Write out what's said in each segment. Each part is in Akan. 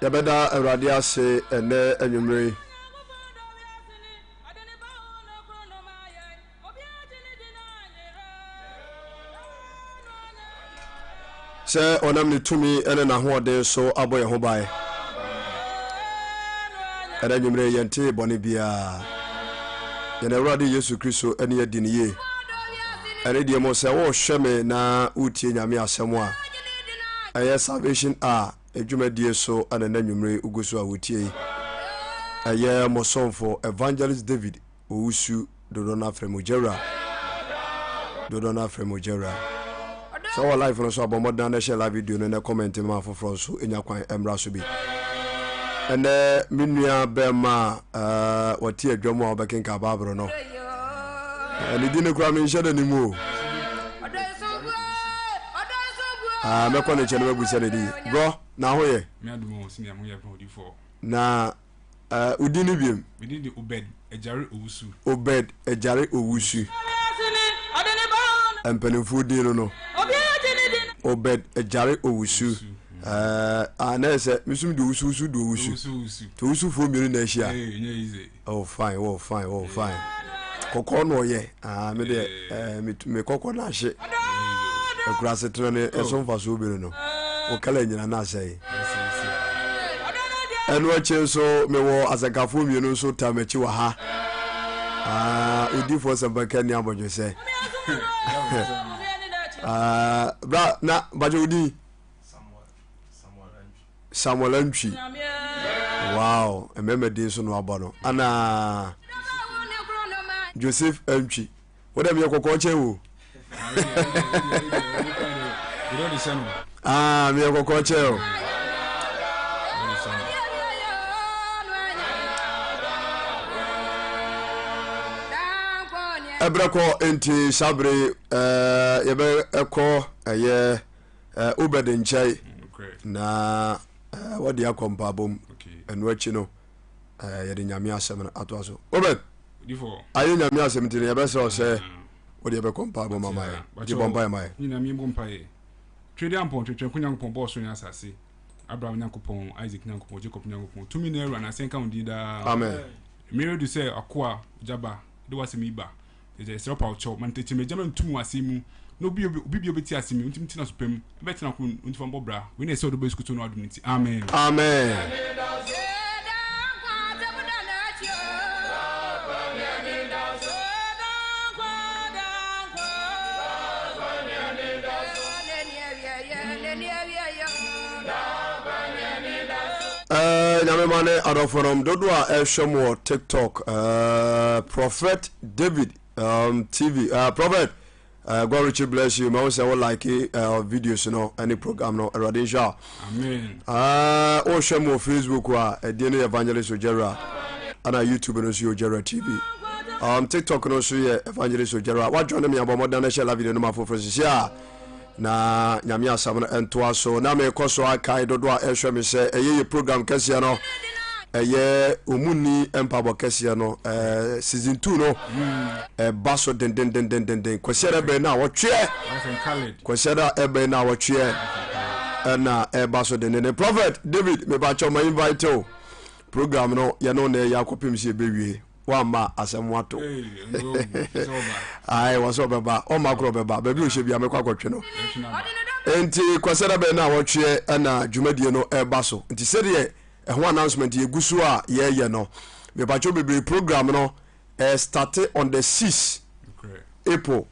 Yɛbɛda Awurade ase ɛnnɛ anwummere yi. Sɛ ɔnam ne tumi ne n'ahoɔden so abɔ yɛn ho ban. Ɛnɛ anwummere yɛntee bɔne biara. Yɛn Awurade Yesu Kristo ne adi no yie. Ɛne deɛ mo sɛ wohwɛ me na wotie Nyame asɛm a, ɛyɛ Salvation a dwumadie so na ɛnɛ anwummere wogu so a wotie yi. Ɛyɛ mo somfo Evangelist David Owusu dodoɔ no afrɛ me Ogyawura. Dodoɔ no afrɛ me Ogyawura. Sɛ wɔ live no so a bɔ mmɔden na hyɛ live video no na comment ma afoforɔ nso nya kwan mmra so bi. Ɛnɛ me nua bɛrima a wɔte adwa mu a wɔbɛkenka Bible no. Ne din no koraa menhyɛ da ne mu o. Mɛkɔ ne nkyɛn na mabusa ne din. Brɔ, na ho yɛ? Na Wo din no biom? Me din de Obed Agyare Owusu. Obed Agyare Owusu. Mpanimfoɔ din no no. Obed Agyare Owusu. Ah, na yɛ sɛ mesum de Owusu Owusu de Owusu. Nti Owusufoɔ mmienu na ahyia. Oh fine, oh fine, oh fine. Kɔkɔɔ na ɔyɛ. Ah, me deɛ eh, me kɔkɔɔ na ahye. Akura asetena no ɛso mfasoɔ bi no no. Wo kala nyina na asɛe. Ɛno akyi nso mewɔ asɛnkafoɔ mmienu nso taa m'akyi wɔ ha. Ah, odiifoɔ sɛmpaka ni abɔdwesɛ. Ah, bra na bakyɛ wo din? Samuel Antwi. Wow, mmarima din so na wabɔ no. Ana Joseph Antwi. Wo dɛ meyɛ kɔkɔɔ kyɛn wo. Ah, meyɛ kɔkɔɔ kyɛn o. Ɛbrɛ kɔ nti saa bere ɛɛ yɛbɛkɔ ɛyɛ ɛɛ Obed nkyɛn na ɛɛ wɔde akɔ mpaabom ɛno akyi no ɛɛ yɛde nyame asɛm no atoa so Obed. Ayɛ nyame asɛm nti no yɛbɛsrɛ wo sɛ wode yɛbɛkɔ mpaebɔ ma ma yɛ nti bɔ mpaeɛ ma yɛ. Nyina mi bɔ mpaeɛ. Twɛdeɛ ampɔn twɛtwɛn ko Nyankopɔn bɔɔ soro ne asase Abraham Nyankopɔn Isaac Nyankopɔn Jacob Nyankopɔn tumi ne awura na asɛnka wo din daa. Amen. Mmerɛ du sɛ akoa gyaba de w'asɛm yi ba Agya yɛsrɛ wo pa wo kyɛw ma no tɛkyerɛma agya ma no ntum wɔ asɛm mu na obi obi bi obɛtie asɛm yi ɔntumi tena so pɛ mu ɛbɛtena ko ɔnti fa mbɔ bra wei na ɛsɛ ɔdɔ bɛ Yesu Kristo no adom no nti amen. Amen. Eh, nyame ma ne adɔfonom dodoɔ a ɛhwɛ mu wɔ tiktok eh, prophet david um, tv uh, prophet uh, god richly bless you mahu sɛ wo like uh, videos no ɛne program no awurade nhyira amen uh, wohwɛ mu wɔ facebook a ɛdeɛ no yɛ evangelist ogyara ana youtube no nso yɛ ogyara tv um, tiktok no nso yɛ evangelist ogyara woadwane me abɔ mmɔden no hyɛ la video no ma foforɔ sisi a Na Nyame asɛm no ntoa so. Na mekɔ so akae dodoɔ a ɛhwɛ me sɛ ɛyɛ yɛ program kɛseɛ no, ɛyɛ ɔmu nni mpaabɔ kɛseɛ no, eh, season 2 no, ɛba so dendendendendenden. Kwasiada bɛn na wɔtweɛ, Kwasiada ɛbɛn na wɔtweɛ, ɛna ɛba so dendenden. Prophet David, mebakyɛ ma invite o. Program no, yɛne wo na ɛyɛ akɔpem sɛ yɛbɛwie. Wamma asɛm wato. Ae, wɔ sɛ ɔbɛba. Ɔmma korɔ ɔbɛba. Baabi ɔhyɛ bia mɛkɔ akɔtwe no. Nti Kwasiada bɛn na wɔtweɛ ɛna dwumadie no ɛba so. Nti sɛdeɛ ɛho announcement yɛgu so a yɛyɛ no, mepakyɛw bebree program no ɛ starte on the 6 April,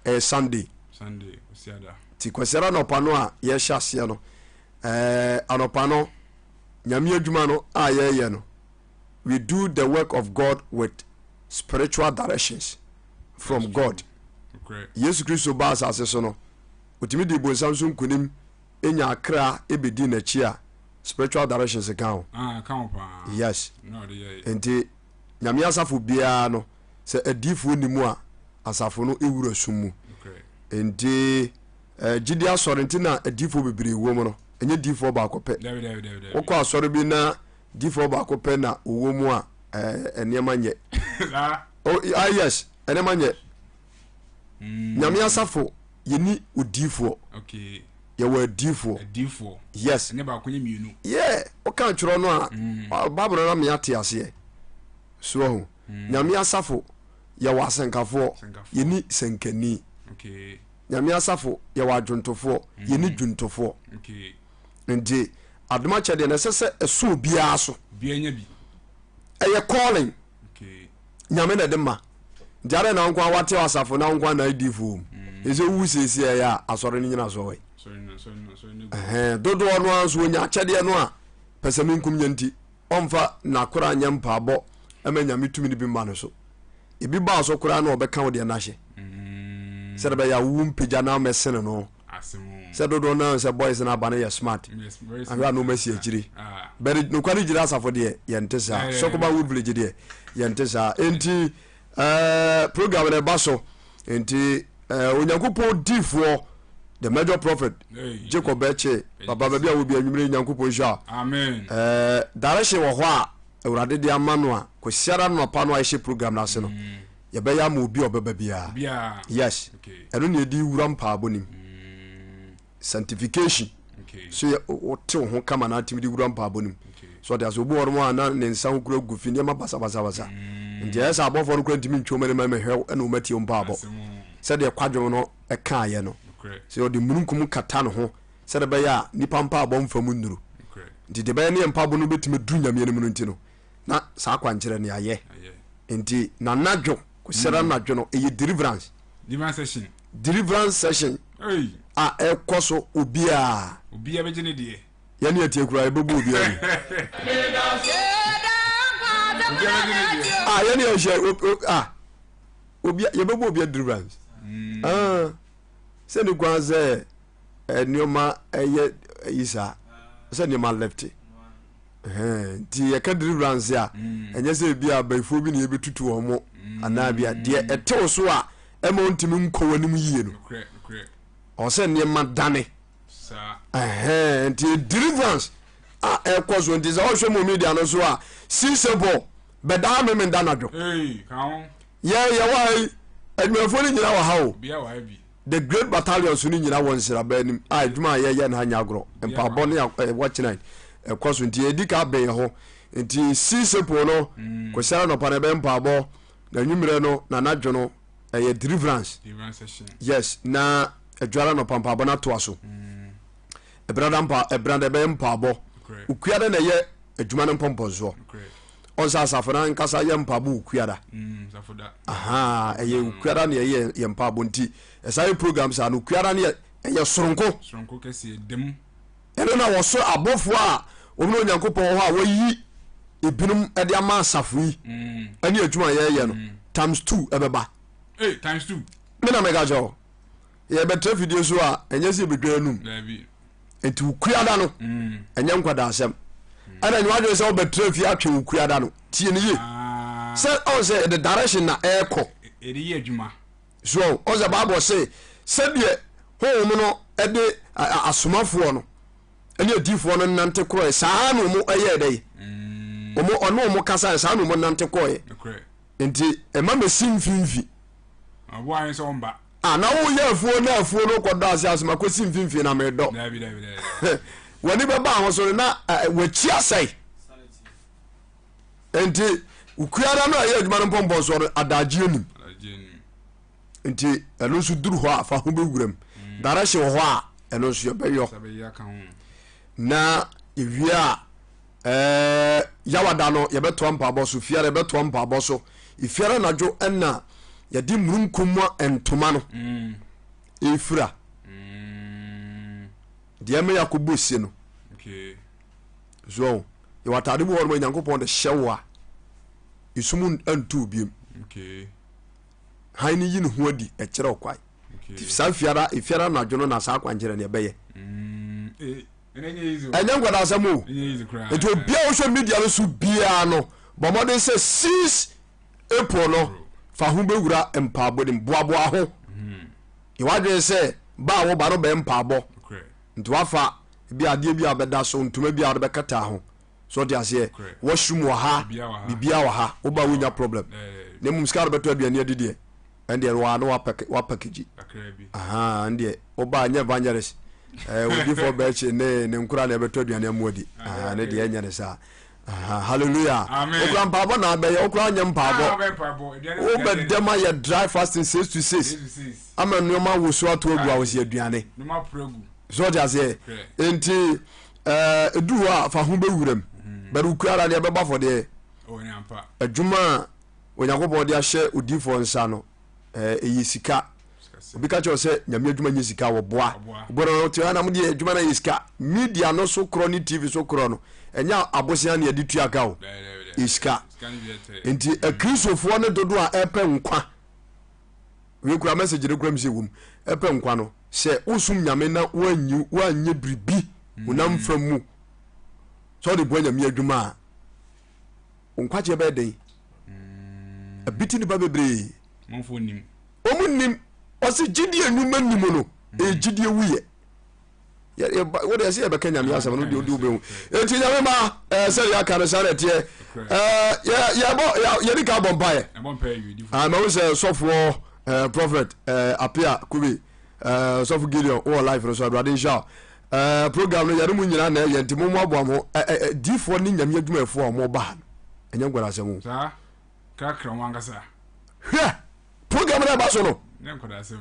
ɛyɛ Sunday. Nti Kwasiada anɔpa no a yɛhyɛ aseɛ no, ɛɛ anɔpa no Nyame adwuma no a yɛyɛ no, we do the work of God with spiritual directions from God. Yesu Kristo baa asase so no, otumi dii bonsam so nkunim nya akra ebedi n'akyi a spiritual directions ka ho. Ah, ka ho paa. Yes. Nti Nyame asafo biara no, sɛ adiifoɔ ni mu a, asafo no ewura sum mu. Nti eh, gyidi asɔre nti na adiifoɔ bebree wɔ mu no, ɛnyɛ diifoɔ baako pɛ. Wokɔ asɔre bi na Difoɔ baako pɛ na ɔwɔ mu a ɛɛ nneɛma nyɛ. Oh, ah yes, nneɛma nyɛ. Mm. Nyame asafo yɛni odiifoɔ. Okay. Yɛwɔ adiifoɔ. Adiifoɔ. Yes. Ɛnyɛ baako nyɛ mmienu. Yeah, woka twerɛ no a, Bible no na me ate aseɛ. So ahu. Nyame asafo yɛwɔ asɛnkafoɔ, yɛni sɛnkani. Okay. Nyame asafo yɛwɔ adwontofoɔ, yɛni dwontofoɔ. Okay. Nti adom akyɛdeɛ no ɛsɛ sɛ ɛso obiara so. Obiara nya bi. Ɛyɛ calling. Okay. Nyame na ɛde ma. Nti adɛn na wo nko ara wate asafo na wo nko ara na adi fo wom? Ɛsɛ wowu siesie ɛyɛ a asɔre no nyina so ɛ. Dodoɔ no ara nso wɔnya akyɛdeɛ no a pɛsɛmenkum nya nti ɔmfa n'akora nyɛ mpaabɔ ma Nyame tumi no bi mma no so. Ebi baa so koraa na ɔbɛka wo deɛ no ahyɛ. Sɛde bɛyɛ a wowu mpagya na mɛsene no. Sɛ dodoɔ no sɛ boys no aba no yɛ smart. Ahwɛ a na ɔma si akyiri. But nokware gyina asafo deɛ yɛnte saa. Sokoban Wood Village deɛ yɛnte saa. Enti eh, program no ɛba so. Enti eh, Onyankopɔn difoɔ the major prophet Jacob Ɛkye papa baabi a wɔ bi anwummerɛ Nyankopɔn nhyira. Amen. Eh, direction wɔ hɔ a Awurade de ama no a Kwasiada anɔpa no a yɛhyɛ program no ase no yɛbɛyɛ ama obi a ɔbɛba biara. Yes. Ɛno na yɛde wura mpaabɔ nim. Sanctification. So yɛ wote wo ho kama na atumi de wura mpaabɔ nim. So ɔde ase obi wɔ hɔ a na ne nsa ho kura gu fi nneɛma basabasabasa. Nti ɛyɛ sɛ abɔfoɔ no kura ntumi ntwe wɔn anim mɛhwɛ ɛna wɔn atie mpaabɔ. Sɛdeɛ kwadwom no ɛkaayɛ no. Sɛ ɔde mununkum kata ne ho sɛdeɛ ɛbɛyɛ a nipa mpaabɔ mfa mu nnuru. Nti deɛ ɛbɛyɛ ne yɛn mpaabɔ no bɛtumi aduru Nyame anim no nti no na saa akwankyerɛ no yɛayɛ. Nti nanadwo Kwasiada anadwo no ɛyɛ deliverance. Deliverance session. Deliverance session a ɛkɔ so obiara. Obiara bɛgye ne deɛ. Yɛne atie koraa yɛbɛbu obiara mu. Obiara bɛgye ne deɛ. Ah yɛne ɛhyɛ ah obia yɛbɛbu obiara deliverance. Ah sɛ ne kwan sɛ nneɛma ɛyɛ yi saa sɛ nneɛma left nti yɛka deliverance a mm. ɛnyɛ sɛ ebi a abayifoɔ bi na yɛbɛtutu wɔn mo mm. anaa bi a deɛ ɛtew so a ɛma ɔntumi nkɔ w'anim yie no ɔsɛ nneɛma dane nti deliverance a ɛkɔ so nti sɛ ɔhwɛ mu media no so a sisebɔ bɛdaa memenda nadwo yɛ yɛwɔ ha yi adwumayɛfoɔ no nyina wɔ ha o the great battalion so no nyina wɔ nsiraba anim a adwuma a yɛyɛ no ha nyɛ agorɔ mpaabɔ ne watch night ɛkɔ so nti yɛdi ka bɛn hɔ nti sisepo no mm. kɔsiara nɔpa no ɛbɛyɛ mpaabɔ na nwummerɛ no na anadwo no ɛyɛ deliverance yes na adwara nɔpa mpaabɔ no atoa so mm. ɛbrada mpa ɛbrada ɛbɛyɛ mpaabɔ okuada na ɛyɛ adwuma no mpɔmpɔnsoɔ ɔn sɛ asafo no ankasa yɛ mpaabɔ okuada mm, ɛyɛ mm. okuada na ɛyɛ yɛ mpaabɔ nti ɛsa yɛ program saa no okuada no yɛ ɛyɛ soronko ɛno na wɔso abɔfoɔ a wɔn ne Onyankopɔn wɔ hɔ a wɔyi ebinom de ama asafo yi mm. ɛne adwuma yɛyɛ no times two ɛbɛba me na meka kyerɛ wo yɛbɛtra fidie so a ɛnyɛ sɛ yɛbɛdwa anum nti wokuada no mm. ɛnyɛ nkwadaa asɛm ɛna nyɛ wadwene sɛ wobɛtra fie atwe wo kuada no tie no yie ah. sɛ ɔn sɛ ɛde direction na ɛrekɔ so ɔn sɛ bible se sɛdeɛ honhom no ɛde asomafoɔ no ɛne adiifoɔ no nante korɔɛ saa na ɔmo ɛyɛɛ dɛ mm. ɔmo ɔne ɔmo kasa saa na ɔmo nante kɔɛ nti ɛma mɛsi mfimfi Ah, na woyɛ afuo na afuo no kɔdɔ ase ase ma kɔsi mfimfini na medɔ. W'ani bɛba ho so no na w'akyi asɛe. Nti okuada no a ɛyɛ adwuma no mpɔmpɔnsoɔ no adagyeɛ nim. Nti ɛno nso duru hɔ a fa ho bɛwuram. Mm. Direction wɔ hɔ a ɛno nso yɛbɛyɔ. Na ewie a ɛɛ yawada no yɛbɛtoa mpaabɔ so fiara yɛbɛtoa mpaabɔ so efiara anadwo ɛna yɛde mununkum mu ntoma no mm. efira mm. deɛ ɛmɛ yakɔbɔ sie no so yɛwɔ ataade bi wɔ hɔ nom nyankopɔn de hyɛ wo a esum ntu biem hann no yi ne ho adi ɛkyerɛ ɔkwan saa fiara efiara anadwo no na saa akwankyerɛ no ɛbɛyɛ. Mm. Eh. Ɛnyɛ nkwadaa asɛm o. Nti obiara wohwɛ media no so biara no bɔ mmɔden sɛ 6 April no fa ho bɛwura mpaabɔ nim boaboa ho. Hmm. Yɛ w'adwene sɛ ba a woba no bɛyɛ mpaabɔ. Nti wafa bi adeɛ bi a bɛda so ntoma bi a wɔde bɛkata ho. So ɔte aseɛ washroom wɔ ha biribiara wɔ ha woba wonya problem. Na mmom sika a wɔde bɛtɔ aduane adi deɛ ɛndeɛ waa na wapakagyi. Ɛndeɛ woba nyɛ evangelist. Odifoɔ bɛkye ne ne nkora na ɛbɛtɔ aduane amu adi. Ne deɛ ɛnyɛ ne saa. Hallelujah. Okura mpaabɔ na abɛyɛ okura nyɛ mpaabɔ. Wobɛdɛm ayɛ dry fasting 6 to 6. Ama nneɛma woso ato agu a wɔsi aduane. So ɔte aseɛ. Nti ɛduru hɔ a fa ho bɛwuram. Bɛde okura ara deɛ ɛbɛbɔ afɔdeɛ. Adwuma a Onyankopɔn de ahyɛ odiifoɔ nsa no ɛyɛ sika. Obi ka kyerɛ sɛ nyame adwuma nyɛ sika wɔboa. Obi no te na mo deɛ adwuma no yɛ sika. Media no so korɔ ne TV so korɔ no ɛnyɛ abosea ne yɛde tua ka o. Ɛyɛ sika. Nti akristofoɔ no dodo a ɛpɛ nkwa. Wei kura message no kura mi sɛ wɔm ɛpɛ nkwa no sɛ wosom nyame na woanyi woanyɛ biribi honam fam mu sɛ wode boa nyame adwuma a wo nkwagyeɛ bɛyɛ den. Ɛbiti nipa bebree. Wɔn nim. Ɔsi gyidie nnwuma nim no ɛyɛ gyidie wuyɛ. Wode ɛsɛ yɛbɛka nyame asɛm no deɛ wobɛhu. Enti nyame ma sɛdeɛ aka no saa na ɛteɛ. Yɛbɔ yɛdi ka bɔ mpaeɛ. Mahu sɛ sɔfoɔ prophet Apia Kube sɔfo Gideon wɔ life no so Awurade nhyira wo. Program no yɛne mu nyinaa na ɛyɛ nti mommoaboa mo ho. Diifoɔ ne nyame adwumayɛfoɔ a wɔba ha no ɛnyɛ nkwadasɛm o. Saa krakra wɔn ankasa. Hwɛ program no ɛba so no. Nyɛ nkwadasɛm.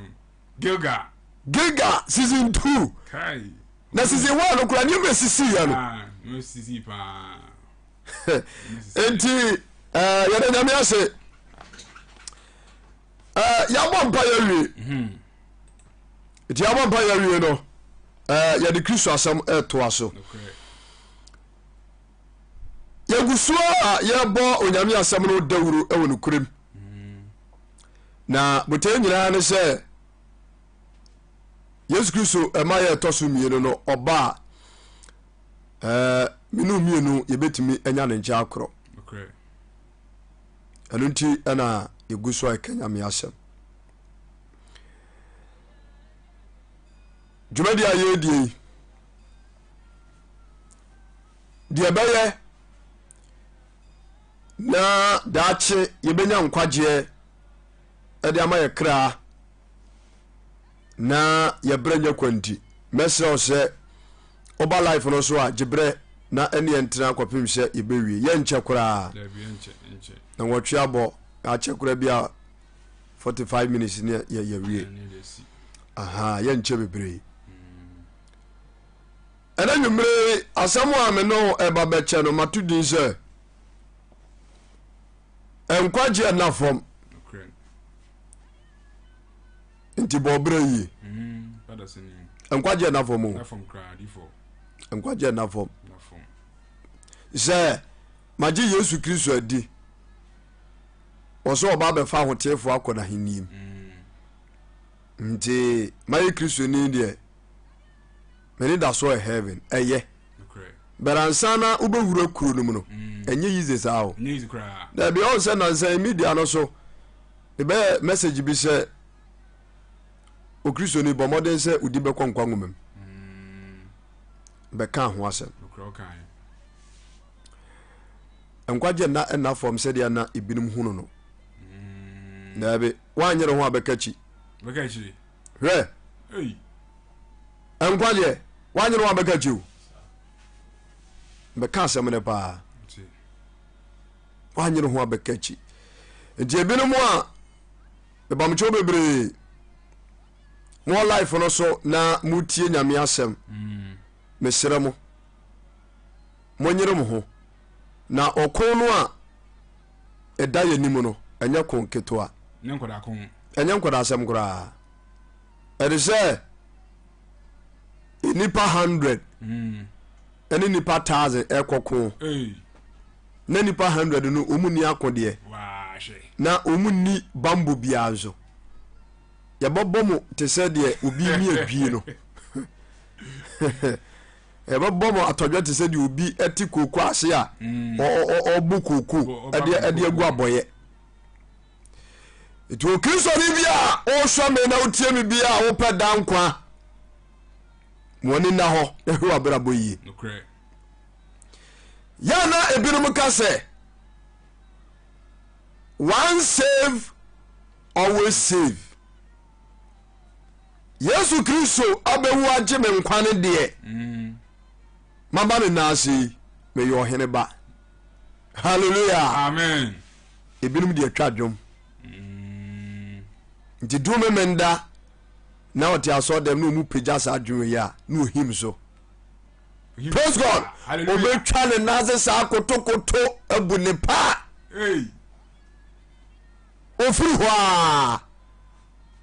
Gilgal. Gilgal season 2. Kai. Na season 1 no kora nneɛma esisi yɛ no. Ah, nneɛma esisi paa. Nti yɛda nyame ase. Yɛabɔ mpa yɛawie. Nti yɛabɔ mpa yɛawie no yɛde Kristo asɛm ɛtoa so. Yɛgu so a yɛbɔ Onyame asɛm no dawuro wɔ nokorɛm. Na botae nyinaa ne sɛ Yesu Kristo ɛma yɛ ɛtɔ so mmienu no ɔba a mene mmienu yɛbɛtumi anya ne nkyɛn akorɔ. Ɛno nti ɛna yɛgu so a yɛka Nyame asɛm. Dwumadi a yɛredie yi deɛ ɛbɛyɛ na daakye yɛbɛnya nkwagyeɛ de ama yɛ kra na yɛbrɛ nyɛ kwa nti mɛsrɛ wo sɛ woba life no so a gye berɛ na ɛne yɛntena kɔpem sɛ yɛbɛwie. Yɛnkyɛ koraa na nwɔtwe abɔ akyɛ koraa bi a 45 minutes ne yɛwie. Aha yɛnkyɛ bebree. Ɛna nwummere asɛm a me ne ɛba bɛkyɛ no mato din sɛ nkwagye ɛna fam nti bɔ ɔbrɛ yie. Nkwagye ɛna fam o, nkwagye ɛna fam sɛ magye Yesu Kristo adi wɔsɛ ɔba abɛfa ahoteefoɔ akɔ n'ahenni mu nti mayɛ Kristoni deɛ m'ani da so heaven ɛyɛ but ansa na wobɛwura kuro no mu no ɛnyɛ yize saa o. Dabi ɔn sɛ nansa media no so mebɛyɛ message bi sɛ okristoni bɔ mmɔden sɛ wodi bɛkɔ nkwa nwoma mu bɛka ho asɛm. Nkwagye nna ɛnna fam sɛdeɛ na ebinom hunu no. Dabi woanyere ho a bɛka akyi. Hwɛ nkwagyeɛ woanyere ho a bɛka akyi o. Bɛka asɛm no paa. Woanyere ho a bɛka akyi. Nti ebinom a mebamkyɛw bebree mo life no so na motie nyame asɛm mesrɛ mo monyere mo ho na ɔko no a ɛda yɛn anim no ɛnyɛ ko ketewa. Ɛnyɛ nkwadaa asɛm koraa. Ɛde sɛ nnipa 100 ɛne nnipa 1000 ɛkɔ ko na nnipa 100 no wɔn nni akodeɛ na wɔn nni bambɔ biara nso yɛbɛbɔ mo te sɛ deɛ obi mi adwie no yɛbɛbɔ mo atɔdwɛ te sɛ deɛ obi te kooko ase a ɔbɔ kooko ɛde agu abɔyɛ. Nti okristoni bi a wohwɛ me na wotie me bi a wopɛ da nkwa ma w'ani nna hɔ na hwɛ w'abrabɔ yie. Yɛ na ebinom ka sɛ one save always save. Yesu Kristo abɛwu agye me nkwa no deɛ, maba ne nan ase yi, meyɛ ɔhene ba. Hallelujah. Amen. Ebinom deɛ twa dwom. Nti du memenda na ɔte asɔ dɛm na ɔmu pagya saa dwom yi a na ohim so. Praise God. Obetwa ne nan ase saa kotokoto abu ne paa. Hey. Ofiri hɔ a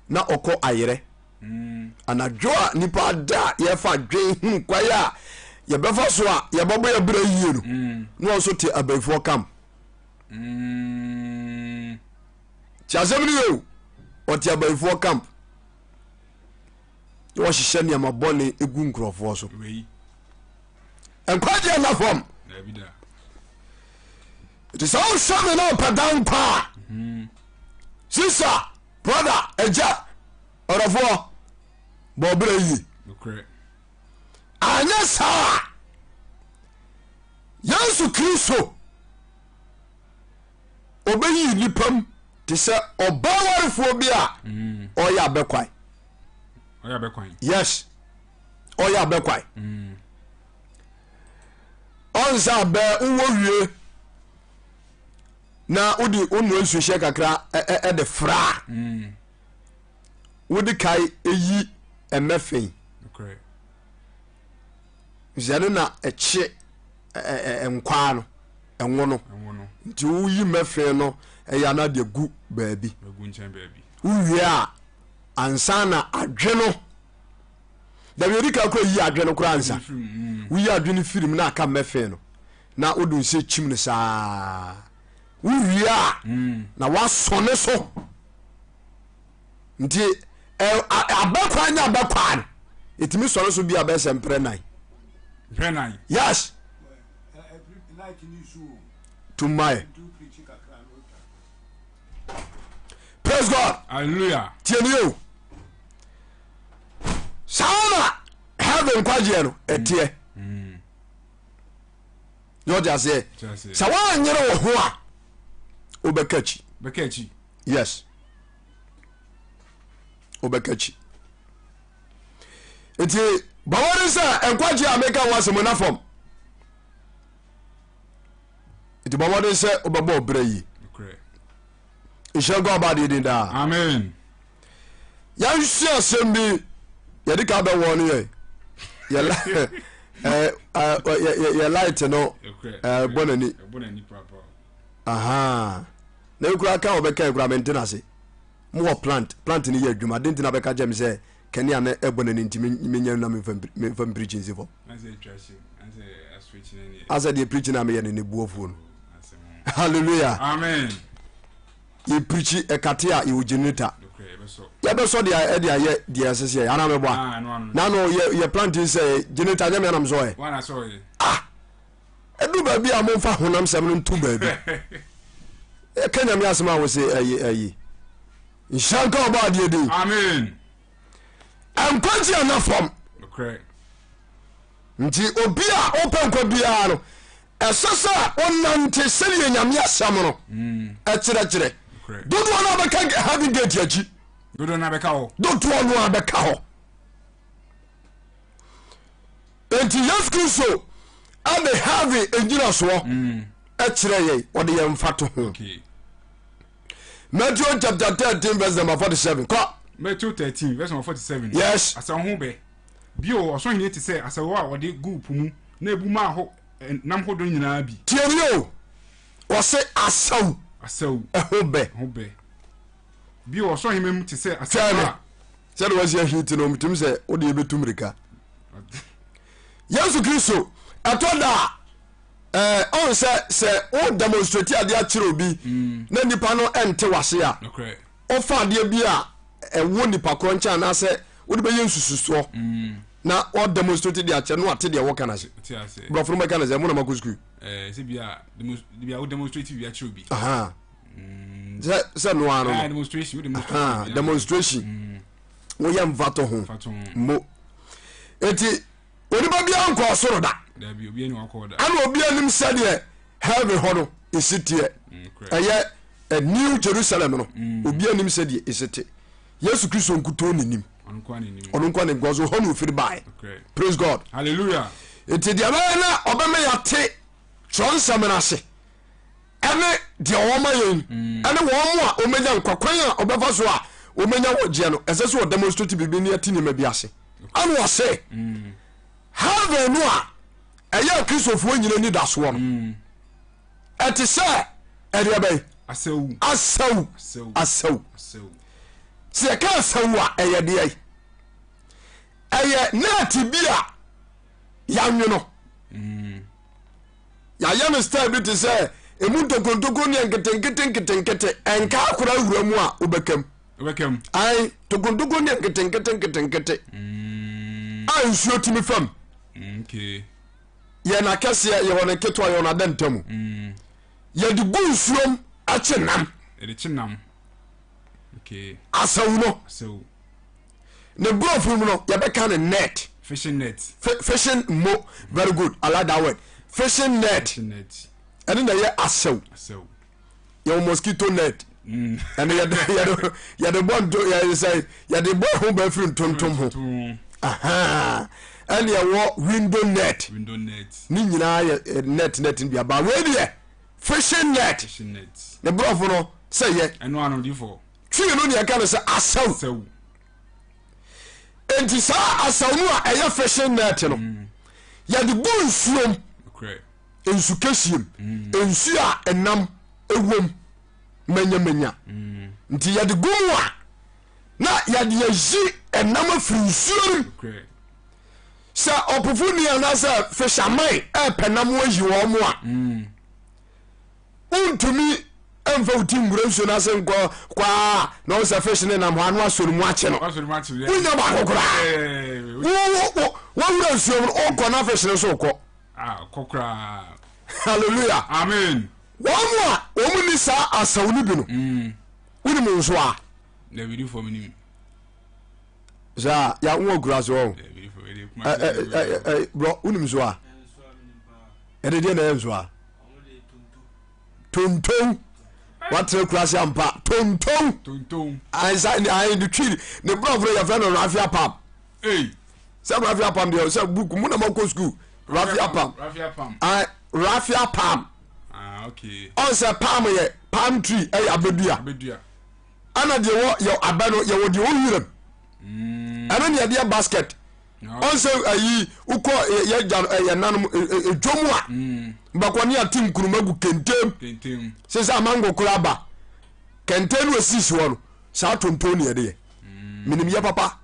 na ɔkɔ ayerɛ. Anadwo a nipa ada a yɛfa dwen hunu kwae a yɛbɛfa so a yɛbɛbɔ yɛ berɛ yie no na wɔn nso te abayifoɔ kam. Ti asɛm no yɛ o, ɔte abayifoɔ camp na wɔhyehyɛ nneɛma bɔne gu nkurɔfoɔ so. Nkwagyeɛ nna fam. Nti sɛ wohwɛ me na ɔpɛ da nkwa a sista brother agya ɔdɔfoɔ bɔ ɔbrɛ yie anyɛ saa Yesu Kristo ɔbɛyi nnipa mu te sɛ ɔbaa warefoɔ bi a ɔyɛ abɛkwae. Yes ɔyɛ abɛkwae. Ɔnsa abɛ wowɔ wie na wode wonoa nsuo hyɛ kakra ɛde fra mm. wode kae ɛyi ɛmɛfɛn sɛ no na ɛkye nkwaa no ɛnwo no nti woyi mɛfɛn no ɛyɛ ana de gu baabi wowie a ansa na adwe no dabi odi ka kora yi adwe no kora ansa woyi adwe no firim na aka mɛfɛn no na wode nsa kyim no saa wowie a mm. na woasɔne so nti abɛkwa nyɛ abɛkwa no ɛtumi sɔne so bi a bɛyɛ sɛ mprɛ nan yes tumaɛ praise God hallelujah tiɛni o saa na heaven nkwagyeɛ no ɛteɛ mm. yɛ ɔde aseɛ sɛ woanyere wo ho a wobɛka akyi bɛka akyi yes wobɛka akyi nti bɔwɔre sɛ nkwagye a meka ho asɛm na fam nti bɔmmɔden sɛ wobɛbɔ ɔbrɛ yi nhyira nkɔ aba adeɛ din daa amen yɛnsua asɛm bi yɛde ka bɛwɔ no yɛ yɛ light no bɔ n'ani na ekura ka wɔbɛka ekura mente n'ase mo wɔ plant plant no yɛ adwuma de ntina bɛka kyerɛ me sɛ kanea no ɛbɔ n'ani nti menya na memfa mpirikyi nsi fam asɛ deɛ pirikyi no a meyɛ no ne buafuo no hallelujah amen yɛpirikyi ɛkate a yɛwɔ generator yɛbɛsɔ deɛ ɛde ayɛ deɛ ɛsɛ sɛ yɛ anaa mɛboa ah, na no yɛ yɛ plant sɛ generator nyɛ me anam sɔ ɛ ah ɛdu baabi a momfa honam sɛm no nto baabi ɛka nyame asɛm a wo se ɛyi ɛyi nhyira nka ɔbɔ adeɛ din amen nkwagye ana fam nti obi a wopɛ nkwa biara no ɛsɛ sɛ wonante sɛdeɛ nyame asɛm no mm. ɛkyerɛkyerɛ dodoɔ no abɛka heaven gate akyi dodoɔ no abɛka hɔ dodoɔ no abɛka hɔ nti yesu kristo ɛde heaven egyinasoɔ mm. ɛkyerɛ yɛn ɔde yɛn mfa to ho Matthew chapter 13 verse number 47 kɔ Matthew 13 verse number 47 yes asɛm ho bɛ bio ɔsoro hene te sɛ asau a wɔde guu po mu na ebu maa ho nam hodoɔ nyinaa bi. Tie nie o, ɔse asau. Asau. Ɛho bɛ. Ɛho bɛ. Bio ɔsoro ahemman mu te sɛ asau Twɛn me. a. Sɛde wasi ahiti no, metim sɛ wode yɛbɛtu mmirika. Yesu Kristo, ɛtɔ da a, ɛɛ, ɔn sɛ sɛ wo demonstrate adeɛ akyerɛ obi mm. na nipa no ɛnte wase a, Nokorɛ. ɔfa adeɛ bi a ɛwɔ nipa korɔ nkyɛn anaasɛ wode bɛyɛ nsususoɔ mm. na ɔ demonstrate de akyerɛ no ate deɛ wɔka no ase borɔfo no bɛka no sɛ mo na makɔ sukuu sɛ noa no no demonstration mm. woyɛ mfato ho mo enti onipa biara nkɔ ɔsoro da ana obi anim sɛdeɛ heaven hɔ no ɛsi teɛ mm, ɛyɛ a new Jerusalem no mm. obi anim sɛdeɛ ɛsi te. Yesu Kristo nkutoo ne nim. Ɔno nkoa ne because hɔ na ofiri bae. Praise God. Hallelujah. Nti deɛ bɛyɛ na ɔbɛma yɛate kyerɛwnsɛm no ase ɛne deɛ ɔma yɛn mm. ɛne wɔn mu a wɔmɛnya nkwa kwan a ɔbɛfa so a wɔmɛnya wɔgyeɛ no ɛsɛ sɛ ɔdemonstrate biribi ne ɛte nneɛma bi ase ɛne ɔse mm. heaven no a ɛyɛ akristofoɔ nyina ni da soɔ no mm. Ɛte sɛ ɛdeɛ bɛn? Asau. Asau. Asau. Sɛ yɛka asau a ɛyɛ deɛ? Ɛyɛ nɛɛte bi a yɛanwono. Mm. Yɛayɛ no style bi te sɛ emu ntokontoko ne nketenkete nketenkete ɛnka akora awura mu a wobɛkam. Wobɛkam. Ae tokontoko ne nketenkete nketenkete mm. a nsuo tumi fam. Mm, okay. Yɛ no akɛseɛ, yɛwɔ no nketewa, yɛwɔ no ada ntamu. Mm. Yɛde gu nsuom akye nam. Yɛde kye nam. Okay. Asawu no. Asawu. Ne borɔfo mu no yɛbɛka no net. Fishing net. Fishing mo very good I like that word. Fishing net. Fishing net. Ɛne na ɛyɛ asawu. Asawu. Yɛwɔ mosquito net. Mm. Ɛne yɛde yɛde yɛde bɔ nto yɛde sɛ yɛde bɔ ɛho bɛ firi ntontom ho. Ɛne ɛwɔ window net. Window net. Ne nyinaa yɛ eh, net net bi aba wei deɛ fishing net. Fishing net. Ne borɔfo no sɛ yɛ. Ɛno ano di fɔ. Twi no deɛ ɛka no sɛ asaw. Asaw. Nti saa asaw no a ɛyɛ fishing net no mm. yɛde gu nsuom. Nsu kɛseɛm. Mm. Nsuo a ɛnam ɛwom manyamanya. Mm. Nti yɛde gu mu a na yɛde ayi ɛnam afiri nsuo no mu. Sɛ ɔpofo ni anaasɛ fisherman ɛɛpɛ nam ayi wɔn mo a mm. wontumi mfa wo ti nwura nsuo no ase nkɔ kwaa na wo sɛ fish ne nam hɔ ano asɔ no mu akye no wonya baako koraa wowura nsuo mu no wokɔ na fish no so wokɔ ah, hallelujah amen wɔn mu a wɔn ni saa asaw no bi no mm. wonim nso a saa ya wo akura so ɔ brɔ wonim nso a ɛde deɛ na ɛyɛ nso a tonton watena kura se ampa tonton ansa ayi de twi ne brɔfo no yɛfrɛ no rafia pam sɛ rafia pam deɛ sɛ book mu na ma kɔ sukuu rafia pam rafia pam ɔn sɛ palm yɛ palm tree ɛyɛ abɛdua ɛna deɛ wɔ yɛ abɛ no yɛwɔ deɛ ɔwiram mm. ɛno ne yɛde yɛ basket ɔn sɛ ayi wokɔ yɛ gya yɛ nanom edwom a mm. bɛkɔ ne ate nkuruma gu kentem sɛ sɛ amango kora ba kɛntɛn no esisi hɔ no saa tonton ne yɛde yɛ mm. menim yɛ papa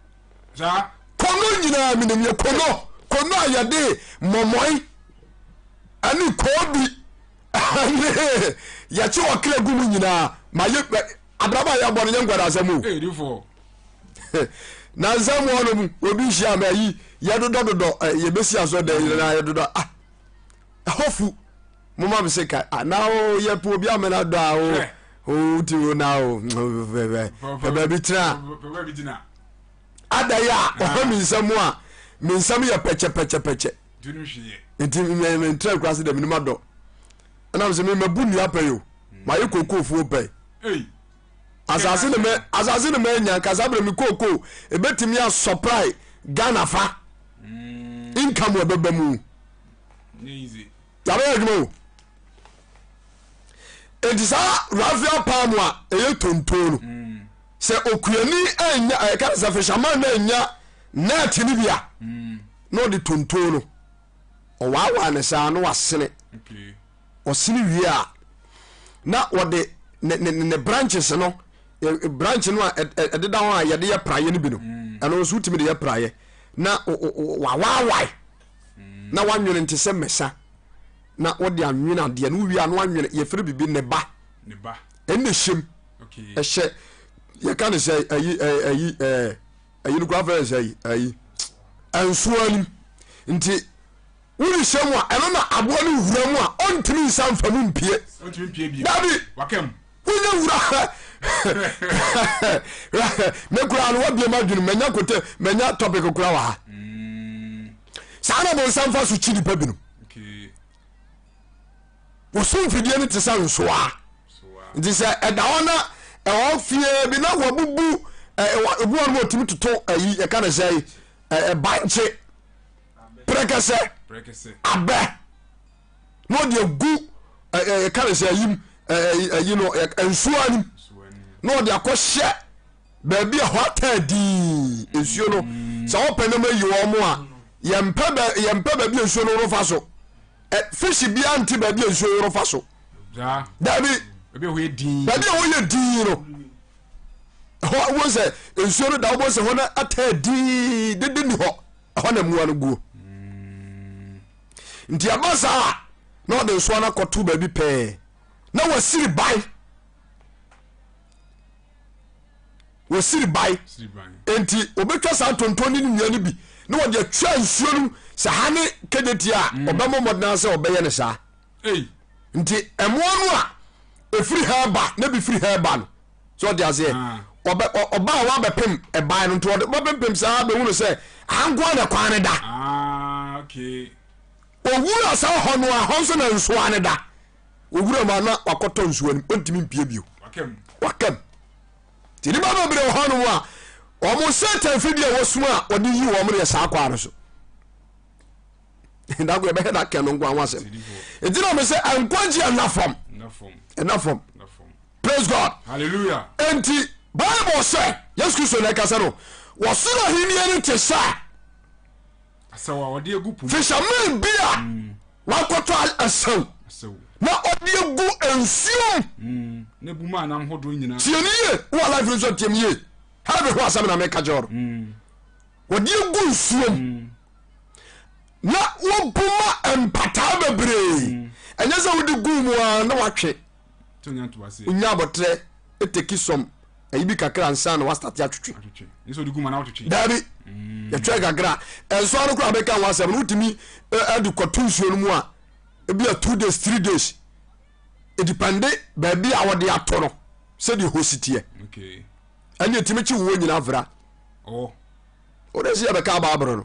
kono nyinaa menim yɛ kono kono a yɛde mɔmɔe ɛne koobi ne yɛkye ɔkra gu mu nyinaa ma yɛ abrabɔ a yɛbɔ no nyɛ nkwadasɛm o na nsɛm wɔ nom obi hyia ma ayi yɛdodɔdodɔ yɛbɛsi asɔ dɛ nyinaa yɛdodɔ ah ɛhɔ fu moma me se ka ah, na o yɛpɛ obi amena dɔ a o o ti o na o pɛ baabi tena adayɛ a ɔhɔ me nsɛm a me nsɛm yɛ pɛkyɛpɛkyɛpɛkyɛ nti mentra kura se dɛ menim adɔ ɛnam sɛ memabu nnua pɛi o mayɛ kokofoɔ pɛi asase ne mɛ asase ne mɛ nya nkasa bere mi kooko ebetumi asɔprae Ghana fa mm. income wɔ bɛbɛ mu yabɛyɛ adwuma o eti saa raffia palm a ɛyɛ tonton no mm. sɛ okuani anya ɛka sɛ fisherman na anya net no bi a mm. na ɔde tonton no ɔwaawaa ne saa na wasene ɔsene wie a na wɔde ne ne ne branches no branch no a ɛdeda hɔ a yɛde yɛ praeɛ no bi no mm. ɛno nso wotumi de yɛ praeɛ na wawaawae mm. na wanwene nte sɛ mmɛsa na wɔde anwene adeɛ no wowie a na wanwene yɛfrɛ biribi ne ba ɛnna ɛhyɛm ɛhyɛ yɛka ne sɛ ayi ayi ɛɛ ayi no kura fɛn sɛ ayi nsoa nim nti wode hyɛ mu a ɛno na aboa no wura mu a ɔntumi nsa nfa mu mpie dabi wonya wura me koraa no wabie ma adwene manya kote manya topic koraa wɔ ha mm. saa na bonsam fa so kyi nipa binom wɔso mfidie no te sɛ nsoa nti sɛ ɛda hɔ na ɛhɔ fie bi na wabubu Ebi wɔ no wɔtumi toto ayi yɛka ne sɛ bankye prɛkɛsɛ abɛ na ɔde agu yɛka ne sɛ ayim ayi no nsuo anim na ɔde akɔhyɛ baabi a hɔ ataa dii nsuo no sɛ wɔpɛ no ma yi wɔn a yɛmpɛ baabi a nsuo no woro fa so. Fish biara nte baabi a nsuo woro fa so. Dabi baabi a hɔ yɛ dii no ɛhɔ wọ́n sɛ nsuo no da wọ́n sɛ hɔ no ataa dii dede ni hɔ ɛhɔ na mmoa no guo nti ɛba saa na ɔde nsoa no akɔto baabi pɛɛ na wasiri ban wɔsiri ban nti wɔbɛtwa saa ntonton ne nnua no bi na wɔde atwa nsuo no sɛ ha ne kɛdɛti a mm. ɔbɛmɔ mmɔden sɛ ɔbɛyɛ no saa nti ɛmoa no a ɛfiri ha ba na bi firi ha ba no sɛ ɔde aseɛ ah. ɔba a wabɛpem ɛban no nti ɔde bɛpempem saa bɛhunu sɛ ankoa na kwan no da ah, owura saa hɔ no a hɔ nso na nsoa no da owura mu a na wakɔtɔ nsuo anim ɔntumi mpie bio wakam nti nnipa bebree wɔ hɔnom a wɔn satan fidie a wɔsum a wɔde yi wɔn yɛ saa kwaa no so dako yɛbɛhɛ da kɛn no nko ho asɛm nti na me sɛ nkwagye ɛna fam ɛna fam praise God hallelujah nti bible sɛ yesu kristo na ɛkasa no wɔsoro ahenni no te sɛ fisherman bi a mm. wakɔtɔ asaw na ɔde agu nsuom mm. tie ne yie wowɔ life no so tiam yie heaven ho asɛm na meka kyerɛ no mm. wɔde agu nsuom na wobu ma mpataa bebree ɛnyɛ sɛ wode gu mu a na watwe wonya abɔterɛ teki sɔm ayi bi kakra ansa na wastate atwetwe daabi mm. yɛtwɛn kakra ɛnso ano koraa bɛka ho asɛm no wotumi de kɔto nsuo no mu a ebi a two days three days edipɛnde baabi a wɔde ato no sɛdeɛ hɔ si teɛ ɛne ɛtumi kye wowɔ nyina avra wode sɛ yɛbɛka abaaboro no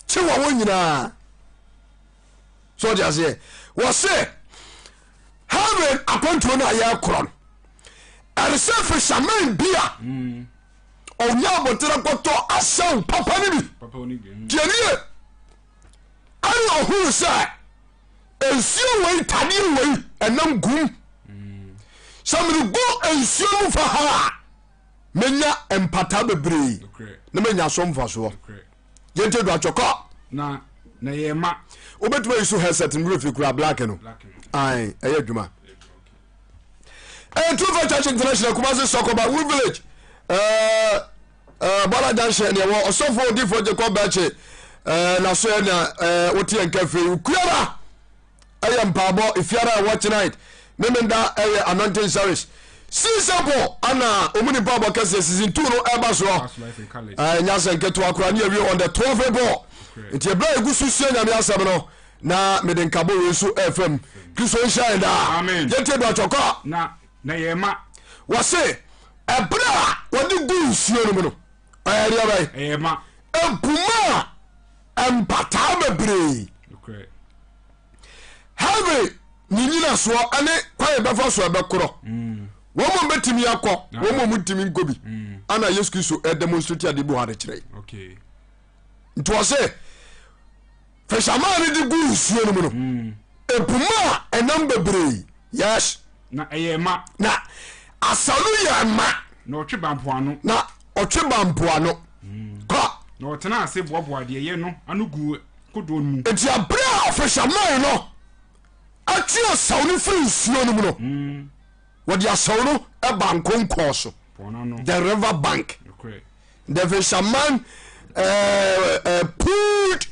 kye wɔwɔ nyinaa so ɔde aseɛ wɔse heaven akwantuo no a yɛkorɔ no ɛne sɛ fisherman bi a mm. ɔnya aboterɛ kɔtɔ asɛw papa no bi mm. tiɛnie ɛne ɔhuu sɛ nsuo wei tadeɛ wei ɛnam gum mm. sɛ meregu nsuo mu fa ha a menya mpataa bebree na menya so mfasoɔ yɛnti do atwɔkɔ na na yɛ ma wobɛtumi ayi so headset no werɛ kura black no ɛyɛ adwuma ɛyɛ True Faith Church International Kumasi Sɔkɔba Wu Village ɛɛ ɛɛ Bɔla Junction deɛ wɔ ɔsɔfo odifo Jacob Bɛkye ɛɛ naso yɛ na ɛɛ wote yɛn nka firi Okuara ɛyɛ mpaabɔ efiara ɛwɔ tonight memenda ɛyɛ anointing service season bɔ ana ɔmu ni mpaabɔ kɛseɛ season 2 no ɛba soɔ ɛnya sɛ nketewa koraa ne awie on the 12 bɔ nti ɛberɛ a ɛgu so sua nyame asɛm no na mede nkabɔ wei nso ɛfam kristo nhyira yɛn daa yɛntie do atwɔkɔ na na yɛn ma wɔse ɛberɛ a wɔde gu nsuo no mu no ɛyɛ deɛ bɛyɛ ɛyɛ ma ɛpuma a mpataa bebree Heaven ne nyinasoɔ ne kwan yɛbɛfa so ɛbɛkorɔ mm. wɔn mu bɛtumi akɔ wɔn mu ntumi nkɔ bi mm. ana Yesu Kristo ɛdemonstrate adeɛ bi wɔ ade kyerɛ nti ɔse fisherman no de gu nsuo no mu no mm. epuma a ɛnam bebree yes na ɛyɛ ma na asalu yɛ ma na ɔtwe ba mpoano na ɔtwe ba mpoano kɔ na ɔtena ase boaboa deɛ ɛyɛ no ano gu kodoɔ no mu. Enti abere a fisherman no atwe asaw no firi nsuo no mu no, mm. wɔde asaw no ba nkonkɔn so, the river bank. The fisherman uh, uh, pulled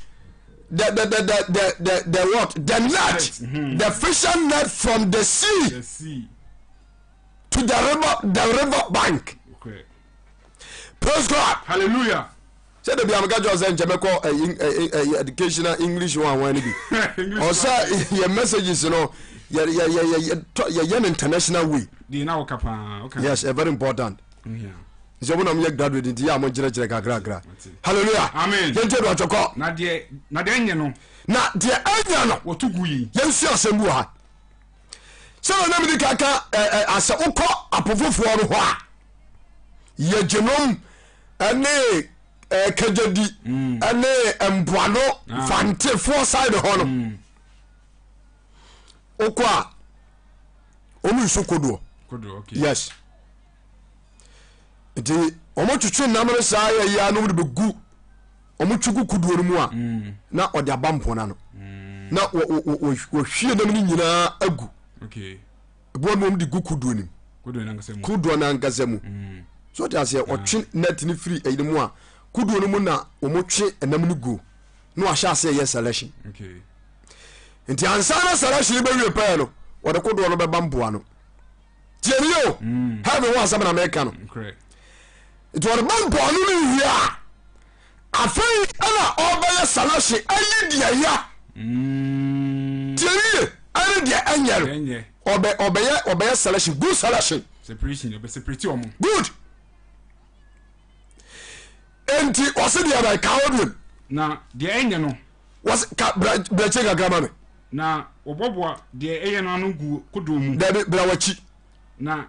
the, the, the, the, the, the, the what? The net, mm -hmm. the fisher net from the sea, the sea. to the river, the river bank. Okay. Praise God. Hallelujah. Sɛ dabi a meka kyerɛ sɛ nkyɛ mɛkɔ eh, eh, eh, educational English one one no bi. Ɔsɛ yɛ messages no yɛyɛ no international way. Yes, very important. Sɛ mo na mo yɛ graduate nti yɛ a mo nkyerɛkyerɛ kakrakra. Hallelujah. Amen. Yɛn ti do atwɔkɔ. Na deɛ na deɛ ɛnyɛ no. Na deɛ ɛnyɛ no. Wɔto gu yi. Yɛn si asɛm bi wɔ ha. Sɛ na nam di kaka ɛ ɛ asɛ wokɔ apofofoɔ no hɔ a. Yɛgyenom ɛne Kagyadi ɛne mpoano Fantefoɔ side hɔ no wokɔ a wɔn nsu kodoɔ. Yes. Nti wɔn twetwe nam no saa yɛ yia na wɔn de bɛgu wɔn twe gu kodoɔ no mu a na ɔde aba mpoano ano na wɔhwie nam no nyinaa agu. Eboa no wɔn de gu kodoɔ no mu. Kodoɔ no ankasa mu. Mm. So ɔte aseɛ ah. ɔtwe net no firi ɛyi no mu a kodoɔ no mu na wɔn twe ɛnam no guo na wahyɛ aseɛ yɛ selection. Nti ansa na selection bɛwie pɛɛ no wɔde kodoɔ no bɛba mpoano. Tie ni o. Mm. Heaven ho asɛm na meka no. Nti wɔde ba mpoano no wie a Afei na ɔrebɛyɛ Salahye ayi deɛ ya. Mm. Tie yie ɛne deɛ ɛnyɛ no. Ɔbɛ ɔbɛyɛ ɔbɛyɛ selection good selection. Separation ɔbɛ separate wɔn. Good. Enti ɔsi deɛ bɛ ka hɔ biem. Na deɛ ɛnyɛ no. Wɔsi ka bra brɛkyɛ kakra ma mi. Na wɔboaboa deɛ ɛyɛ no ano gu kodoɔ mu. Dabi bra w'akyi. Na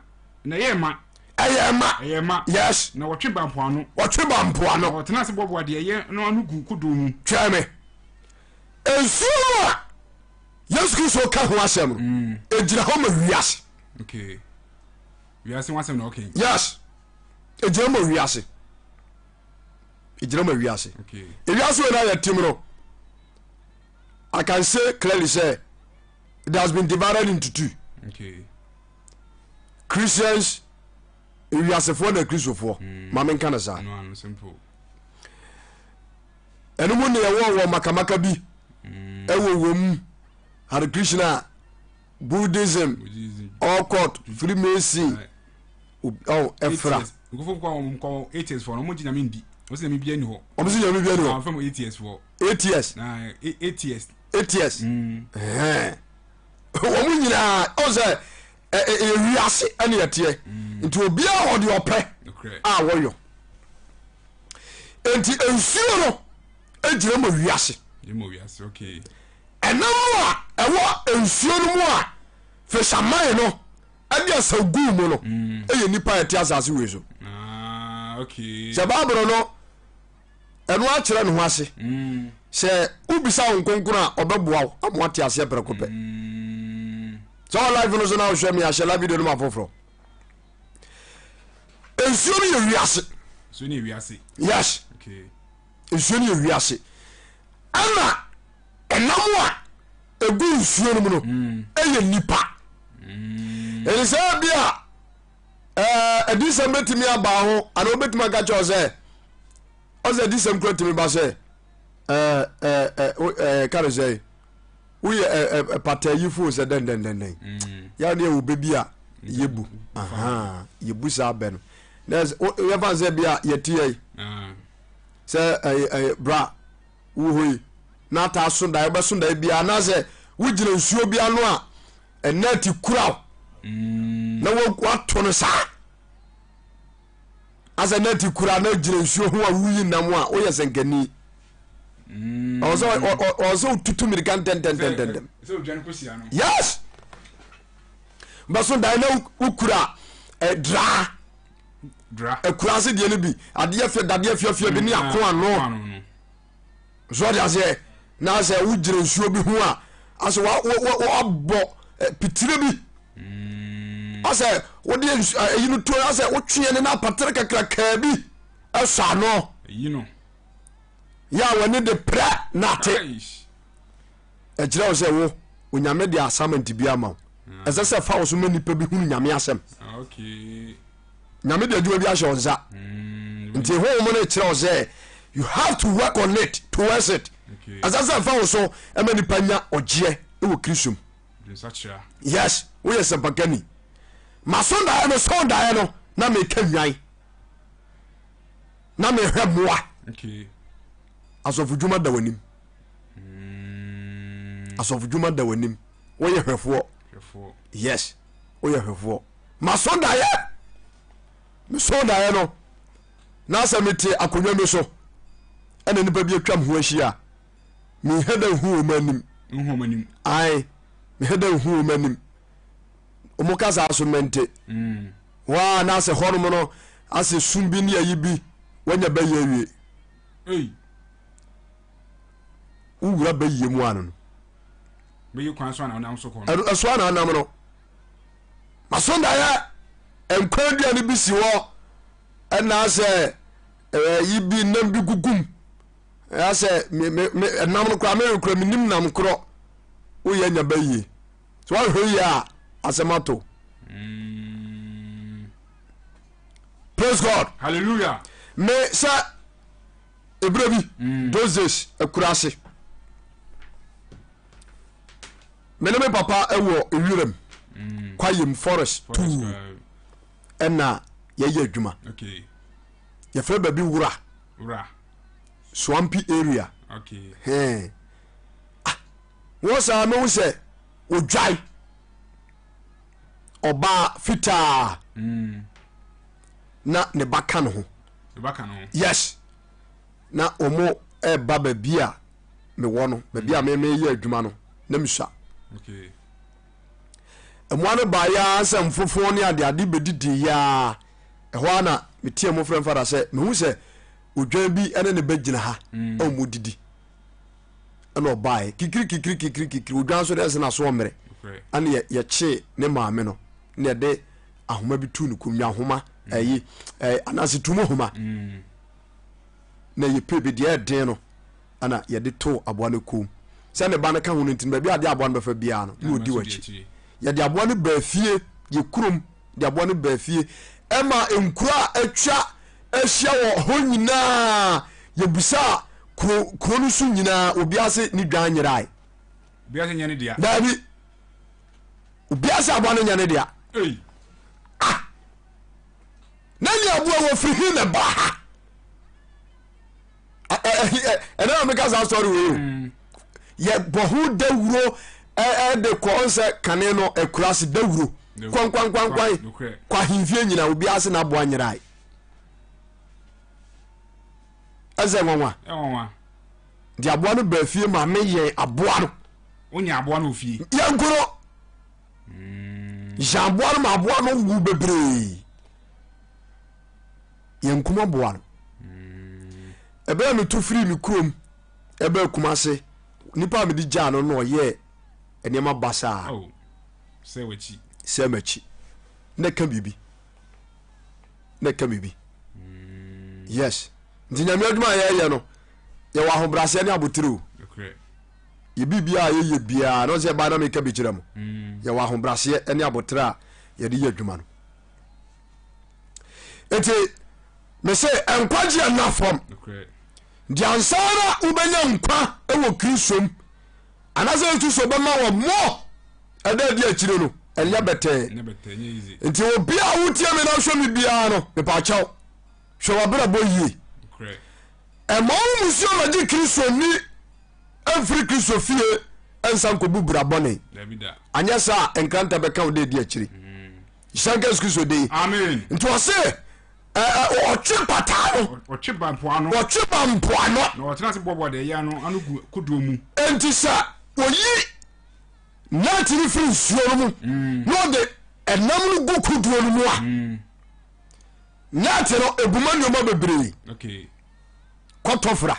na ɛyɛɛ ma. Ɛyɛɛ ma. Ɛyɛɛ ma. Yes. Na wɔtwe baa mpoano. Wɔtwe baa mpoano. Na wɔtenaa ase boaboa deɛ ɛyɛ no ano guu kodoɔ mu. Twɛn me. Nsuo no a Yesu Kristo ka ho asɛm no, mm. egyina hɔ ma wiase. Okay. Wiase ho asɛm na ɔka yi. Yes. Egyina ma wiase. Egyina ma wiase. Okay. Ewiase wɔ na yɛ tim no. I can say clearly sɛ it has been divided into two. Okay. Christians ewiasefoɔ na kristofoɔ mm. ma menka no saa ɛno mu ne ɛwɔ wɔ makamaka bi mm. ɛwɔ wɔ mu Hare Krishna Buddhism occult Freemason ɛfra ɔmo sɛ nyame bi ani hɔ atheist atheist mm. wɔn nyinaa ɔn sɛ ɛyɛ wiase ɛne ɛteɛ mm. nti obiara wɔ deɛ ɔpɛ a wɔyɔ nti nsuo no gyina ma wiase ɛnam no a ɛwɔ nsuo no mu a fisherman no ɛde asaw guu mu no mm. ɛyɛ nipa a ɛte asase wei so ah, sɛ baabolo no ɛno akyerɛ ne ho ase mm. sɛ wobisa wo nkonkron a ɔbɛboa wo ama wate aseɛ prɛko pɛ mm. sɛ wɔ live no so na wohwɛ me ahyɛ live video no ma foforɔ nsuo no yɛ wiase yes nsuo no yɛ wiase ɛna ɛnam a ɛgu nsuo no mu no mm. ɛyɛ nipa ɛne sɛ bi a adiyisɛm bɛtumi aba ho anaa wobɛtumi aka kyerɛ sɛ ɔsɛ adiyisɛm kura tumi ba sɛ ka no sɛ woyɛ pataayifo sɛ dɛndɛndɛndɛn mm. yɛ ne yɛwɔ bɛ bi a yɛbu yɛbu saa bɛ no na yɛfa sɛ bi a yɛte yɛi ah. sɛ bra wɔ hɔ yi na ataa so daeɛ wobɛso daeɛ biara anaasɛ wogyina nsuo bi ano a ɛnɛɛte kura wo mm. na wato no saa asɛ nɛɛte kura na gyina nsuo ho a woyi nam a woyɛ sɛnkani mm. ɔwɔ sɛ wotutu mmirika ntɛntɛntɛntɛm yes bɛso daeɛ na wokura eh, draa akura ase deɛ no bi adeɛ fɛ dadeɛ fiafia bi ne mm, ako ano so ɔde aseɛ na sɛ wogyina nsuo bi ho a asɛ wabɔ eh, pitire bi mm. asɛ wode ayi eh, no tuo asɛ wotweɛ ne no apatere kakrakaa bi ɛsɔ ano yɛ a w'ani de prɛ na ate ɛkyerɛ wo sɛ wo onyame de assignment bi ama wo mm. ɛsɛ sɛ fa wo so ma nnipa bi hunu nyame asɛm ah, nyame de adwuma bi ahyɛ wo nsa mm. nti honhom no kyerɛ wo sɛ you have to work on it towards it ɛsɛ sɛ fa wo so ma nipa nya ɔgyeɛ wɔ kristo mu yes woyɛ sɛmpakani maso daeɛ no so daeɛ no na meka nnwan na mehwɛ mmoa asɔfodwuma da w'anim mm. asɔfodwuma da w'anim woyɛ hwɛfoɔ yes woyɛ hwɛfoɔ maso daeɛ meso daeɛ no na sɛ mete akonnwa mi so ɛna nipa bi atwa me ho ahyia mehɛ dɛ nhu wɔn anim ae mehɛ dɛ nhu wɔn anim wɔn kasa so mente mm. waa na sɛ hɔnom no. Asɛ sum bi ne ayi bi wanya bɛyɛ awie. Wowura bɛyie mu ano no. Bɛyɛ kwan so ana wonam so kɔ no. Ɛso ana anam no. Maso daeɛ nkwa aduane bi si hɔ ɛna asɛ ɛyi bi nam bi gugum asɛ me me me ɛnam no koraa me kora menim nam korɔ woyɛ nya bɛyie so woahwɛ yie a asɛm ato. Praise God. Hallelujah. Me sɛ ebere bi mm. those days akura ase. Me ne me papa wɔ ewuram mm. kwayem forest tuu ɛna yɛyɛ adwuma. Okay. Yɛfrɛ baabi wura. Wura. Swampy area. Okay. Hɛn. Ah, wɔn saa mehu sɛ odwae. Ɔbaa fitaa. Mm. Na ne ba ka ne ho. Ne ba ka ne ho. Yes. Na wɔn ɛreba baabi a mewɔ no, baabi a mm. meyɛ adwuma no, na mesua. Okay. Mmoa no baeɛ ara sɛ mfofo ne adeade bɛdidi yɛa. Ɛhɔ ara na meteɛ mu frɛ mfada sɛ mehu sɛ odwan bi ne ne ba gyina ha mm. a wɔn didi. Ɛna ɔbaeɛ kikiri kikiri kikiri kikiri odwan so deɛ ɛsɛ n'aso ɔmmerɛ. Ɛna yɛkyee ne maame no na yɛde ahoma bi tuu ne kɔn mu ahoma ɛyi ɛɛ anaasɛ tumu homa mm. na yɛpɛ bi deɛ ɛden no ɛna yɛde too aboa no kɔn mu sɛ ne ba no ka ho no nti baabi a adeɛ aboa no bɛfa biara no na ɔdi w'akyi yɛde aboa no baa fie yɛ kurom de aboa no baa fie ɛma nkuro a atwa ahyia wɔ hɔ nyinaa yɛbusaa kuro kuro no so nyinaa obiara se ne dwan nyerae daabi obiara sɛ aboa no nyɛ ne dea ah na ne aboa wɔ firi he na ba ha ɛnɛ na meka saa story wei o mm. yɛbɔ ho dawuro ɛde kɔ nsɛ kane no akura se dawuro kwankwankwankwan kɔ ahemfie nyina obiara se n'aboa nyerae ɛsɛ nwanwa nti aboa no baa fie ma meyɛn aboa no Wonya aboa no wɔ fie. Yɛnko no. Yɛn aboa no ma aboa no wu bebree. Yɛnkum aboa no. Ɛbɛyɛ metu firi me kurom ɛbɛɛ Kumase nipa a mede gyaa no na ɔyɛɛ nneɛma basaa. Oh, sɛ w'akyi. Sɛ m'akyi. Na ɛka biribi. Na ɛka biribi. Yes. Nti nyame adwuma a yɛyɛ no yɛwɔ ahobrɛaseɛ ne abotere o. Yɛ biribiara a yɛyɛ biara na ɔsɛ ɛbaa na meka bi kyerɛ mo mm. yɛwɔ ahobrɛaseɛ ne aboterɛ a yɛde yɛ adwuma no nti mese nkwagye ɛna fam nti ansa na wobɛnya nkwa wɔ kristo mu anaasɛ yesu kristo bɛma wɔ mɔ ɛda adi akyire no ɛnyɛ bɛtɛɛ nti obi a wotie me na hwɛ me biara no mepaakyɛw hwɛ wabrabɔ yie ɛma wo musuo magye kristo ni mfiri Kristo fie nsa nkɔbu bra bɔne. Anyɛ saa a nkranta bɛka wo dɛ di akyiri. Nhyira nka Yesu Kristo din. Amen. Nti ɔse ɔtwe pataa no. Ɔtwe ba mpoano. Ɔtwe ba mpoano. Na ɔtena ase boaboa deɛ ɛyɛ ano ano gu kodoɔ mu. Nti sɛ oyi nɛɛte no firi nsuo no mu mm. na ɔde ɛnam no gu kodoɔ no mu a mm. nɛɛte no ebuma nneɛma bebree. Okay. Kɔtɔ fra.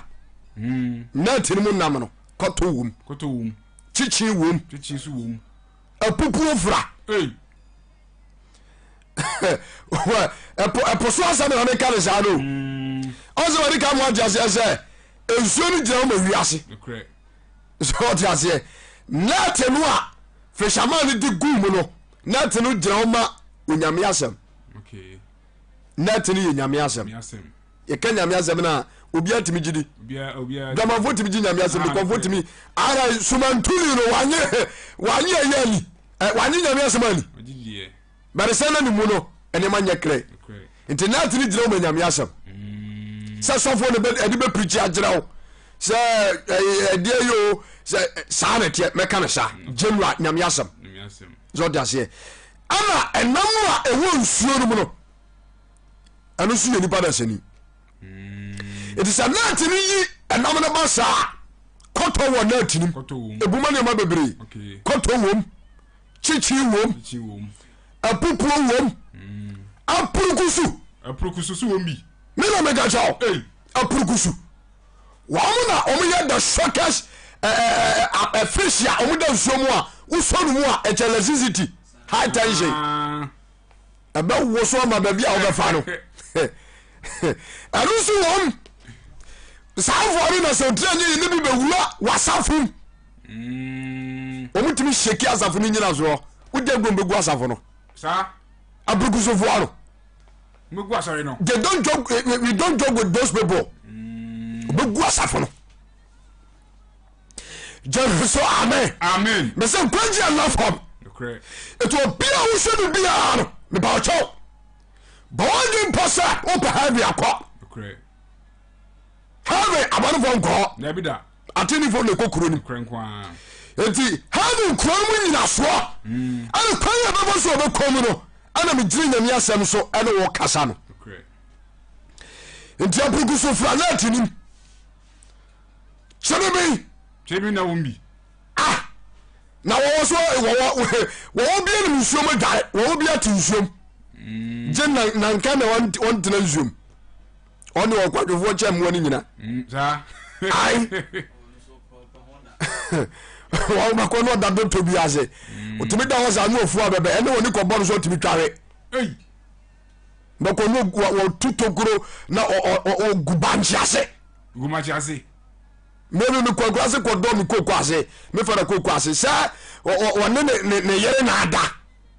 Hmm. Nɛɛte no mu nam no kɔtɔ wom. Kɔtɔ wom. Kyikyi wom. Kyikyi nso wom. Apupuo fra. Hey. Ɛpo ɛpo so asɛm na meka ne saa no. Hmm. Ɔsɛ wɔde ka mo ate aseɛ sɛ nsuo no gyina hɔ ma wiase. So ɔte aseɛ. Nɛɛte no a fisherman no de gu mu no nɛɛte no gyina hɔ ma onyame asɛm. Okay. Nɛɛte no yɛ nyame asɛm. Yɛka nyame asɛm no a obiara tumi gye di. Dwamanfoɔ tumi gye nyame asɛm di, kɔmfoɔ tumi. Ara sumantuni no wanye wanye ɛyɛ ani wanye nyame asɛm ani. Bɛde sɛ na ne mu no nneɛma nyɛ krɛ. Nti nɛɛte no gyina wo ma nyame asɛm. Mm. Sɛ sɔfoɔ no ɛde bɛ pirikyi agyerɛ wo sɛ ɛdeɛ yi o sɛ saa na ɛteɛ mɛka no saa mm. general nyame asɛm. Sɛ ɔde aseɛ. Ɛna ɛnam no a ɛwɔ nsuo no mu no ɛno nso yɛ nipa dasani nti sɛ nɛɛte no yi ɛnam no ba saa kɔtɔ wɔ nɛɛte no mu ebuma nneɛma bebree kɔtɔ wom kyikyi wom apupuo wom apurukusu. Apurukusu so wɔm bi. Me na meka kyɛ wo. Apurukusu. Wɔn na wɔn yɛ the shortest fish a wɔn da nsuo mu a wosɔ no mu a ɛkyɛ electricity high tension. Ah. Ɛbɛ wo so ama baabi a wɔbɛfa no. Ɛno nso wɔm. Saa mfoɔ no na sɛ otiri anyi ne bi bɛwura w'asafo mu. Wɔn tumi hyɛki asafo no nyina soɔ. Wogya guom bɛgu asafo no. Saa. Aburukusufoɔ no. Bɛgu asɔre no. They don't joke, we don't joke with those people. Bɛgu asafo no. Gyeme so amen. Amen. Mese nkwagye anna fam. Nokorɛ. Ɛti obi a wohwɛ no biara no meba ɔkyɛw. Bɔ wɔn dwen pɔ sɛ wopɛ heaven akɔ. Nokorɛ. Heaven abɔnefoɔ nkɔ hɔ. Dabi da. Atenefoɔ na ɛkɔ kuro no. Nokorɛ nko ara. Enti heaven kuro no mu nyinasoɔ ɛne kwan yɛ bɛbɔ so ɔbɛkɔ mu no ɛna megyina nyame asɛm so ɛne wɔ kasa no. Nokorɛ. Nti apuruku so fura na nim. Kyene bi. Kyene bi na wɔn bi. Ah na wɔwɔ so wɔwɔ wɔwɔ bi anim nsuom adware wɔwɔ bi ate nsuom. Mm. Gye nanka na wɔntena nsuom. Ɔne ɔkwadwofoɔ kyɛ mmoa no nyina. Mm, saa. Ai. Wɔn bɛkɔ na ɔda dɔtɔ bi ase. Ɔtumi da hɔ saa ne ɔfu abɛbɛ ɛne wɔne kɔbɔ no so ɔtumi tware. Ei. Bɛkɔ no wɔtu tokuro na ɔgu bankye ase. Gu bankye ase. Mɛmi mi kɔ akura se kɔdɔ mi koko ase mi fara koko ase sɛ ɔne ne ne yere na ada.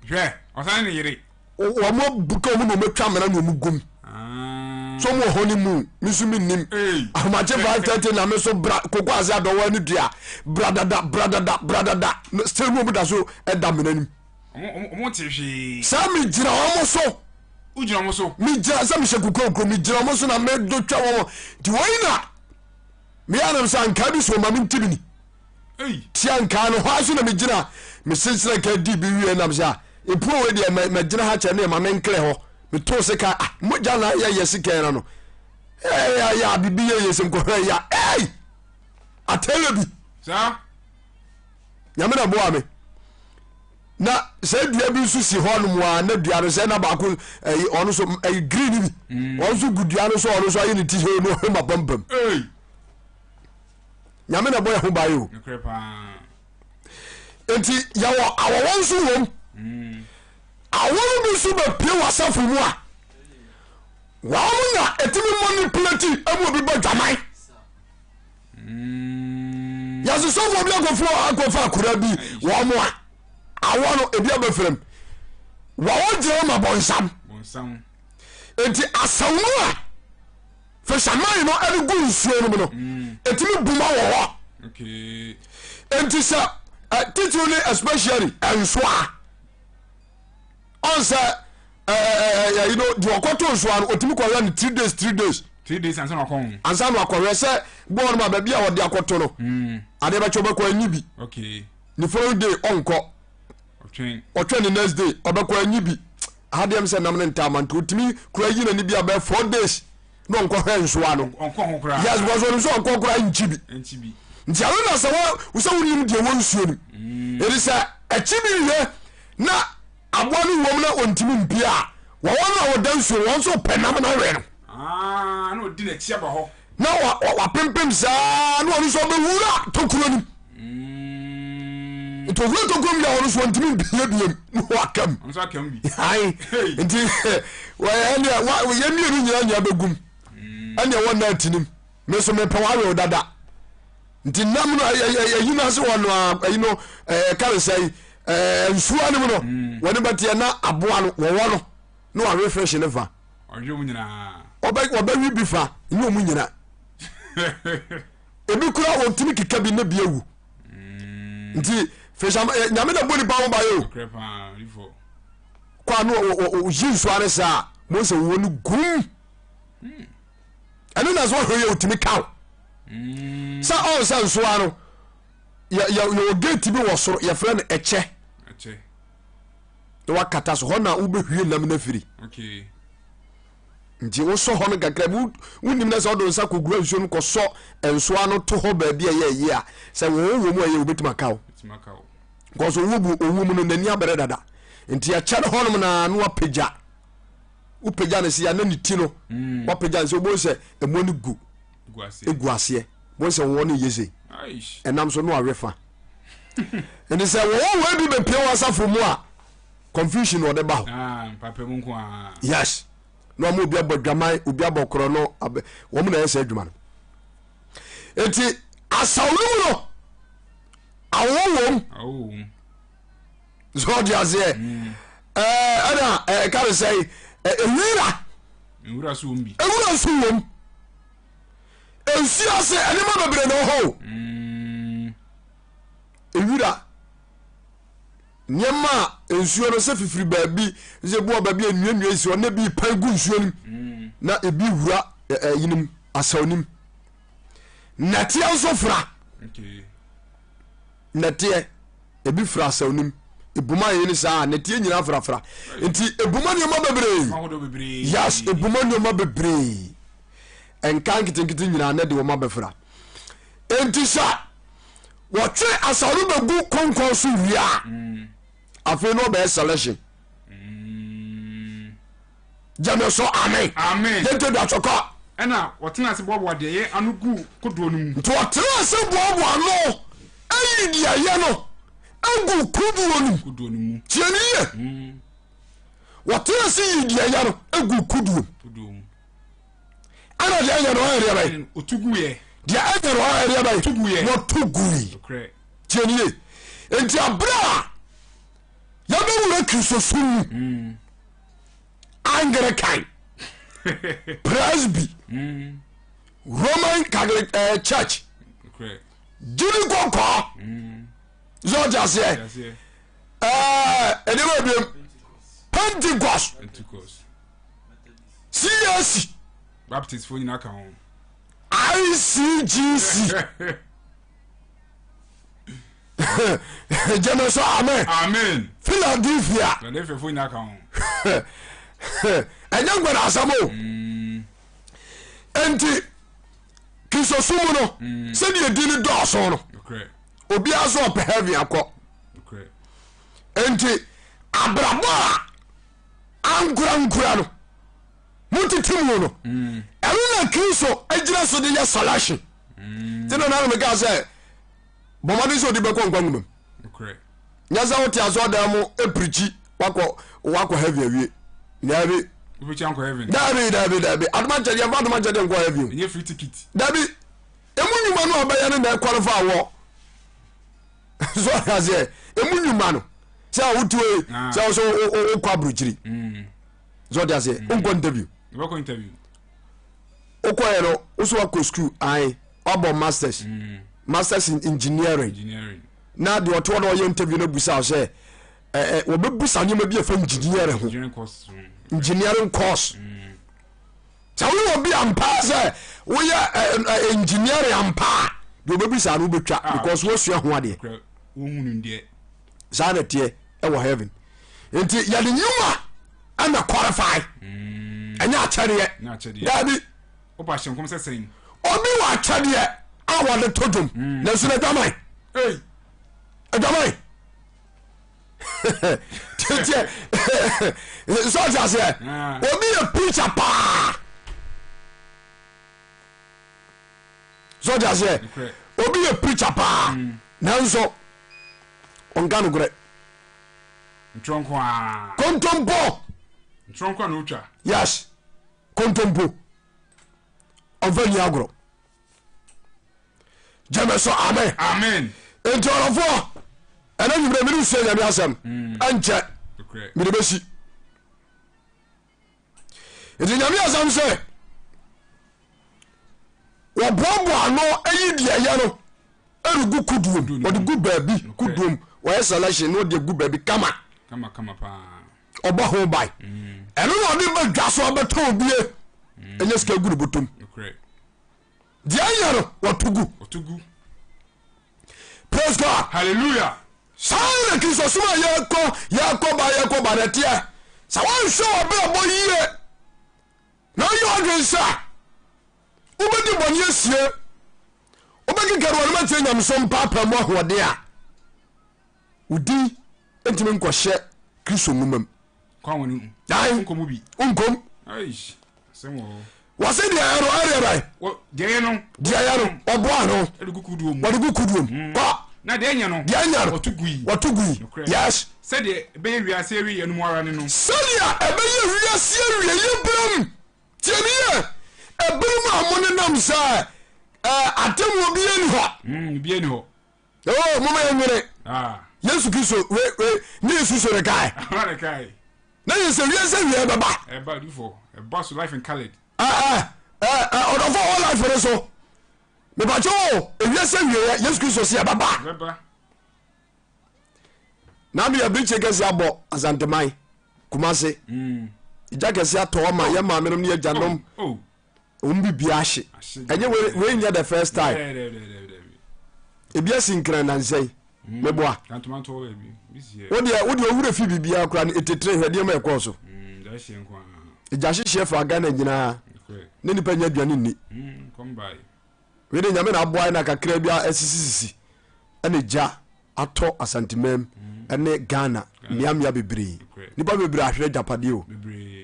Hwɛ ɔsan ne yere. Wɔn abu ka wɔn na wɔn atwa amena na wɔn gum. Ah. So wɔn wɔ hɔ ne mu mi nso mi nim. Ahomakye 5:30 na mi nso bra koko ase adɔwɔ ne dua bradada bradada bradada still mu wɔn da so ɛda amena nim. Wɔn te hwee. Sɛ mi gyina wɔn so. Wogyina wɔn so. Mi gyina sɛ mi hyɛ kukuo mi gyina wɔn so na mi do twa wɔn nti wɔn yi na. Meyɛ anam sɛ ankaa bi so ma me ntimi ni. Tia nkaa no hɔ so na megyina mesensene nkaa di bi wie nam sɛ a epuo wei deɛ magyina ha kyɛ ne ma menklɛ hɔ metoo sika ah mogya na ayɛ yɛ sika no no ɛyɛ yɛ abibi yɛ yɛ sɛ nkɔhwɛ yɛ ɛy atɛlɛ bi saa nyame na boa me na sɛ dua bi nso si hɔ nom a na dua no sɛ na baako ɛyi ɔno nso ɛyi green bi mm. ɔno nso gu dua no so ɔno nso ayɛ ne ti hɛ no ɔhɛ ma pampam nyame na ɛbɔ yɛ ho ban o nti yɛwɔ awɔwɔ nso wom mm. awɔ no bi nso bɛpie wɔ asafo mu a wɔn na ɛtumi manipulate ɛmu obi bɔ dwaman Mm. Yɛse sɔfoɔ bi akɔfo akɔfa akora bi wɔn mo a awɔ no ebi abɛfrɛm wɔwɔ gyina ma bɔnsam nti asaw no a fisherman no ɛde gu nsuo no mu no mm. ɛtumi buma wɔ hɔ nti sɛ titiri ne especially nsoa ɔn sɛ ɛyi no deɛ ɔkɔto nsoa no ɔtumi kɔhwɛ no 3 days 3 days. 3 days ansa na wakɔ ho. Ansa na wakɔhwɛ sɛ bɔɔl no ma baabi a wɔde akɔto no. Hmm. Adeɛ bɛkyɛ ɔbɛkɔ anyi bi. Okay. Ne following day ɔnkɔ. Ɔtwɛn. Ɔtwɛn ne next day ɔbɛkɔ anyi bi. Adeɛ m sɛ nam ne ntaama nti ɔtumi kura yi n'ani bi abɛɛ 4 days na ɔnkɔhwɛ nsoa no. Ɔnkɔ ho koraa. Yes, because ɔnim sɛ ɔnkɔ koraa nkyi bi. Nkyi bi. Nti ɛno na sɛ wɔ sɛ wonim deɛ wɔ nsuo no. Ɛdi sɛ akyi bi wie na Aboa no wom na ɔntumi mpue a, wɔn a wɔda nsuo wɔn nso pɛ nam no awe no. Ah, na ɔdi n'akyi aba hɔ. Na wapempem saa na ɔno nso ɔbɛwura tokuro no mu. Mm. Nti owura tokuro mu yɛ ɔno nso ɔntumi mpue biem na waka mu. Ɔno nso aka mu bi. Ayi nti ɛndeɛ yɛn mmienu nyinaa nyinaa bɛgum mm. ɛndeɛ wɔn nan tinim me nso mepɛ wawe wo dada. Nti nam no ɛyi no ase wɔ no ɛyi no ɛka ne sɛ nsuo no mu no mm. wɔne bɛteɛ na aboa no wɔwɔ no na wawe fish no fa ɔbɛwe bi fa nyɛ ɔmu nyina ebi kura wɔntumi keka bi ne bi awu mm. nti fish nyame na bɔ nipa ho ba yɛ o kɔ ano ɔyi nsuo no saa mo sɛ wɔwɔ no gum hmm. Ɛno na sɛ ɔhwɛ yɛ otumi ka o mm. sɛ ɔn sɛ nsoa no yɛwɔ gate bi wɔ soro yɛfrɛ no ɛkyɛ na wakata so hɔ na wobɛhwie nam no afiri nti wosɔ hɔ no kakra bi wonim no sɛ wode nsa kɔgura nsuo no kɔsɔ nsoa no to hɔ baabi a ɛyɛ ɛyɛ a sɛ wɔwɔ wɔ mu a ɛyɛ wobɛtumi aka wo kɔsɛ owu bu owu mu no n'ani abɛrɛ dada nti ɛkyɛ no hɔnom na na wapagya. Wopagya no sɛ na ne ti no mm. wapagya no sɛ wobɛhu sɛ ɛmoa no gu gu aseɛ bohu sɛ wɔwɔ no yɛ sei ɛnam so no awe fa ɛnti sɛ wɔwɔ wɔ bi bɛpie wɔ asafo mu a confusion na ɔde ba hɔ ah, yes na ɔma obi abɔ dwaman obi abɔ korɔ no wɔn na ɛyɛ sɛ adwuma no nti asaw no mu no awɔ wɔm sɛ ɔde aseɛ mm. ɛna ɛka ne sɛ nwura nwura nso wɔm bi nwura nso wɔm nsuo ase nneɛma bebree na ɔhɔ o mm. nwura nneɛma a nsuo no sɛ fifiri baabi sɛ ebi wɔ baabi a nnuannua si hɔ na ebi pan gu nsuo no mu mm. na ebi wura ɛyinom asaw no mu nnɛteɛ nso fra nnɛteɛ ebi fra asaw no mu ebuma yɛ ne saa nnɛteɛ nyinaa frafra nti ebuma nneɛma bebree yes ebuma nneɛma bebree nka nketenkete nyinaa ne de wɔn abɛfra nti sɛ wɔtwe asaw no bɛgu kɔnkɔn so wie a mm. afei na ɔbɛyɛ selection gyeme so amen amen yɛntɛ dwa so kɔ ɛna wɔtena ase boaboa deɛ ɛyɛ ano gu kodoɔ no mu nti wɔtena ase boaboa ano ayi deɛ ɛyɛ no agu kodoɔ no mu kodoɔ no mu tie ne yie mm. wɔtena ase yi deɛ ɛyɛ no agu kodoɔ mu kodoɔ mu ɛna deɛ ɛnyɛ no ɔyɛ deɛ bɛyɛ ɔtu guiɛ deɛ ɛnyɛ no ɔyɛ deɛ bɛyɛ Ɔtu guiɛ. wɔto gui nokorɛ tie ne yie nti abere a yɛbɛwura kristosom mu mm. Anglican, Presby, mm. Roman Catholic uh, Church, gyidi kɔkɔɔ sɛ ɔte aseɛ ɛde bɛ biem Pentecost, CAC, Baptist fo nyinaa ka ho, ICGC. gyeme so amen amen philadelphia philadelphia fo nyinaa ka ho ɛnyɛ nkwada asɛm o mm. enti kristosom mu no mm. sɛdeɛ di no dɔɔso no obiara so ɔpɛ heaven akɔ enti abrabɔ a ankorankora no motete mu no mm. ɛno na kristo agyina so de yɛ selection nti na nana meka sɛ bɔ mmɔden sɛ ɔde bɛkɔ nkwa nwoma mu nyɛ sɛ wote asɔredan mu pirikyi wakɔ wakɔ heaven awie daabi daabi daabi daabi adoma nkyɛdeɛ mfa adoma nkyɛdeɛ nkɔ heaven o daabi emu nnwuma no a ɔbɛyɛ no na ɛkwalify wɔ so ɔyɛ aseɛ emu nnwuma no sɛ wotuo yi ah. sɛ wosɛ wokɔ aburokyiri mm. so ɔde aseɛ mm. wonkɔ interview wokɔyɛ no wosɛ wakɔ school ae wabɔ masters mm. masters in engineering na deɛ ɔte hɔ na ɔyɛ interview no busa sɛ ɛɛ wɔbɛbusa nneɛma bi ɛfa engineering ho engineering course mm. sɛ woyɛ obi ampa sɛ woyɛ ɛɛ engineering ampa a deɛ wɔbɛbusa no wobɛtwa ah. because woasua ho adeɛ saa na ɛteɛ ɛwɔ heaven nti yɛde nnwuma ɛna qualify mm. ɛnyɛ akyɛdeɛ daabi. Wopa hyɛ nkɔm sɛ sɛn? Obi wɔ akyɛdeɛ a wɔde to dwom mm. nanso na adwaman adwaman tiɛtiɛ sɛ ɔte aseɛ ah. obi yɛ preacher paa sɛ ɔte aseɛ obi yɛ preacher paa mm. nanso ɔnka nokorɛ kontompo yes kontompo ɔmfa nni agorɔ gyeme so amen amen nti ɔrɔfoɔ ɛna nwummerɛ mene sua nyame asɛm mm. ɛnkyɛ mede bɛsi nti nyame asɛm sɛ wɔboaboa ano ayi deɛ ɛyɛ no ɛregu kodoom wɔde gu baabi kodoom wɔyɛ selection na wɔde agu baabi kama ɔbɔ ho ban ɛno na ɔde ba dwa so abɛtɔn obie ɛnyɛ sika gu ne bɔtɔm deɛ ɛnyɛ no wɔto gu praise God hallelujah saa na kristosom a yɛkɔ yɛkɔ ba yɛkɔ ba na ɛteɛ sɛ wɔnhwɛ wɔ brabɔ yie na ɔyɛ ɔdwen sɛ wobɛdi bɔne asie wobɛkekɛre wɔnom atie nyamesom mpaapa mu ahoɔden a Wo din ntumi nkɔhyɛ Kristo nwoma mu. Kwan wɔ ne mu. Ae. Wonkɔ mu bi. Wonkɔ mu. Wɔse deɛ ɛyɛ no ɛdeɛ bɛn? Deɛ ɛyɛ no. Deɛ ɛyɛ no ɔboa ano. Ɛde gu kuduo mu. Wɔde gu kuduo mu. Hmm. Kɔ. Na deɛ ɛnyɛ no. Deɛ ɛnyɛ no. Wɔto gui. Wɔto gui. Nokorɛ. Yes. Sɛdeɛ ɛbɛyɛ wiase awieɛ no mu ara ne no. Sɛdeɛ ɛbɛyɛ wiase awieɛ berɛ mu. Tie me yie. Ɛberɛ mu a monenam sɛ ɛɛ atemmuo biara nni hɔ. Hmm, biara nni hɔ. Oh, moma yɛnwene. Ah. Yesu Kristo we we ne Yesu Kristo ne kae. Ne kae. Na yɛ sɛ wiase awieɛ bɛba. Ɛba dufo. Ɛba so life and colored. Ɛɛ ɛɛ ɔdɔfo wɔ life no so. Mepakyɛ o, ewiase awieɛ Yesu Kristo se ɛbɛba. Ɛbɛba. Na mi abirikyi kɛse abɔ Asanteman, Kumase. Gya kɛse atɔ ama yɛ maame nom ne yɛ agyanom. Oh. oh. Wɔn biribi ahye. Ɛnyɛ wei wei nyɛ the first time. Ebi asi nkran nansa yi. Mm. Meboa. Wodeɛ wodeɛ owurɛ fi biribiara koraa no etetere hwɛ nneɛma ɛkɔɔ so. Mm, Egya hyehyeɛ fa Ghana nyinaa. Ne nipa nya aduane nni. Mm, Wei de nyame na aboa na kakra bi asisisisi ɛna egya atɔ Asantemam ɛne Ghana mmeammea bebree. Nipa bebree ahwere agyapadeɛ o.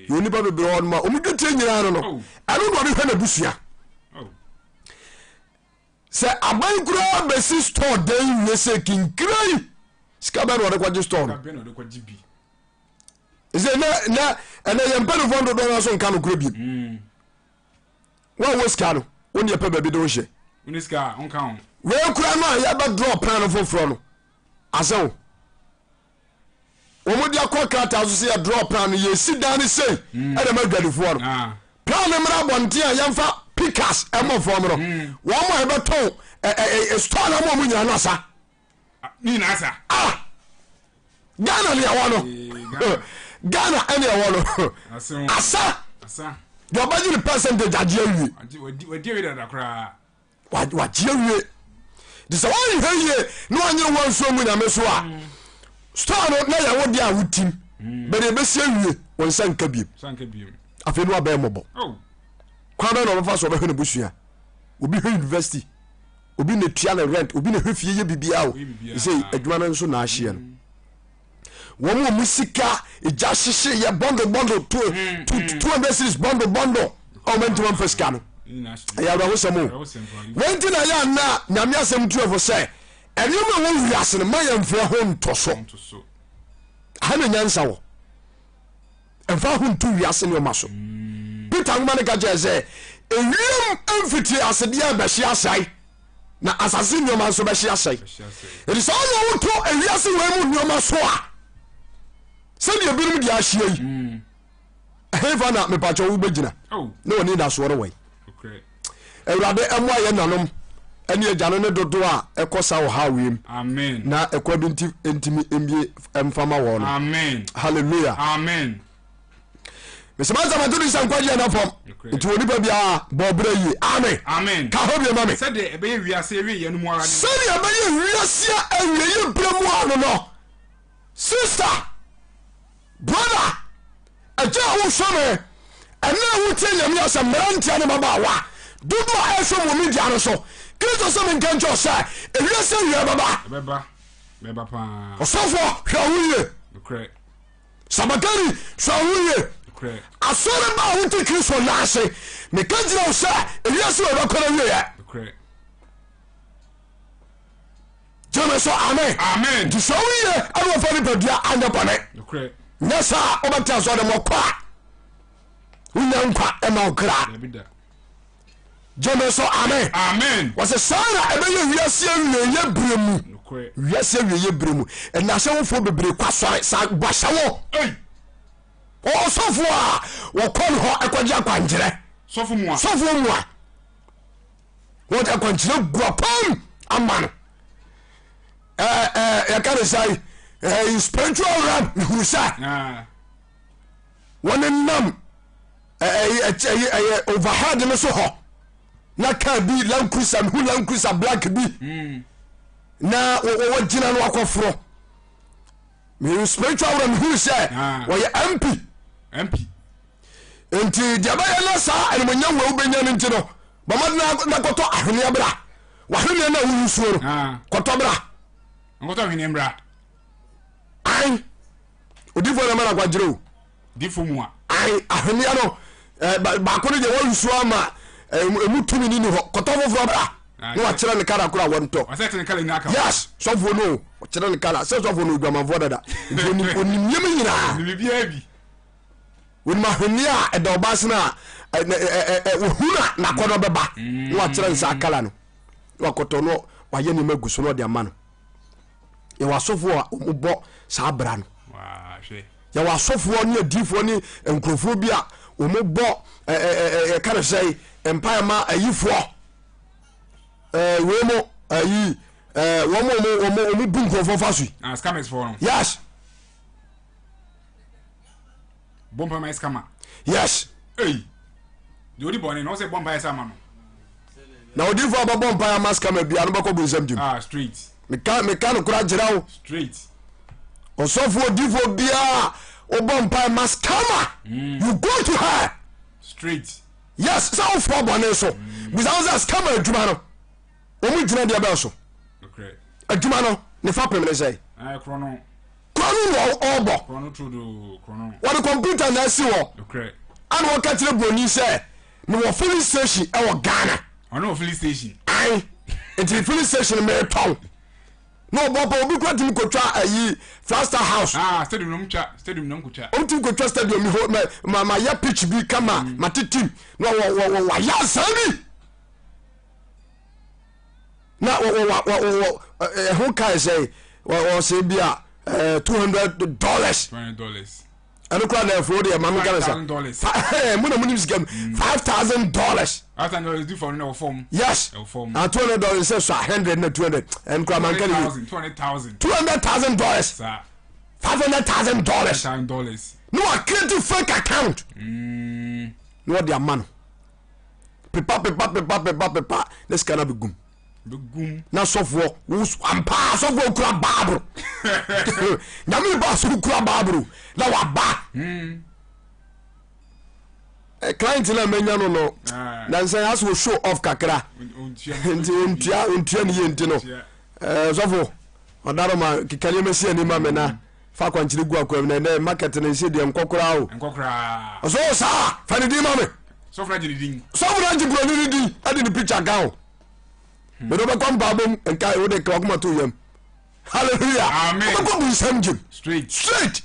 Yɛwɔ nipa bebree wɔ hɔ nom a wɔn dwetire nyinaa no no oh. ɛno na ɔde hwɛ n'abusua. Oh. Sɛ aban koraa bɛsi store dan wie sɛ kinkirai sika bɛn na ɔde kɔgye store no. Ɛsɛ na na ɛnɛ yɛn mpanimfoɔ dodoɔ no so nka nokorɛ biem. Mm. Wo a wɔ sika no wo ne ɛpɛ baabi de wo hyɛ. Wone sika a ɔnka ho. Wei kura no a yɛbɛ draw plan no foforɔ no asɛ wo. Wɔn de akɔ krataa so sɛ yɛ draw plan no yɛsi dan no sei mm. ɛna ma adwadifoɔ no. Ah. Plan no mmra abɔnten a yɛmfa pikas ɛmɔ fam no. Mm. Wɔn a yɛbɛtɔn ɛ ɛ store no ama wɔn nyinaa no asa. Ne nyinaa sa. Ah! Ghana ne ɛwɔ no. Ghana ɛne ɛwɔ no. Asa. Deɛ ɔbɛgye ne percentage agye awie. Wadi awie dada koraa. Wagye awie. De sɛ wɔnhwɛ yie na wɔnyere wɔn nsuo ngu nyame so a mm. store no na yɛwo deɛ a wotim mm. bɛde ɛbɛsi awie wɔn nsa nka biem. Afei no abɛn mmɔbɔ. Oh. Kwan bɛn na ɔbɛfa so ɔbɛhwɛ ne busua. Obi hwɛ university. obi na tua ne rent obi na hwɛ fie yɛ biribiara o sɛ adwuma no nso na ahyeɛ no wɔn a wɔn sika egya hyehye yɛ bɔndo bɔndo two mm, two mm. 200 series bɔndo bɔndo a wɔn ntoma nfa sika no ɛyɛ awerɛhosɛm o wɔn ti na yɛ ana nyame asɛm tu ɛfo sɛ ɛnneɛma a ɛwɔ wiase no ma yɛn mfrɛ ho ntɔ so aha na nyansa wɔ. Mfa ho nto wiase nneɛma so. Peter nwoma no ka kyerɛ sɛ ewiem mfitiasedeɛ bɛhye asɛe na asase nneɛma nso bɛhye asɛe. Ɛti sɛ ɔna woto ewiase wei mu nneɛma so a sɛdeɛ ebinom de ahyia yi mm. ɛhefa na mepakyɛ wobɛgyina oh. na wɔne nasoɔ no wɔi Awurade mmoa yɛn nanom ne agya no ne dodoɔ a ɛkɔ sa ɔhaw wiem na ɛkwa bi nti ntumi mbie mfama wɔn no. Hallelujah. Amen. Mesoma sɛ mato de sɛ nkwagye ɛna fam nti wɔ nipa biara bɔ ɔbrɛ yie. Amen. Amen. Ka hɔ bi ma me. Sɛdeɛ ɛbɛyɛ wiase awieɛ no mu ara ne. Sɛdeɛ ɛbɛyɛ wiase awieɛ berɛ mu ano no. Sister. Brother, agya a wohwɛ me ɛnɛ a wotie Nyame asɛm, mmeranteɛ ne mmabaawa dodoɔ a ɛhwɛ wɔ media no so, Kristo sɛ menka nkyerɛ wo sɛ ewiase awieɛ bɛba. Ɛbɛba, bɛba paa. Ɔsɔfoɔ, hwɛ wo ho yie. Nokorɛ. Sabatani, hwɛ wo ho yie. Nokorɛ. Asɔre ba a wote Kristo nan ase, meka kyerɛ wo sɛ ewiase wɔ ɛbɛkɔ no awieɛ. Nokorɛ. Gyeme so amen. Amen. Nti sɛ woyie ɛne wɔfa nipadua anyɛ bɔne. Nokorɛ. Nyɛ saa wobɛte asɔ de mɔkɔ a wonya nkwa ɛma wo kra. Dabi da. Gyeme so amen. Amen. Wɔsɛ saa na ɛbɛyɛ wiase awieyɛ berɛ mu. Nokorɛ. Wiase awieyɛ berɛ mu. Ɛna ahyɛwofoɔ bebree kɔ asɔre saa bɔ ahyɛwo. Ei. Ɔsɔfoɔ a wɔkɔ ne hɔ ɛkɔgye akwankyerɛ. Sɔfo mua. Sɔfoɔ mua. Wɔde akwankyerɛ gu apam ama no. Yɛka ne sɛ in spiritual realm mehunu sɛ wɔne nam ɛyɛ overhead no so hɔ na car bi Land Cruiser mehu Land Cruiser black bi hmm. na wɔgyina no akɔforɔ mehu spiritual realm mehunu sɛ wɔyɛ MP MP Nti deɛ ɛbɛyɛ na saa animonyam wei wobɛnya no nti no, bɔ mmɔden na kɔtɔ ahweneɛ bra. Wahweneɛ no a woyi suo no, ah. kɔtɔ bra. Nkɔtɔ ahweneɛ mbra. Ae, odifoɔ na mana akwankyerɛ o. Difo mu a. Ae, ahweneɛ no. Baako no deɛ wɔnsuo ama ɛmu tumi ni ni hɔ kɔtɔ foforɔ bra ah, na wakyerɛ ne kala koro a wɔntɔ. Yes, sɔfoɔ no ɔkyerɛ ne kala sɛ sɔfoɔ no odwamanfoɔ dada nti onim nneɛma nyinaa. Onim ahwenneɛ a ɛda ɔbaa sene a ohunu a n'akɔnɔ bɛba na wakyerɛ ne saa kala no na wakɔtɔ no wayɛ nneɛma gu so na ɔde ama no. Yɛwɔ asɔfoɔ a wɔbɔ saa bra no. Yɛwɔ asɔfoɔ ne adiifoɔ ne nkurɔfoɔ bi a wɔbɔ yɛka no sɛ mpaeɛ ma ayifoɔ wei mo ayi wɔn wɔn wɔn bu nkurɔfoɔ fa so yi. Ah, scammers foɔ no. Yes. Bɔ mpa ma ɛsikama. Yes. Ei. Deɛ odi bɔne na ɔsɛ bɔ mpa ɛsɛ ama no. Na odifo a ɔbɛbɔ mpa ama sikama bia no bɛkɔ bonsam gyem. Ah, straight. Meka meka no kora gyerɛ wo. Straight. Ɔsɔfo odifo bia wobɔ mpa ma sikama. You go to her. Straight. Yes, sɛ wofoɔ bɔne so. Bisa wo sɛ sikama adwuma no. Wɔn gyina deɛ bɛn so. Adwuma no ne fa pem ne sɛ. Ah, korɔ Korɔ no na ɔrebɔ. Wɔde kɔmputa na asi hɔ. Ana wɔka kyerɛ buroni sɛ mewɔ filling station ɛwɔ Ghana. Ɔno wɔ filling station. Ayi nti filling station mɛtɔn. Na ɔbɔ pa obi kura tumi kotwa ayi Flagstaff house. Ah stadium na ɔmo twa stadium na ɔmo kotwa. Ɔmo tumi kotwa stadium mi hɔ mɛ ma ma yɛ pitch bi kama ma te team na wɔ wɔ wɔ wayɛ asan bi. Na wɔ wɔ wɔ wɔ ɛho kae sɛ wɔsɛ bi a $200. $200. Ɛno kora na ɛfo deɛ maame ka ne sa mu na mu nim sika mu $5,000. $5,000 di fam na ɛwɔ fam. Yes. Ɛwɔ fam. Na $200 sɛ sɔ 100 na 200 ɛno kora manka ne yi. $200,000. $200,000. Saa. $500,000. $1,000. Na wa create fake account. Na wɔde ama no. Pepa pepa pepa pepa pepa ne sika no abɛgum. Bɛgum. Na sɔfoɔ ampa sɔfoɔ kura baabolo. Nyame ba so kura baabolo na waba. Client na manya no no ah. na nsɛn asɛ wɔ show off kakra nti ontua ontua ne yie nti no sɔfo ɔdaroma keka nneɛma si ani ma me na fa akwankyerɛ gu akwam na ɛnɛ market no nse deɛ nkɔ koraa o nkɔ ɔsɛ o saa fa ne din ma me sɔfo na gye ne din sɔfo na gye buroni ne din ɛde ne picture ka o mede wobɛkɔ mpaabom nka wode ka wakoma to yam hallelujah Amen. wobɛkɔ bu nsɛm gyem straight straight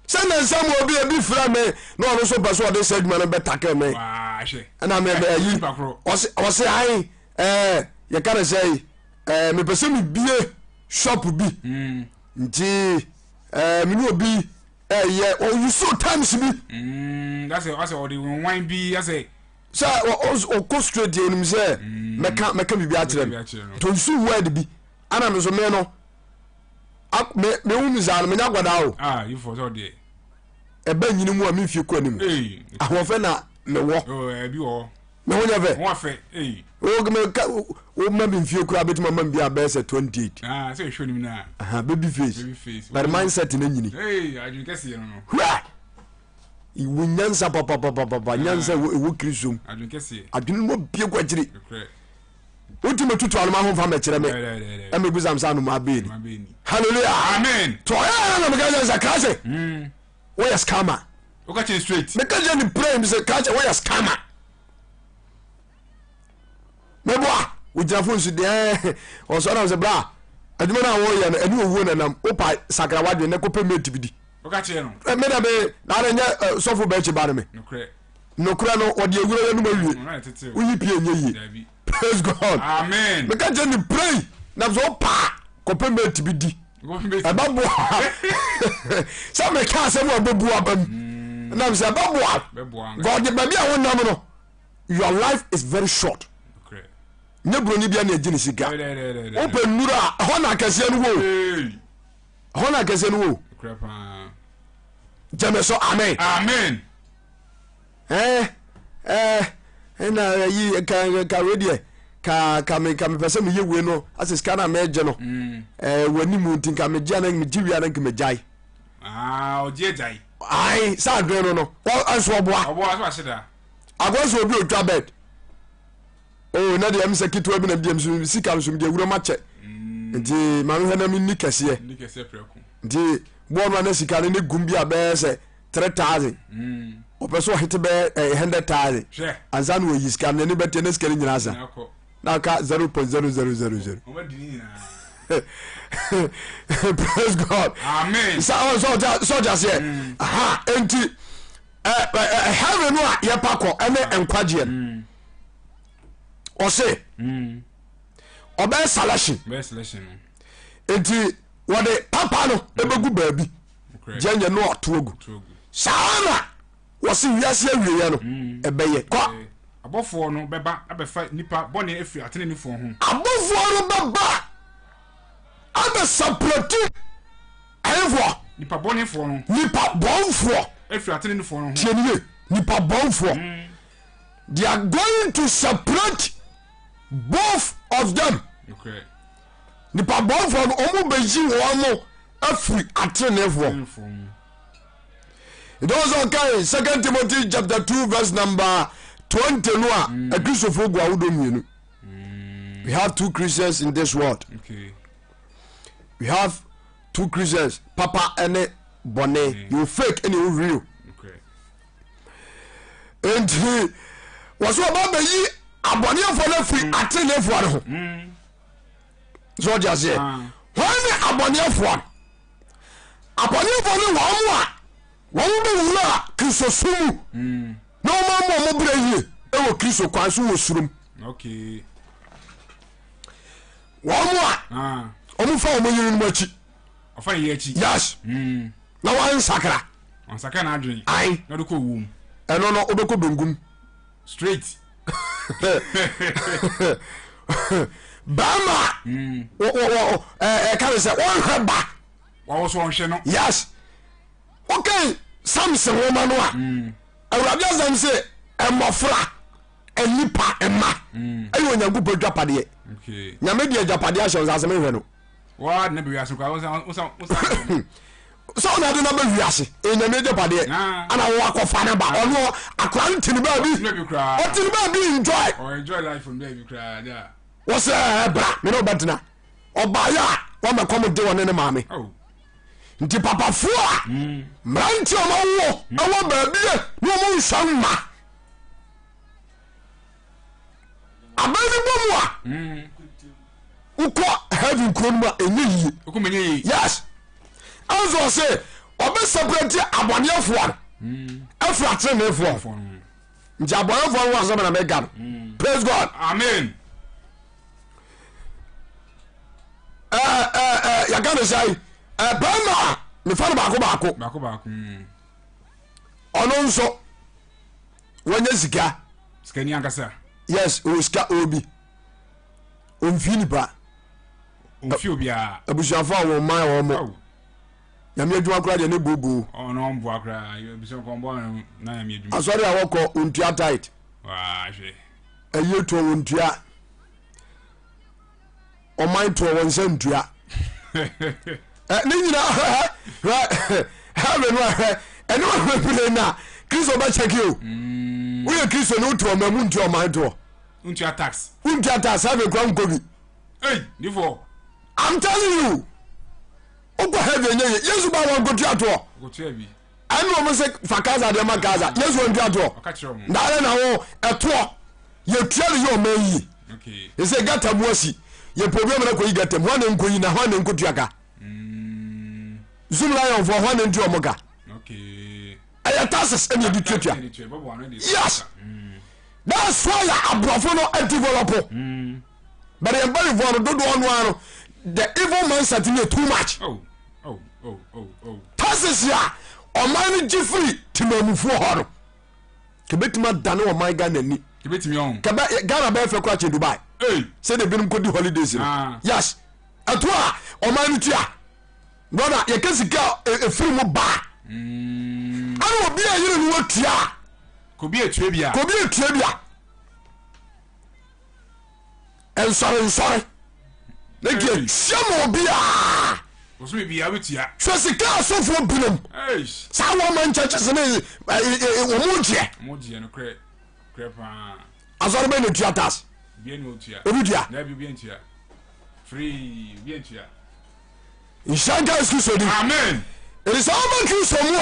sɛ nansa mu obi ebi frɛ me na ɔno nso pɛ sɛ ɔde sɛ adwuma no bɛtakɛ me waa hwɛ ɛna me me ayi nipa korɔ ɔse ɔse ae ɛɛ yɛka ne sɛ ɛɛ mepɛ sɛ mebie shop bi nti ɛɛ me ne obi ɛyɛ ɔyusu times bi. Asɛ asɛ ɔde nwan bi asɛ. Sɛ ɔkɔ straight deɛ onim sɛ mɛka mɛka biribi akyerɛ no nti ɔyusu word bi ana me nso me no me me hu mi saa no menya akwadaa o. Ah yi fɔ sɛ ɔdeɛ. Ɛbɛ nyini mu a me nfie kɔ anim. Ahoɔfɛ na mewɔ. Ɛbi wɔ hɔ. Me ho nyɛ fɛ. Ho afɛ ee. O me ka o ma mi nfie kura bɛtumi ama mi bi a bɛyɛ sɛ 28. Ah sɛ ehwɛ onim na. Aha baby face. Baby face. But mindset na nyini. Ee adwene kɛseɛ no no. Hwɛ. Iwu nyansa papapapapa nyansa ewu ewu kristo mu. Adwene kɛseɛ. Adwene mu bie kɔ akyiri. Nokorɛ. Wotumi tutu anoma ho nfa mɛkyerɛ me. Dɛdɛdɛdɛ. Ɛmɛ busa mi sɛ anoma bɛɛ ni. Anoma bɛɛ ni. Hallelujah. Amen. Tɔ ɛyɛ na meka kyerɛ sɛ krase. Woyɛ scammer. Woka kyerɛ straight. Meka kyerɛ ne pray sɛ krase woyɛ scammer. Meboa wogyina fon so deɛ ɔsɔ nam sɛ bra adwuma no a wɔyɛ no ɛne owuo nanam wopa sakra wadwene na kɔpɛ mate bi di. Woka kyerɛ no. Me da me na na nyɛ sɔfo bɛkyi ba no me. Nokorɛ. Nokorɛ no ɔde awura yɛ num awie. Woyi pie nyɛ yie. Praise God. Amen. Meka kyerɛ ne pray na sɛ wopa kɔpɛ mate bi di. Ɛbɛboa sɛ meka asɛm a ɛbɛbu aba mu mm. nam sɛ ɛbɛboa God baabi a wonam no your life is very short nyɛ buroni bia na agye ne sika wopɛ nnuru a ɛhɔ na akɛseɛ no wɔ ɛhɔ na akɛseɛ no wɔ gyeme so amen amen ɛɛ ɛɛ ɛna ayi ka ka wei deɛ ka ka me ka mepɛ sɛ meyɛ wei no asɛ sika no a mɛgye no mm. ɛɛ w'ani mu nti nka megye ana megye wie ana nka megyae. Ah, ɔgye agyae. Ayi sɛ adwene no no ɛnso ɔboa. Ɔboa so ahyɛ da. Akɔ sɛ obi otwa bed. Oh na deɛ ɛm sɛ ketewa bi na deɛ nso sika nso deɛ wura ma kyɛ. Mm. Nti maame hwɛ na mi ni kɛseɛ. Ni kɛseɛ prɛko. Nti bɔɔl no ana sika no ne gum bi a bɛyɛ sɛ 3,000. Mm. Ɔpɛ sɛ ɔhete bɛyɛ 100,000 ansa na ɔyi sika no, n'ani bɛteɛ na sika no nyinaa sa na aka 0.0000. Praise God. Amen. Sɛ ɔte aseɛ. Aha, enti heaven no a yɛpa kɔ ɛne nkwagyeɛ no. Ɔse ɔbɛyɛ selection. Enti wɔde papa no ɛbɛgu baabi. Gyɛnyɛ no ɔto agu. Saa na wɔse wiase awieɛ no ɛbɛyɛ. Kɔ. Abɔfoɔ no bɛba abɛfa nnipa bɔne afiri ateneneefoɔ ho. Abɔfoɔ no bɛba abɛsaprati ahefoɔ. Nipa bɔnefoɔ no. Nipa bɔnfoɔ. Afiri ateneneefoɔ no ho. Tie nie, nipa bɔnfoɔ. They are going to separate both of them. Nokorɛ. Nipa bɔnfoɔ no, wɔn bɛyi wɔn mo afiri ateneneefoɔ. Ateneneefoɔ mu. Nti wɔn sɛ ɔkae Second Timothy chapter 2 verse number 20 no a, Akristofoɔ gu ahodoɔ mmienu. We have two Christians in this world. Okay. We have two Christians, papa ɛne bɔne. Yɛwɔ fake ɛne yɛwɔ real. Nokorɛ. Nti wɔsɛ ɔba bɛyi abɔneɛfoɔ no afiri ateneneefoɔ no ho. Sɛ ɔde aseɛ. Wɔn ne abɔneɛfoɔ no. Abɔneɛfoɔ ne wɔn a wɔn bɛwura Kristosom mu na wɔn ama wɔn berɛ yie wɔ Kristo kwan so wɔ surom. Okay. Wɔn a wɔn fa wɔn yerenom akyi. Ɔfa ne yere akyi. Yes. Na wɔn nsakra. Ɔnsakra n'adwene. Ayi. Na ɔde kɔ owuom. Ɛno no wobɛkɔ benkum. Straight. Bɛrima ɛka ne sɛ wɔnhwɛ ba. Wɔwɔ so ɔnhwɛ no. Yes. Wokan Samson nwoma no a, Awurade asɛm sɛ mmɔfra nnipa mma ɛyɛ Onyankopɔn adwapadeɛ. Nyame de agyapadeɛ ahyɛ wo nsa sɛ menhwɛ no. Sɛ ɔna de no ba wiase ɛyɛ Nyame agyapadeɛ ana wo akɔfa no ba ɔno akora no tene baabi ɔtene baabi enjoy wɔsɛ ɛbra mene wobɛtena ɔbaeɛ a wɔmɛkɔm de ɔne ne maame. Nti papafoɔ a mmeranteɛ ɔma woɔ ɛwɔ baabi a ne ɔmo nsa mma abɛn no bɔ mu a wokɔ heaven kuro no mu a ɛnyɛ yie. Yes, ɛnso ɔse ɔbɛ separate abɔneɛfoɔ no afiri ateneneefoɔ. Nti abɔneɛfoɔ no wɔ asɛm na meka no. Praise God. Amen. Yɛka ne sɛ bɛrima a mefa no baako baako baako baako. Ɔno nso wɔnyɛ sika sikani ankasa. Yes, ɔwɔ sika, ɔwɔ bi, ɔmfii nipa. Ɔmfi obiara. Abusuafo a wɔn man wɔn mo nyame adwuma koraa deɛ ne booboo. Ɔno ɔmboa koraa, abusua kɔ ɔmboa na nyame adwuma. Asɔre a wɔkɔ ɔntua tight. Waa hwɛ. Ayie toɔ wɔntua, ɔman toɔ wɔn nsa ntua. Ne nyinaa hwɛ heaven no ahwɛ ɛne wahwɛ pire no a Kristo bɛkyɛke o. Woyɛ Kristo ne wotu ɔman mu ntua ɔman toɔ. Wontua tax. Wontua tax, heaven kora nkɔ bi. Ei, nifoɔ. I'm telling you, wokɔ heaven nyɛ ye. Yesu ba wɔn kɔtua toɔ. Ɛne wɔn sɛ fa Kaisa deɛ ma Kaisa. Yesu wɔn tua toɔ. Na ayɛ na wo ɛtoɔ yɛtua no yɛ ɔman yie. Ɛsɛ gata mu asi yɛpɛ obi amana kɔyi gata mu hɔ ne nkɔyi na hɔ ne nkɔtua ka. Zoom lion foɔ hɔ ne ntua ɔmo ka. Ɛyɛ taxes ɛne yɛde tuatua. Yes, that's why yɛ aborɔfo no develop. But yɛn mpanyinfoɔ no dodoɔ no ara no the evil mindset no yɛ too much. Oh, oh, oh, oh, oh. Taxes a ɔman no gye firi temamufoɔ hɔ no kɛbɛtumi adane ɔman Ghana ni. Kɛbɛtumi ɔn. Kɛbɛ Ghana bɛyɛ fɛ koraa kyɛn Dubai. Hey. Sɛdeɛ binom kɔdi holidays no. Ah. Yes. Ɛto a ɔman no tua. Brother yɛka sika a ɛfiri mu baa. Ɛna obi a yere no watua. Kobi etua bi a. Kobi etua bi a. Nsɔre nsɔre ne deɛ tua ma obiara. Hwɛ sika asɔfoɔ binom saa wɔn man churches ne wɔn gyeɛ. Asɔre bɛ na tua tax. Obi tua. Nhyira nka Yesu Kristo din. Amen. Ɛdi sɛ ɔba Kristo mu a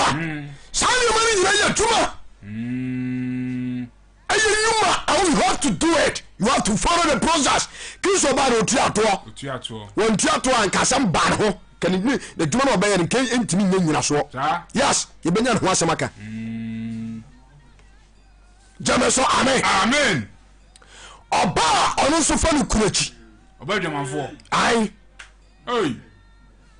saa nneɛma no nyina yɛ adwuma. Ɛyɛ nnwuma a you have to do it you have to follow the process. Kristo baa na ɔtua toɔ. Wɔntua toɔ a nka asɛm baa ne ho ka ne n'adwuma na ɔbɛyɛ no nka ntumi nyɛ nyinasoɔ. Yes, yɛbɛnya ne ho asɛm aka. Gyeme so amen. Amen. Ɔbaa ɔno nso fa no kunu akyi. Ɔbaa adwamanfoɔ. Ae.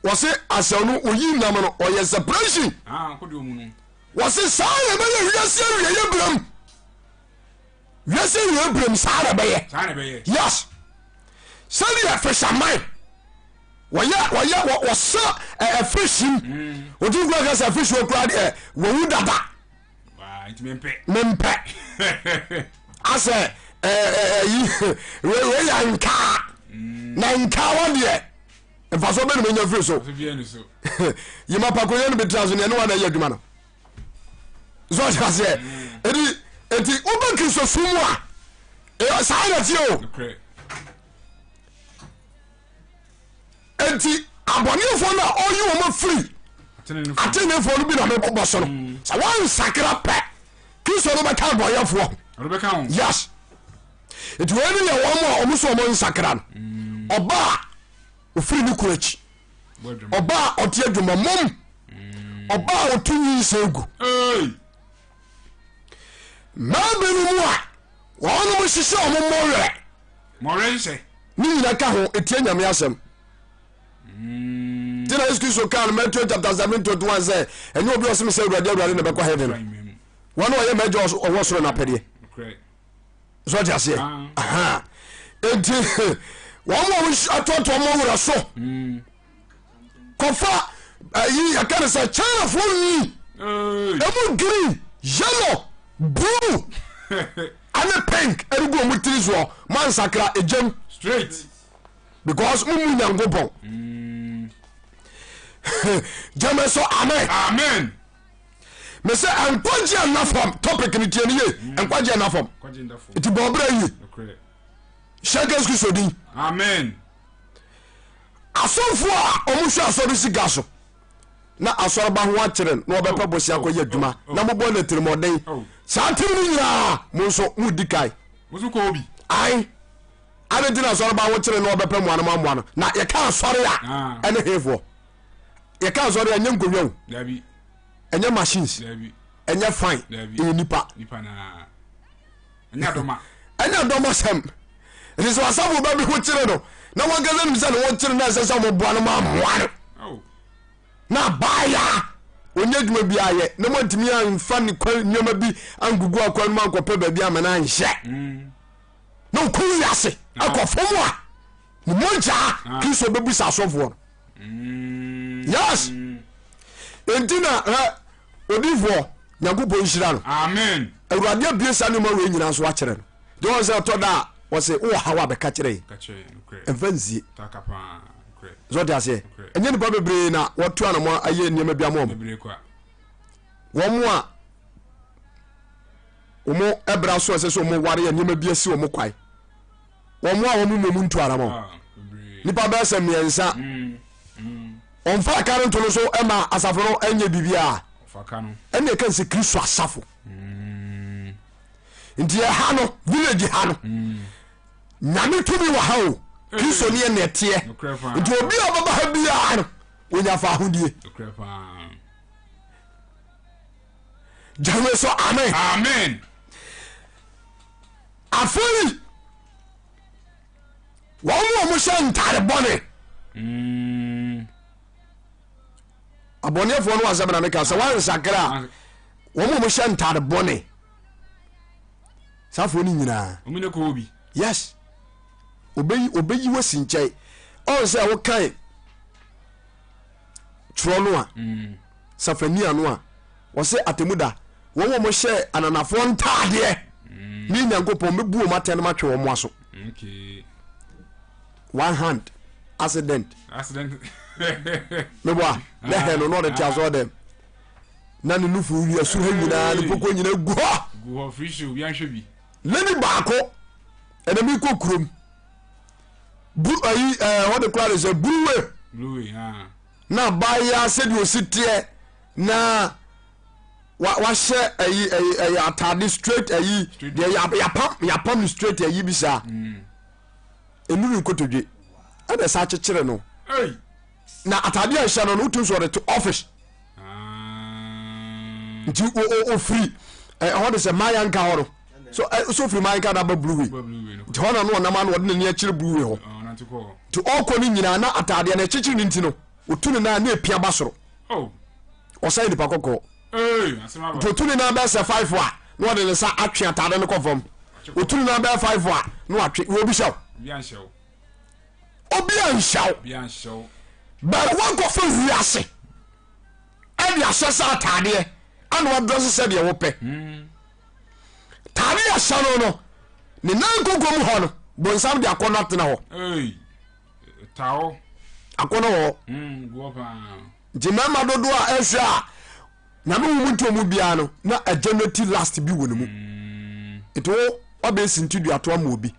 Wɔse asɛm no oyi nam no ɔyɛ separation. Ah, kodoɔ mu no. Wɔse saa na ɛbɛyɛ wiase awieɛ berɛm. Wiase awieɛ berɛm saa na ɛbɛyɛ. Saa na ɛbɛyɛ. Yes. Sɛdeɛ fisherman wɔyɛ wɔyɛ wɔsa ɛɛ fish mu. Otu kura kasa fish wɔ kura deɛ wɔwu dada. Mempɛ. Asɛ ɛɛ ɛyi wei wei yɛ nkaa. Na nkaa wɔ deɛ mfasoɔ bɛ na menya firi so. Yima pakonya no bɛtira so neɛ ne wana yɛ adwuma no so ɔte aseɛ ɛdi nti wobɛ kristosom mu a ɛyɛ saa na tie o nti abɔnefoɔ no a ɔyi wɔn afiri atenefoɔ no bi na mebɔbɔ so no mm. sɛ wɔnsakra pɛ kristo no bɛka abɔyɛfoɔ yes nti wɔn ne yɛ wɔn a wɔn so wɔn nsakra no mm. ɔbaa ofiri ne kunu akyi ɔbaa a ɔte adwuma mom ɔbaa a ɔto nyinsɛn gu mmaa binom a wɔnom hyehyɛ wɔn mmɔwerɛ ne nyina ka ho ɛtie nyame asɛm nti na yesu kristo kaa no matthew chapter 7 21 sɛ ɛnyɛ obi ɔsem sɛ awurade awurade na bɛkɔ heaven wɔne ɔyɛ m'agya ɔwɔ soro no apɛdeɛ so ɔte aseɛ nti wɔn a wɔatoatoa mo werɛ so mm. kɔfa ayi yɛka no sɛ chinafoɔ nwi ɛmu green yellow blue ɛne pink ɛde gu ɔmo tiri soɔ mansakra egyam straight because mo mu nyankopɔn mm. gyeme so amen amen mese nkwagye nna fam topic no tie no ye mm. nkwagye nna fam nti bɔ ɔbrɛ yie hyɛ yesu kristo din amen asɔfoɔ a wɔhwɛ asɔre sika so na asɔreba ho akyerɛ no na wɔbɛpɛ bosea kɔyɛ adwuma oh, oh. na mobɔ no atirimɔden oh. saa ntam no nyinaa mo nso modi kae ai ade nti na asɔreba ho kyerɛ na wɔbɛpɛ mmoa no ma mmoa no na yɛka asɔre a ah. ɛne hefoɔ yɛka asɔre a ɛnyɛ nkonnwa o ɛnyɛ machines ɛnyɛ fine ɛyɛ nipa ɛnyɛ dɔm asɛm ɛti sɛ wasafo ba bi ho kyere no na wankasa nim sɛ ne ho kyere na ɛsɛ sɛ moboa no ma mmoa no oh. na baaya ɔnyɛ adwuma bi ayɛ na moantumi amfa ne kwan nneɛma bi angugu akwan no mu ankɔpɛ baabi ama no anhyɛ mm. na ɔkɔ wiase akɔ fam a ne mogyaa ah. kristo bɛbusa asɔfoɔ no mm. yes enti na ɛ odifoɔ nyankopɔn nhyira no amen awurade abie saa nneɛma wei nyinaa so akyerɛ no deɛ wɔn sɛ ɔtɔ da a wɔsɛ wowɔ haw a bɛka kyerɛ yi ɛmfa nsie sɛ ɔte aseɛ ɛnyɛ nipa bebree na wɔto anamɔ ayɛ nneɛma bi ama wɔn wɔn a wɔn ɛbra so ɛsɛ sɛ wɔn ware yɛ nneɛma bi asi wɔn kwae wɔn a wɔn mmom ntu anamɔ ah, nipa bɛyɛ sɛ mmiɛnsa mm, mm. wɔn fa aka no nto no so ma asafo no nyɛ biribiara ɛna ɛka sɛ kristo asafo mm. nti ɛha no village ha no nyame tumi wɔ ha o kristo ne yɛ na ɛteɛ nti obi a ɔbɛba ha biara no onya fa ahodie gyame so amen amen Afei wɔn a wɔhyɛ ntade bɔne mm. abɔneɛfoɔ no asɛm na meka sɛ woansakra a wɔn a wɔhyɛ ntade bɔne saafoɔ no nyinaa yes obeyi obeyi wasi nkyɛn ɔn sɛ wokan twerɛ no a mm. safania no a wɔse atemu da wɔn wɔn hyɛ ananafoɔ ntaadeɛ mm. ne nyankopɔn mɛbu wɔn atɛn no matwe wɔn aso one hand accident meboa ne hɛ no na ɔde te asɔ dɛm na ne nufu wia soro ha nyinaa ne poko nyinaa gu hɔ lady baako ɛna mi kɔ kurom bu ayi ɛɛ wɔde kora de sɛ buruwe na abaayewa sɛdeɛ osi teɛ na. Wahyɛ ayi ayi ayi ataade straight ayi deɛ yapam yapam no straight ayi bi saa enuru nkotodwe ɛna ɛsa akyekyere no na ataade a ɛhyɛ no no wotum so ɔde to office Ah. nti ofiri ɛhɔ de sɛ mayanka hɔ no so so ofiri mayanka na aba blue way nti hɔ na no ɔnam ano ɔde n'ani akyerɛ blue way hɔ nti ɔkɔ no nyinaa na ataadeɛ no ɛkyekyere ne nti no otu ne nan na epia ba soro. Oh. Ɔsɛe nipa kɔkɔɔ. Nti otu ne nan bɛyɛ sɛ five a na ɔde ne nsa atwe ataade no kɔ fam. Otu ne nan bɛyɛ five a na watwe. Wɔ obi hyɛ wo. Obi anhyɛ wo. But wankɔfa wiase ɛde ahyɛ sɛ ataadeɛ ɛna wadrɛse sɛdeɛ wopɛ. Taade ahyɛ no no ne nan koko mu hɔ no bonsam de akɔnnɔ atena hɔ. Akɔnnɔ wɔ hɔ. Nti mmarima dodoɔ a ɛhwɛ a nyame wo mu nti ɔmu biara no na agenerate last bi wɔ ne mu mm. nti wo wabɛyɛ sinti duato ama obi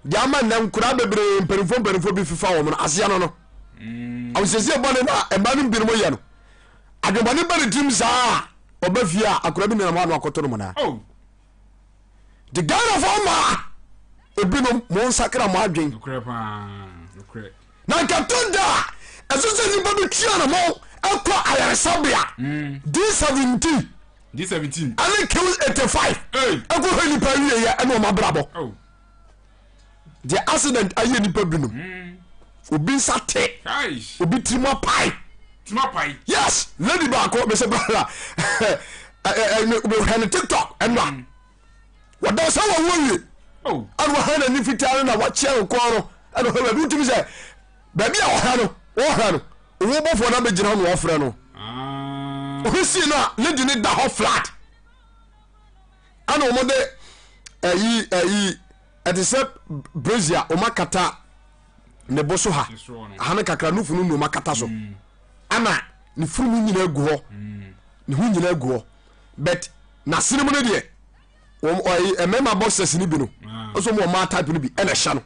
deɛ ama nnɛ nkoraa bebree mpanimfoɔ mpanimfoɔ bi fifa wɔn no aseɛ no no mm. ahosiesie bɔne no a mmaa no binom yɛ no adwemmɔne ba ne tirim saa a ɔba fie a akora bi nenam hɔ ano akɔto no mɔnaa oh. Nti Ghanafoɔ mmaa ebinom mo nsakra mo adwen. Na nka to da a ɛsɛ sɛ nipa bi tua ne ho ɛkɔ ayaresabea mm. D17 D17 ɛne Q85 ɛkɔ hwɛ nipa wie yɛ ɛne ɔmo abrabɔ oh. Deɛ accident ayɛ nipa binom mm. Obi nsa te obi tirim apae yes lady baako mesɛ brother mehwɛ no tiktok ɛnora mm. wɔda sɛ wɔwo wie oh. ɛna wɔhwɛ n'ani fitaa no na wɔakyea no kɔn no ɛna ɔhwɛ baabi wotumi sɛ baabi a ɔhwɛ no wɔhwɛ no owó bɔfoɔ no abɛgyina hɔ na wɔfrɛ no ah. ɔhwɛ sii no a lady no da hɔ flat ɛna wɔn de ɛyi ɛyi ɛte sɛ brazier wɔn akata ne bo so ha aha no kakra nufu no nneɛma kata so mm. ana ne furu mu nyinaa gu hɔ mm. ne ho nyinaa gu hɔ but n'asene mu no deɛ wɔn ɔyi mmarima boxers no bi no ah. nso wɔn ɔmaa type no bi ɛna ɛhyɛ no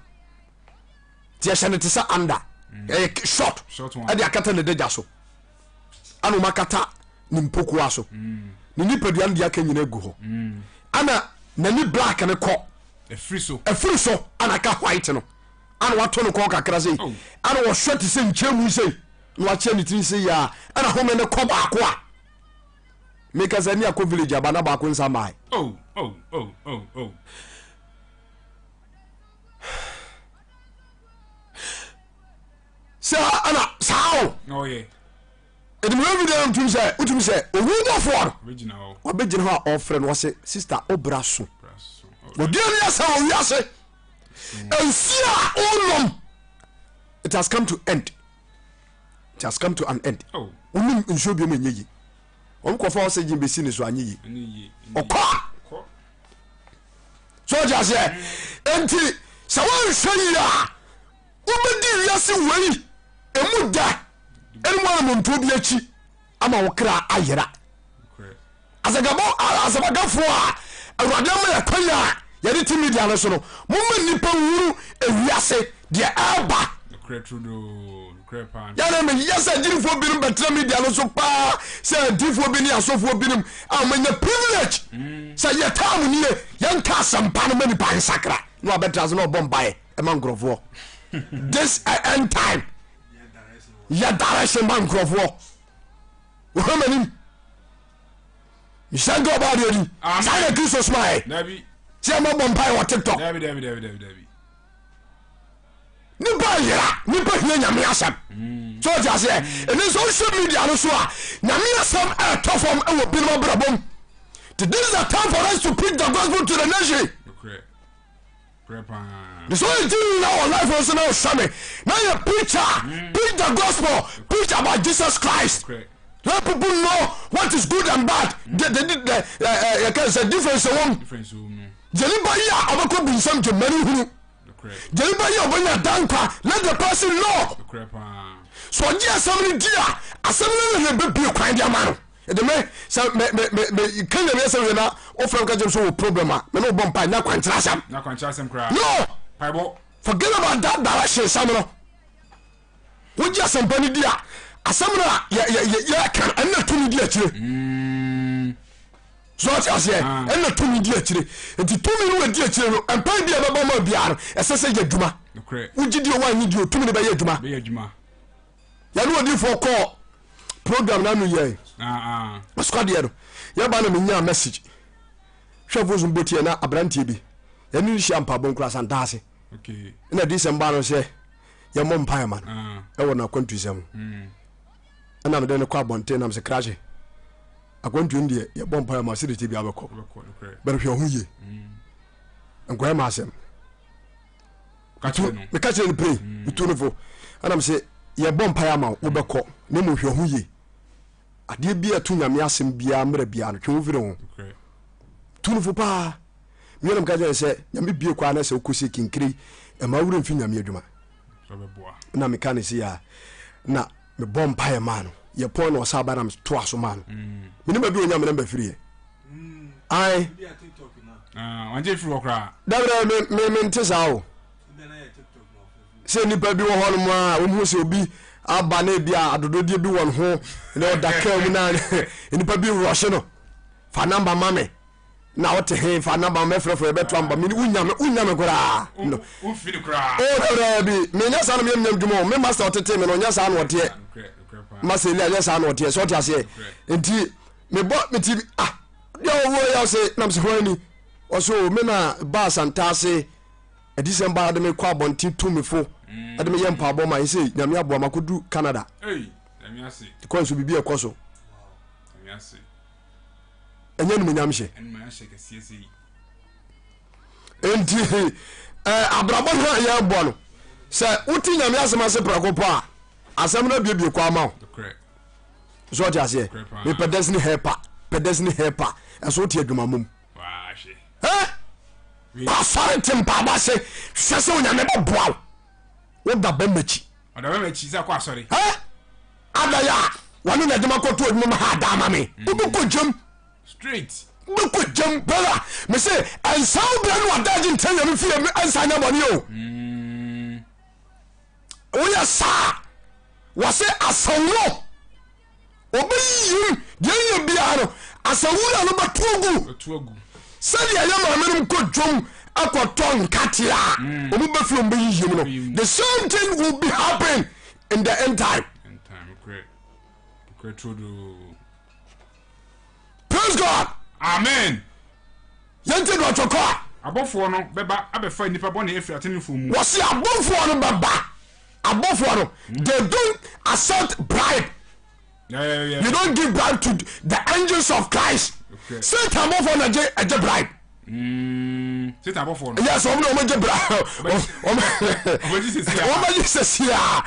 te ɛhyɛ no te sɛ under mm. ɛyɛ short ɛde akata ne dagya so ɛna wɔn akata ne mpokuwa so ne nipadua no deɛ aka nyinaa gu hɔ ɛna n'ani black no kɔ ɛfiri so ɛfiri so ɛna aka white no ana wato no kɔn kakra sei Oh. ana wɔhwɛ te sɛ nkyɛn mu sei na wakyɛ ne tiri sei a ɛna home no kɔ baako a meka sɛ ne akɔ village aba na baako nsa mae oh oh oh oh oh sɛ ɛna saa o na ɔyɛ ɛdi mewɛ video no tumi sɛ wotumi sɛ owu bɔfoɔ no wabɛgyina hɔ wabɛgyina hɔ a ɔfrɛ no ɔse sister wobra so bra so wɔdua ne asɛ wɔ wiase nsuo a wonom it has come to end it has come to an end oh. wonom nsuo biom ɛnyɛ yi wɔn kɔfa oxygen bɛsi ne so anyɛ yi ɔkɔ a so ɔgye aseɛ nti sɛ woanhwɛ yie a wobɛdi wiase wei ɛmu da ɛne mu anamontuo bi akyi ama wo kra ayera Asagabɔ asɛmakafoɔ a Awurade ama yɛ kwan a yɛde te media no so no, momma nnipa nhunu ewiase deɛ ɛreba. Yɛne meyɛ sɛ agyinifoɔ binom bɛtena media no so paa sɛ adiifoɔ bi ne asɔfoɔ binom a wɔanya privilege mm. sɛ yɛ time nie yɛnka asɛmpa no ma nipa nsakra na wabɛtena ase na ɔbɔ mpaeɛ ɛma nkurɔfoɔ this end time yɛ direction ma nkurɔfoɔ wɔhwɛ m'anim nhyɛ nka ɔbaa deɛ di saa na kristo soma ɛ sɛ ɛma bɔ mpae wɔ tiktok nipa yera nipa hia nyame asɛm mm. so ɔte aseɛ ɛne sɛ wohwɛ media no so a nyame asɛm ɛtɔ fam ɛwɔ binom abrabɔ mu this is the time for us to preach the gospel to the nation So ɔyɛ gyini na wɔ life nso na ɔhwɛ me na yɛ preacher mm. preach the gospel preach about Jesus Christ let people know what is good and bad mm. the the the yɛ kɛ sɛ difference wɔ mu gyeni ba yi a ɔbɛkɔ bunsam gye mɛni hunu gyeni ba yi a ɔbɛnya dankwa let the person know so ɔgye asɛm no di a asɛm no na ɛbɛbie kwan de ama no. Ɛde me sɛ me me me me ka nyame asɛm wie na wofrɛ me ka kyerɛ me sɛ wɔ problem a me ne wobɔ mpa nya kwankyerɛ asɛm. Nya kwankyerɛ asɛm koraa. No. Paebɔ. Forget about that direction sɛm no. Wogye asɛmpa no di a asɛm no a yɛ yɛ yɛ yɛka no ɛno na tumi di akyire. Mm. So ɔte aseɛ? Ah. Ɛna tumi di akyire. Nti tumi no di akyire no, mpae bi a ɛbɛbɔ ma biara no, ɛsɛ sɛ yɛ adwuma. Wogye di o woannye di o, tumi no bɛyɛ adwuma. Yɛne odiifoɔ kɔɔ program no ano yɛn ah, ah. asukwadeɛ no yɛba na menyaa message hwɛ fo so mbɔtiɛ na aberanteɛ bi yɛne no hyia mpaabɔ nkura santaase na disɛm baa no sɛ yɛmmɔ mpaeɛ ma no ah. ɛwɔ no akwantusɛm hmm. ɛna mede no kɔ abɔnten nam sɛ krahye akwantuo no deɛ yɛbɔ mpaeɛ ma sɛde ti bia bɛkɔ bɛrehwɛ ho yie hmm. nkɔyɛ ma asɛm meka kyerɛ no pray mm. metu no fo ɛnam sɛ yɛbɔ mpaeɛ ama wo wobɛkɔ na mmom hwɛ ho yie adeɛ bi a ɛto nyame asɛm biara mmerɛ biara no twe wo firi ho tu no fo paa meanam ka kyerɛ sɛ nyame bie kwaa na sɛ wokɔsie kinkiri ɛma wura mfi nyame adwuma na meka ne se a na mebɔ mpaeɛ maa no yɛpɔn na ɔsa ba na metoa so maa no mm. menim baabi ɔnya me namba firiɛ ae ah, dabrɛ mente saa o sɛ nnipa bi wɔ hɔ nom a wɔhu sɛ obi aba na ebi a adododeɛ bi wɔ ne ho na ɔda kaa mu na nnipa bi rɔhye no fa namba ma me na wote he fa namba ma mɛfrɛfrɛ yɛbɛto amba me wonya me wonya me koraa no o dabrɛ bi menyɛ saa na meyɛ menyam dwuma o me master ɔtete me no ɔnyɛ saa na ɔteɛ master eli anyɛ saa na ɔteɛ sɛ ɔte aseɛ nti mebɔ meti ah deɛ ɔwɔ yɛ ɔse nam sɛ hwan ni ɔse o me na ba asantaase December de me kɔ abɔnten tu me fo ɛde me yɛ mpaabɔ ma ɛsɛ nyame aboa ma kɔdu Canada kɔ nso biribi ɛkɔ so ɛnyɛ animonyam hyɛ nti abrabɔ no a yɛbɔ no sɛ wote nyame asɛm ase prɛko pɔ a asɛm no abiebie kɔ ama wo so ɔte aseɛ mepɛ destiny helper pɛ destiny helper ɛso wote adwuma mom kɔ asɔre te mpaabɔ ase hwɛ sɛ onyame bɛboa wo woda bɛma akyi adayɛ a wɔne na adwuma kɔto adwuma ma ha ada ama me mm. wobɛkɔ gyam wobɛkɔ gyam bɛla me se ɛnsa wo berɛ ne wadagye nkyɛ nyame fie ɛnsa nyɛ bɔne o mm. Woyɛ saa a, wɔse asawuro wɔbɛyiyim deɛ ɛnyɛ biara no asawura no bɛto agu sɛdeɛ yɛ maame nom kɔ dwom akɔtɔ nkateɛ a mm. wɔn bɛfi wɔn bɛyiyim no the same thing will be happen in the end time. Praise God. Amen. Yɛnti do ɔtwɔkɔ a. Abɔfoɔ no bɛba abɛfa nnipa bɔne afiri atenenefoɔ mu. Wɔsi abɔfoɔ no bɛba. Abɔfoɔ no, they don't accept bribe. Yeah, yeah, yeah. You don't give bribe to the angels of Christ. Okay. Satan abɔfoɔ na gye ɛgye bribe. Satan abɔfoɔ no. Yes, wɔn na wɔn gye bribe. Wɔn gye sisi a. Wɔn gye sisi a.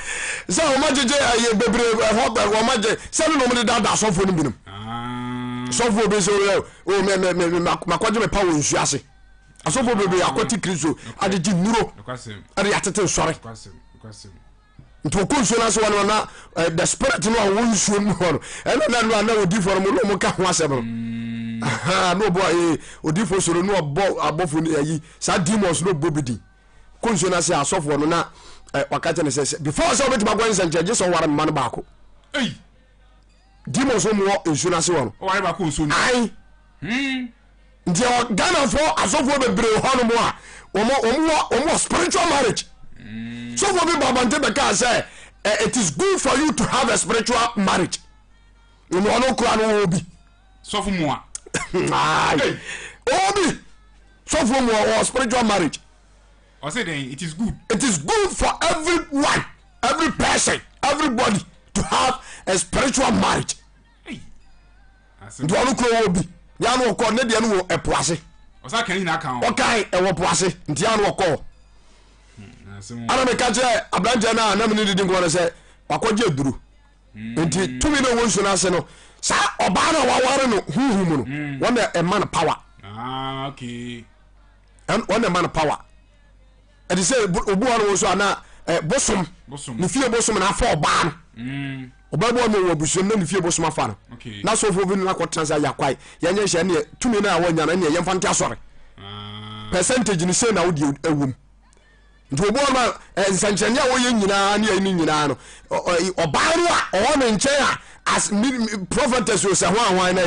Sɛ wɔn agyegye ɛyɛ bebree ɛhɔ wɔn agye sɛ ne na wɔn de daadaa asɔfoɔ no binom. Ah. Sɔfoɔ bi sɛ o o mɛ mɛ mɛ makɔgye me pa wɔ nsuo ase. Asɔfoɔ bebree akɔte Kristo agyegye nnuro ɛde atete nsɔre. Nti ɔkɔ nsuo no ase hɔ no na eh, the spirit no a ɔwɔ nsuo mu hɔ no ɛna na no a na odiifoɔ no mo na ɔmo ka ho asɛm no mm. na ɔbɔ ee eh, odiifoɔ soro na ɔbɔ abɔfo no ayi saa demons no ɔbɔ bi din kɔ nsuo no ase asɔfoɔ no na eh, waka kyɛ ne sɛ before sɛ wobɛtumi akɔ nsɛnkyerɛ gye sɛ ɔware mma no baako demons no wɔ nsuo no ase hɔ no ae hmm. Nti ɛwɔ Ghanafoɔ asɔfoɔ bebree hɔ nom a wɔn wɔn wɔ wɔn wɔ spiritual marriage. Mm. Sɔfoɔ bi ba abɔnten bɛkaa sɛ eh, it is good for you to have a spiritual marriage. Na ɔno kura no wɔ bi. Sɔfo mua. Ayi. Ɔwɔ bi. Sɔfoɔ mua wɔ spiritual marriage. Ɔsɛ dɛn it is good. It is good for everyone, every person, everybody to have a spiritual marriage. Nti ɔno kura wɔ bi yà no ɔkɔ ne deɛ no wɔ ɛpo ase. Ɔkan ɛwɔ po ase nti yà no ɔkɔ. Hmm, Ana meka kyerɛ aberanteɛ no a na mene didi nkɔmɔ no sɛ wakɔgye aduro hmm. nti tumi no ɔwɔ nsuo no ase no saa ɔbaa no a waware no huhu mu no hmm. wɔn na ɛma no power. Ah, Wɔn na ɛma no power. Ɛte sɛ obi wɔ no nso a na bosom ne fie bosom na afa ɔbaa no. Ɔbaa bi wɔ no wɔ abusua mu na ne fie bosom afa no. Na sɔfo bi no akɔtena sɛ yakwae yɛnyɛ nhyɛ ɛneɛ tumi no a wɔnya no ɛneɛ yɛmfa nte asɔre. Ah. Percentage no sei na wode ɛwom. Nti obi wɔ no a nsɛnkyerɛnne a wɔyɛ nyinaa ne ɛyi no nyinaa no ɔbaa no a ɔwɔ ne nkyɛn a as prophetess o sɛ ho ahoan na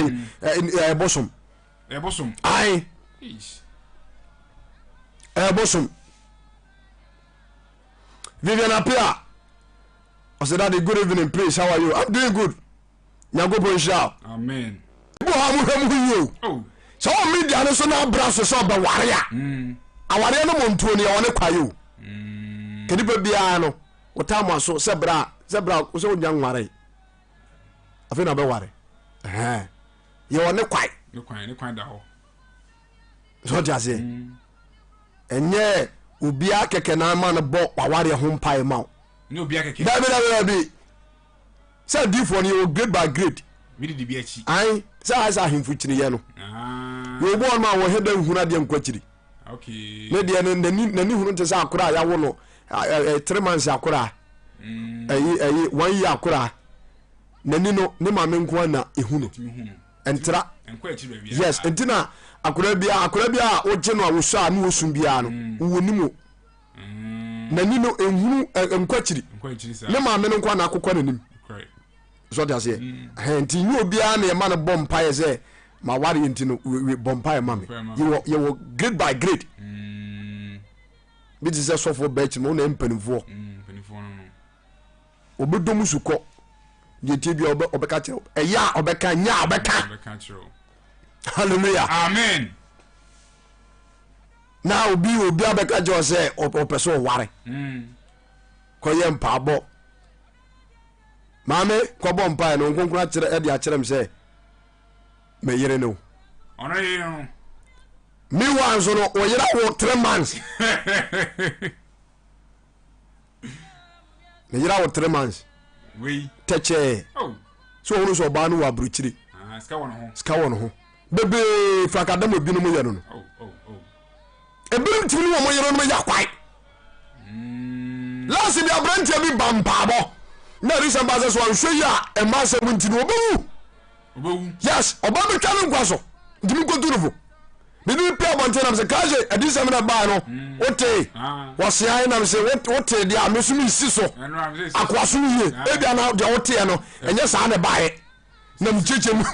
ɛyɛ bosom. Ɛyɛ Ae. Ɛyɛ bosom. Vivian Apia ɔsɛ daddy good evening please how are you I'm doing good. Nyankopɔn nhyira wo. Amen. Ebi wɔ hɔ a mohwɛ mo ho yie o. Oh. Sɛ wɔ media no so na abra so sɛ ɔbɛware a, awareɛ no mɔntuo no yɛwɔ ne kwae o. Ka nipa biara no wotaa mo aso sɛ bra sɛ bra sɛ wonya nware afei na bɛware. Ɛhɛn. Yɛwɔ ne kwae. Ne kwan ne kwan da hɔ. Sɛ ɔte aseɛ. Ɛnyɛ obiara kɛkɛ na ama no bɔ wawareɛ ho mpae ma wo. Nyɛ obiara kɛkɛ. Dabi dabi dabi. Sɛ adiifoɔ no yɛwɔ grade by grade. Bi didi bi akyi. Ae sɛ ayɛ sɛ ahemfo kyiniyɛ no. Ah. Yɛwɔ bi wɔnom a wɔhɛ da nhunu adeɛ nkɔ akyiri. Okay. Ne deɛ no n'ani n'ani hunu te sɛ akora a yɛawo no ɛ 3 months akora. Ɛyi ɛyi 1 year akora. N'ani no ne maame nko ara na ehu no. Tumi hu no. Ɛntra. Nkɔ akyiri baabi. Yes, nti na akora biara akora biara a wogye no a wosɔ a ne wosu biara no wowɔ nim o. N'ani no ehunu nkɔ akyiri. Nkɔ akyiri saa. Ne maame no nko ara na akokɔ n'anim. Correct. So ɔte aseɛ ɛhɛn nti nye obiara na yɛma no bɔ mpaeɛ sɛ ma ware yɛ nti no we bɔ mpaeɛ ma me Mpaeɛ ma me. yɛwɔ yɛwɔ grade by grade bi te sɛ sɔfoɔ bɛɛ akyi no wɔn na yɛ mpanimfoɔ Mpanimfoɔ no no. ɔbɛdɔ mu sukɔ deɛ tie bia ɔbɛ ɔbɛka kyerɛ wo ɛyɛ a ɔbɛka nyɛ a ɔbɛka Ɔbɛka kyerɛ wo. Hallelujah. Amen. Na obi obi abɛka kyerɛ wo sɛ ɔpɛ sɛ ɔware kɔyɛ mpaabɔ maame kɔbɔ mpaeɛ no nkonkron akyerɛ ɛde akyerɛ m sɛ me yere no. Ɔno yere no. Meanwhile nso no ɔyere awo 3 months. Ne yere awo 3 months. Wei. Tɛkyɛɛ. Oh. Sɛ ɔhunu sɛ ɔbaa no wɔ aburokyire. Ah, sika wɔ ne ho. Sika wɔ ne ho. Bebree frakadam ebinom yɛ no no. Oh. Ebinom tumi ne wɔn yerenom yɛ akwae. Last bi aberanteɛ bi ba mpaabɔ na ɛresɛm ba sɛ so anhwɛ yi a ɛma asɛm nti no ɔbɛwu. Ɔbɛwu. Yes, ɔba bɛtwa ne nkwa so nti menkɔtu no fo. Mede pɛ abɔnten nam sɛ kaahye adisɛm no ɛbae no wotee wɔseae nam sɛ wotee deɛ a me so mesi so akoa so yie ebia na deɛ woteɛ no ɛnyɛ saa na ɛbaeɛ na mekyerɛkyerɛ mu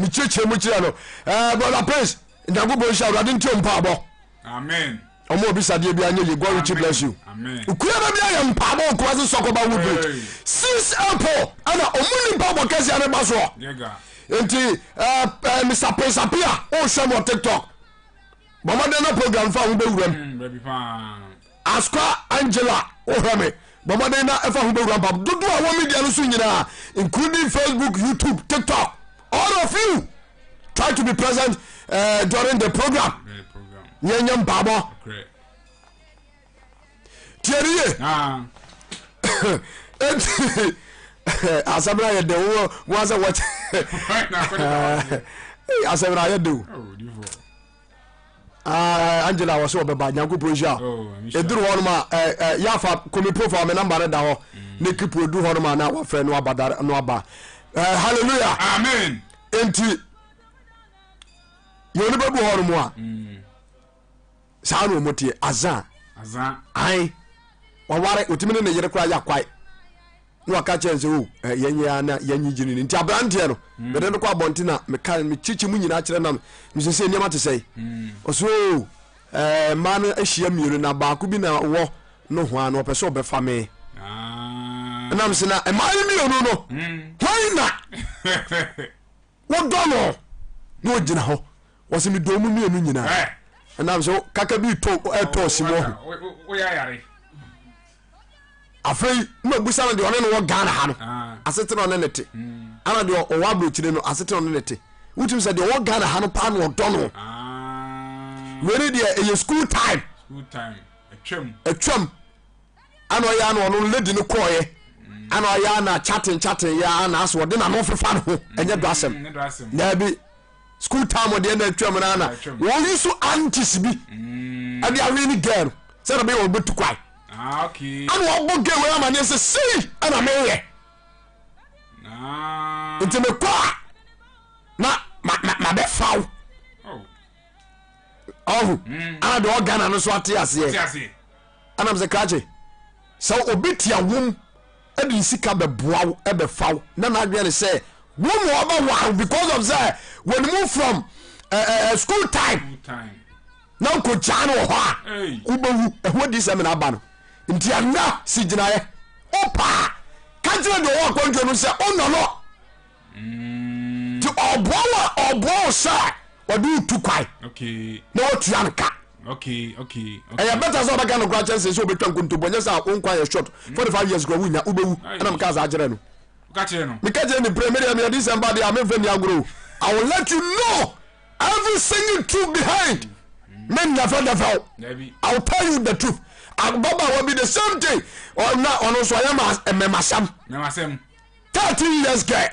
mekyerɛkyerɛ mu kyerɛ no ɛɛ brother Prince Nyankopɔn nhyira awurade nti mpaabɔ. Amen. Ɔmo obisadeɛ bi anyɛ yie God richly bless you. Amen. Okuya da bi ayɛ mpaabɔ wɔ Kumasi Sɔkɔba Wood Bridge 6 April ɛna ɔmo ni mpaabɔ kɛseɛ ne ba soɔ. Yɛga. Nti ɛɛ ɛɛ Mr Prince Apia ɔɔhwɛ mo wɔ TikTok. Bɔmɔden na program fa ho bɛwura mu. Baabi paa. Asqua Angela wohwɛ me bɔmɔden na ɛfa ho bɛwura mpaabɔ dodoɔ a wɔ media no so nyinaa including Facebook, YouTube, TikTok, all of you try to be present during the program. Very program. Yɛnyɛ mpaabɔ. Correct. Tie ne ye. Ah. Enti asɛm no ayɛ dɛ wo wo asɛ wɔkyɛ Na akɔde ka wɔ. asɛm no ayɛ dɛ o. Oh, difo. Ah, Angela wɔ sɛ ɔbɛba Nyankopɔn nhyira wo. Oh, I'm sure. Ɛduru hɔ nom a ɛ, ɛ, yɛafa komi profile me number no da hɔ ne kipu ɛduru hɔ nom a na wafrɛ no aba da no aba. Eh, hallelujah. Amen. Enti yɛn nipa bi wɔ hɔ nom a saa na wɔn teɛ azan. Azan. Ae waware otumi ne ne yere koraa yɛ akwae na waka kyerɛ sɛ o oh, yɛn yɛ ana yɛn nyi gyini nti aberanteɛ no mede no kɔ abɔnten na meka mekyekye mu nyinaa kyerɛ nam mesɛ sɛ nneɛma te sɛe ɔsɛ o oh, mmaa no ahyia mmienu na baako bi na wɔ no ho a na ɔpɛ sɛ ɔbɛfa me Ah. nam sɛ na mmaa no mmienu no hwan na wodɔ no na ɔgyina hɔ wɔsɛ medɔ mu mmienu nyinaa ɛnam sɛ kaka bi tɔ ɛtɔ si mu ɔho Woyɛ ayare. Afei na obusa no deɛ ɔne no wɔ Ghana ha no ah. asetena ɔne ne te ana deɛ ɔwɔ aburokyire no asetena ɔne ne te wotumi sɛ deɛ ɔwɔ Ghana ha no paa na ɔdɔ no ah. Wei ne deɛ ɛyɛ school time atwam ana ɔyɛ ana ɔno lady no kɔɔyɛ ana ɔyɛ ana chatting chatting yɛ ana asɛ ɔde n'ano fefa ne ho ɛnyɛ dɔ asɛm daabi school time deɛ na atwam no ana wɔyi so antis bi ɛde awe ne girl sɛ na bɛyɛ ɔbɛtu kwae Ah, okay. Ana ɔbɔ girl wei amaneɛ sɛ sei ɛna meyɛ Ah. Nti mekɔ a na mabɛfa wo oh. Ɔho ana deɛ ɔghana no so ate aseɛ anam sɛ krakye sɛ obi tia wom de ne sika bɛboa wo bɛfa wo na n'adwene ne sɛ wo mu ɔbɛware because of sɛ wɔn mu from. School time na wokɔgyaa no wɔ hɔ a wobɛwu. Ɛho adi sɛ mena aba no nti ɛnna si gyinaeɛ wopaa ka kyerɛ deɛ ɔwɔ akwantuo no sɛ wonɔ no nti ɔboa wo a ɔboa wo sɛ ɔde wo tu kwan na watua no ka. Ɛyɛ bɛta sɛ ɔbɛka no kora kyɛn sɛ sɛ ɔbɛtwa nkontompo nyɛ sɛ wo nkwa yɛ short 45 years kora wonya wobɛwu. Ɛna meka saa kyerɛ no, meka kyerɛ ne pere medeɛ meyɛ December deɛ a memfa ni agorɔ. I will let you know every single truth behind me ndɛfɛdɛfɛ o. I will tell you the truth. Ababaawa bi the same thing, ɔna ɔno nso ɔyɛ mmɛmasɛm, 13 years girl,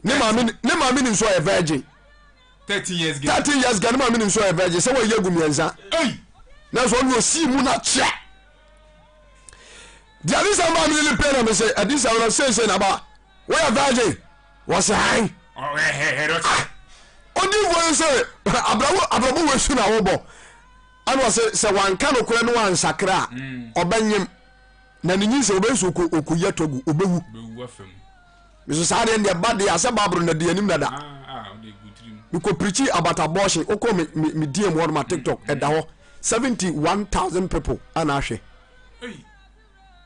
ne maame ne maame nim so ɔyɛ virgin. 13 years girl, 13 years girl, ne maame nim so ɔyɛ virgin sɛ wɔyɛ egu mmiɛnsa na so ɔno osii mu na kyɛ deɛ adi sɛ maa mi ne pɛ na mi sɛ adi sɛ ɔno seesei na ba wɔyɛ virgin wɔsɛ han odiifoɔ yi sɛ abrabɔ abrabɔ wɔ esu na wɔbɔ ɛna ɔsɛ sɛ wanka no korɛ no wansakra a ɔbɛnyem na ne nyinsɛn ɔbɛyɛ sɛ ɔkɔ ɔkɔyi ato agu ɔbɛwu. Meso saa deɛ deɛ ba deɛ asɛ baaboro na di anim dada. Mekɔ pirikyi about abortion wokɔ me me me DM hɔ no ma TikTok ɛda hɔ 71,000 people ana ahwɛ.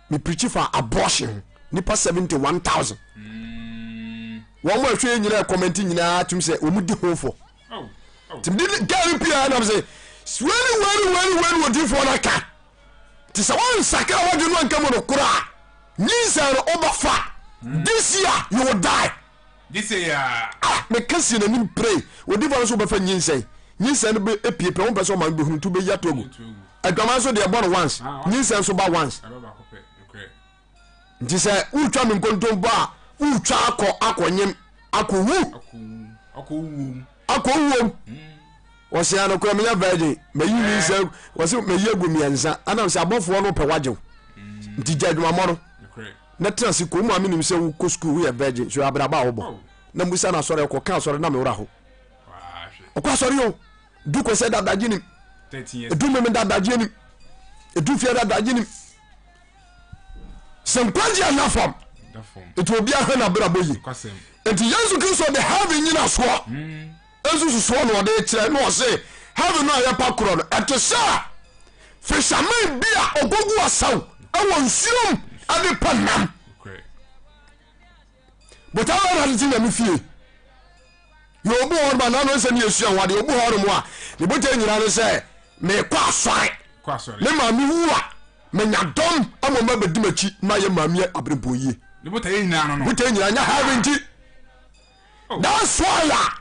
Me pirikyi fa abortion ho nipa 71,000. Wɔn a ɛhwɛ nyinaa kɔmɛnti nyinaa tum sɛ wɔn di ho fɔ. Nti mede girl no pii a nam sɛ wɛni wɛni wɛni wɛni odiifoɔ no aka. Nti sɛ woansakra w'adwene no anka mu no korɔ a, nyinsɛn no wobɛfa. This year you will die. This year. Ah, meka si n'anim pray. Odiifoɔ no so wobɛfa nyinsɛn. Nyinsɛn no bɛ epie pɛ, wompɛ sɛ ɔma no bɛhunu nti wobɛyi ato agu. Adwaman nso deɛ ɛbɔ no once, nyinsɛn nso ba once. Nti sɛ wotwa me nkontompo a, wotwa akɔ akɔnyem akɔwu akɔ wuom. Wɔsɛ anokorɛ meyɛ virgin, mayi nyinsɛn, wɔsɛ mayi agu mmiɛnsa, anam sɛ abɔfoɔ no pɛ wagyew. Nti gya adwumammɔ no na tena ase kɔ mu a menim sɛ wokɔ sukuu woyɛ virgin so abrabɔ a wobɔ na musa no asɔre ɔkɔ ka asɔre na mewora ho ɔkɔ asɔre o du kɔ sɛ dadagye nim edu meme dadagye nim edu fie dadagye nim sɛ nkwagye anna fam nti obi ahwɛ n'abrabɔ yie nti Yesu Kristo de heaven nyina soɔ nso susuɔ na ɔde kyerɛ na ɔse heaven no a yɛpa korɔ no ɛte sɛ fisherman bi a ɔkɔgu asaw ɛwɔ nsuom ɛde pɛ nam botaa bɛ na tete nyame fie yɛ obi hɔ nom a nano nsɛm yɛ sua ho adeɛ obi hɔ nom a ne botaa nyina no sɛ mekɔ asɔre me maame wu a menya dɔm ama ɔma bɛdi m'akyi ma yɛ maame aberempɔn yie botaa nyina nyɛ heaven nti. That's why a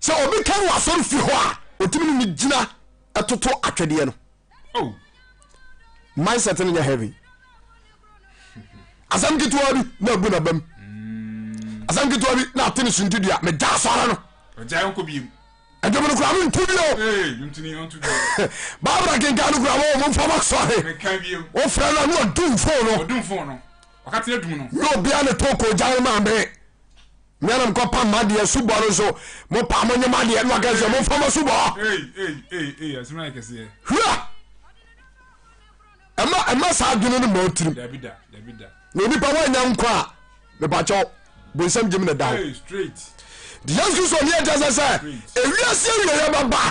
sɛ obi ka wɔ asɔre fie hɔ a otumi ne ne gyina ɛtoto atwɛdeɛ no. Oh. Mindset no nyɛ heavy. Asɛm ketewa bi na abu n'abam. Asɛm ketewa bi na ate ne suntidua megya asɔre no. Ɛdwom no kura mento bio. Barbara kenkan no kura mo momfa ma sɔre. Wofrɛ no a na wadum fon no. Nyɛ obia ne to kɔgya no maa me. Meanam kɔ pam madeɛ subɔ no nso mo pa mo nye madeɛ na waka sɛ momfa ma subɔ. Hwɛ ɛma ɛma saa adwene no ma ɔtirim na onipa woanya nkwa a mepakyɛw bonsam gyem na da hɔ. Yesu Kristo ne ɛkyɛ sɛ sɛ ewiase awieɛ bɛba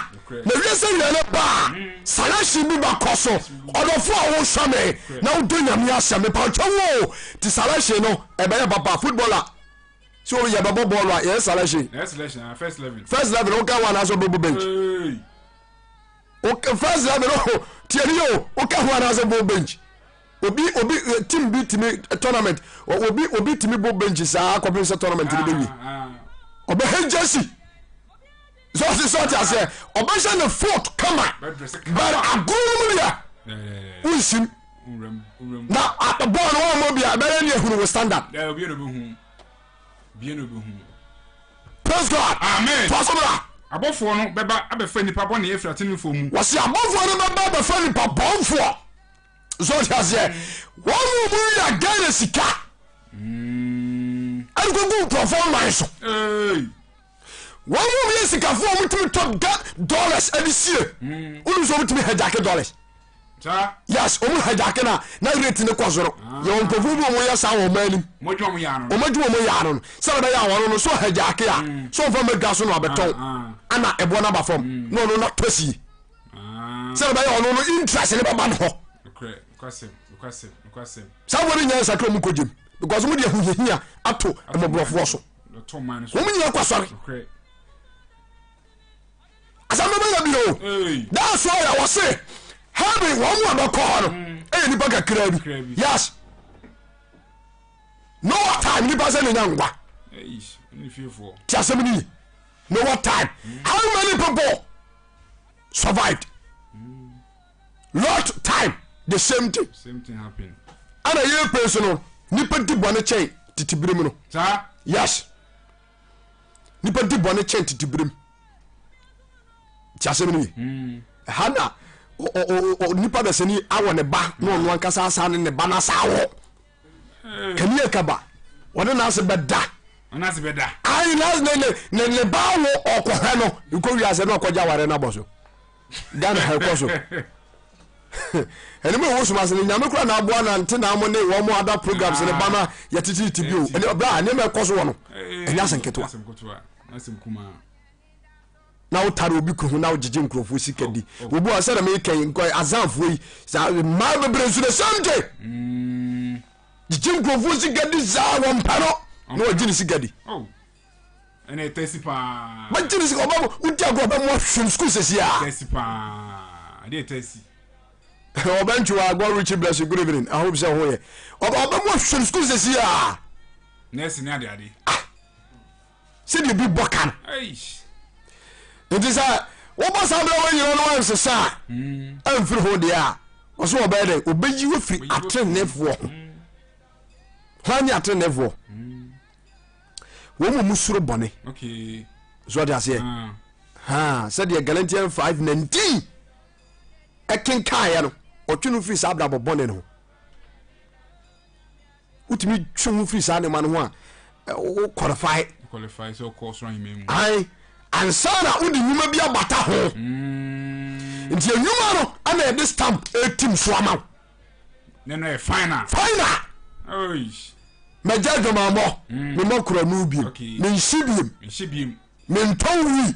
na ewiase awieɛ no ba a selection bi bɛkɔ so. Ɔdɔfo a wohwɛ me na wodɔ Nyame asɛm mepakyɛw o ti selection no ɛbɛyɛ papa footballer sɛ o yɛbɛbɔ bɔɔlo a yɛyɛ selection. Ah, first eleven. First eleven woka ho anaasɛ wobɛbɔ bench? First eleven o tiɛ ni o woka ho anaasɛ wobɛbɔ bench? Obi obi eh, team bi tumi eh, tournament obi obi tumi bɔ bench saa kɔpem sɛ tournament no bɛwie. Ah, ah. Ɔbɛhɛ jersey sɛ ɔte sɛ ɔte aseɛ ɔbɛhyɛ ne foot kama but agorɔ no mu deɛ wonsim na bɔɔl no wɔmmɔ bi a ɛbɛyɛ ne ahunu wo standard. Praise God. Amen. Toa so bra. Abɔfoɔ no bɛba abɛfa nnipa bɔne afiri ateneneefoɔ mu. Wɔsi abɔfoɔ no bɛba abɛfa nnipa bɔnfoɔ. So ɔte aseɛ wɔn mu mu yɛ Ghana sika ɛde kɔgu nkurɔfoɔ man so. Wɔn mu yɛ sikafoɔ wɔn tumi tɔ ga dollars ɛde sie. Wɔn nso wɔn tumi hɛgyake dollars. Yes, wɔn hijack na na rate ne kɔ soro. Ah. Yɛ wɔn nkurɔfoɔ bi wɔn yɛ saa wɔn mmaa anim. Wɔn adwuma wɔn yɛ ano. Wɔn adwuma wɔn yɛ ano no. Sɛ ɔbɛyɛ a wɔn no so hijack a mm. so nfa mɛdwa so na ɔbɛtɔn ah, ah. ana ɛboɔ n'aba fam mm. na ɔno na tɔ sie. Sɛ ɔbɛyɛ ɔno no interest ne bɛba ne hɔ. Saa wɔn nyinaa nsakra wɔn kɔ gyem because wɔn de ahohiahia ato mmɔborɔfoɔ so. Wɔn nyinaa kɔ asɔre. Asɛm no bɛyɛ bio. That's why a wɔse heaven wɔn mu a bɛkɔ hɔ no mm. ɛyɛ nipa kakraa bi. Yes. Noah time nipa sɛ ne nya nkwa. Ti asɛm ni. Noah time. Mm. How many people survived? Mm. Lot time the same thing. Same thing happened. Ɛna yɛ pɛ so no nipa di bɔne kyɛn tete bere mu no. Yes. Nipa di bɔne kyɛn tete bere mu. Ti asɛm no ye. Hmm. Ɛha na nipa dasani awɔ ne ba na ɔno ankasa asa ne ne ba no asa awɔ. Kani akaba wɔne n'ase bɛda. Ayi na ne ne ne ba awo ɔkɔhwɛ no nkɔ wiase na ɔkɔgye aware no abɔ so. Ghana ha ɛkɔ so. Ɛnum ɛwɔ suma ase no nyame kora na aboa na nte na mo ne wɔn mo ada programs ne ba na yɛtete ti bio. Ɛne ɔbra nneɛma ɛkɔ so wɔ no. Ɛnyɛ asɛm ketewa. Na wotare obi kuro ho na wogyegye nkurɔfoɔ sika di. Oh, oh. Obi wɔ sɛ na meka yi nkɔ azanfoɔ yi saa mmaa bebree nso the same thing. Mm. Gyegye nkurɔfoɔ sika di saa wɔn pɛ no na wɔgye ne sika di. Oh. Ɛna ɛtɛsi paa. Bɛgye ne sika ɔbɛ wodi agorɔ ɔbɛ mo ahwɛm sukuu sɛsi a. Ɛtɛsi paa. Ɛde ɛtɛsi. Ɔbɛ ntwiwa God richly bless you good evening I hope sɛ ho yɛ. Ɔbɛ ɔbɛ mo ahwɛm sukuu sɛsi a. Nɛɛsi ne ade ade. Ah. Sɛdeɛ bi bɔ ka no. Nti sɛ wobɔ saa berɛ wɔ nyina no ansesa a hmm. amfiri ho deɛ a ɔsɛ wɔbɛyɛ dɛ ɔbɛyi wo firi atenenefoɔ ho. Hwan ne atenenefoɔ? Wɔn mu mu suro bɔne. So ɔde aseɛ ah. sɛdeɛ Galatians 5:19 ɛkenkaeɛ no ɔtwe no firi saa abrabɔ bɔne no ho. Wotumi twe ho firi saa nneɛma no ho a wo qualify. Qualify sɛ ɔkɔ ɔsoro ahemman mu. Ae ansa na wode nnwuma bi abata ho. Mm. Nti nnwuma no ɛna yɛde stamp etim so ama wo. Ne no yɛ final. Final. Mɛgya adwamammɔ. Mm. Memmɔ korɔno biem. Okay. Menhye biem. Menhye biem. Mentɔn wii.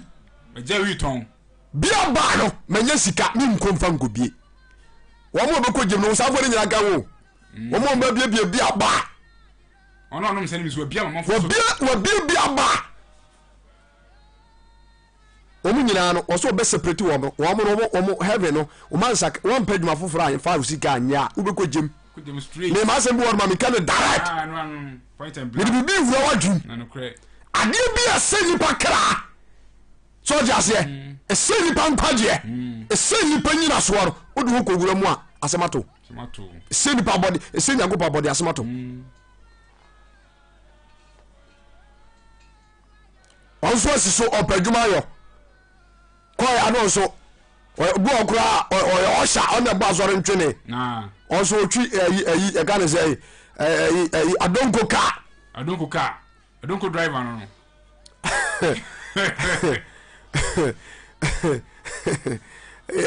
Mɛgya wii tɔn. Bia baa no manya sika menkɔ mfa nkɔbie. Wɔn a wɔbɛkɔ gyem no wo saa afɔ no nyinaa ka ho. Mm. Wɔn a wɔbɛbiebie bia baa. Ɔno ɔnom sɛ ne nso wabia mama fo so. Wabia bia baa. Wɔn nyinaa no wɔsɛ wɔbɛ separate wɔn wɔn no wɔn wɔn heaven no wɔn ansa wɔn mpɛ adwuma foforɔ a nfa sika anyɛ a wobɛkɔ gyem. Mema asɛm bi wɔ no ma meka no direct. Ah, Mede biribi wura w'adwene mu. Adeɛ bi a ɛsɛ nipa kra sɛ ɔgye aseɛ mm. ɛsɛ nipa nkwagyeɛ mm. ɛsɛ nipa nyinasoɔ no wode wo kɔwura mu a asɛm ato ɛsɛ nipa abɔde ɛsɛ Nyankopɔn abɔde asɛm ato mm. Ɔnso asi so ɔpɛ adwuma ayɔ kɔɛ ano nso obi wɔ koraa ɔyɛ ɔhyɛ ɔna ɛbɔ asɔre ntwene ɔnso ɔtwi ɛyi ɛyi ɛka ne sɛ ɛyi ɛyi adonko kaa. Adonko kaa adonko driver no no.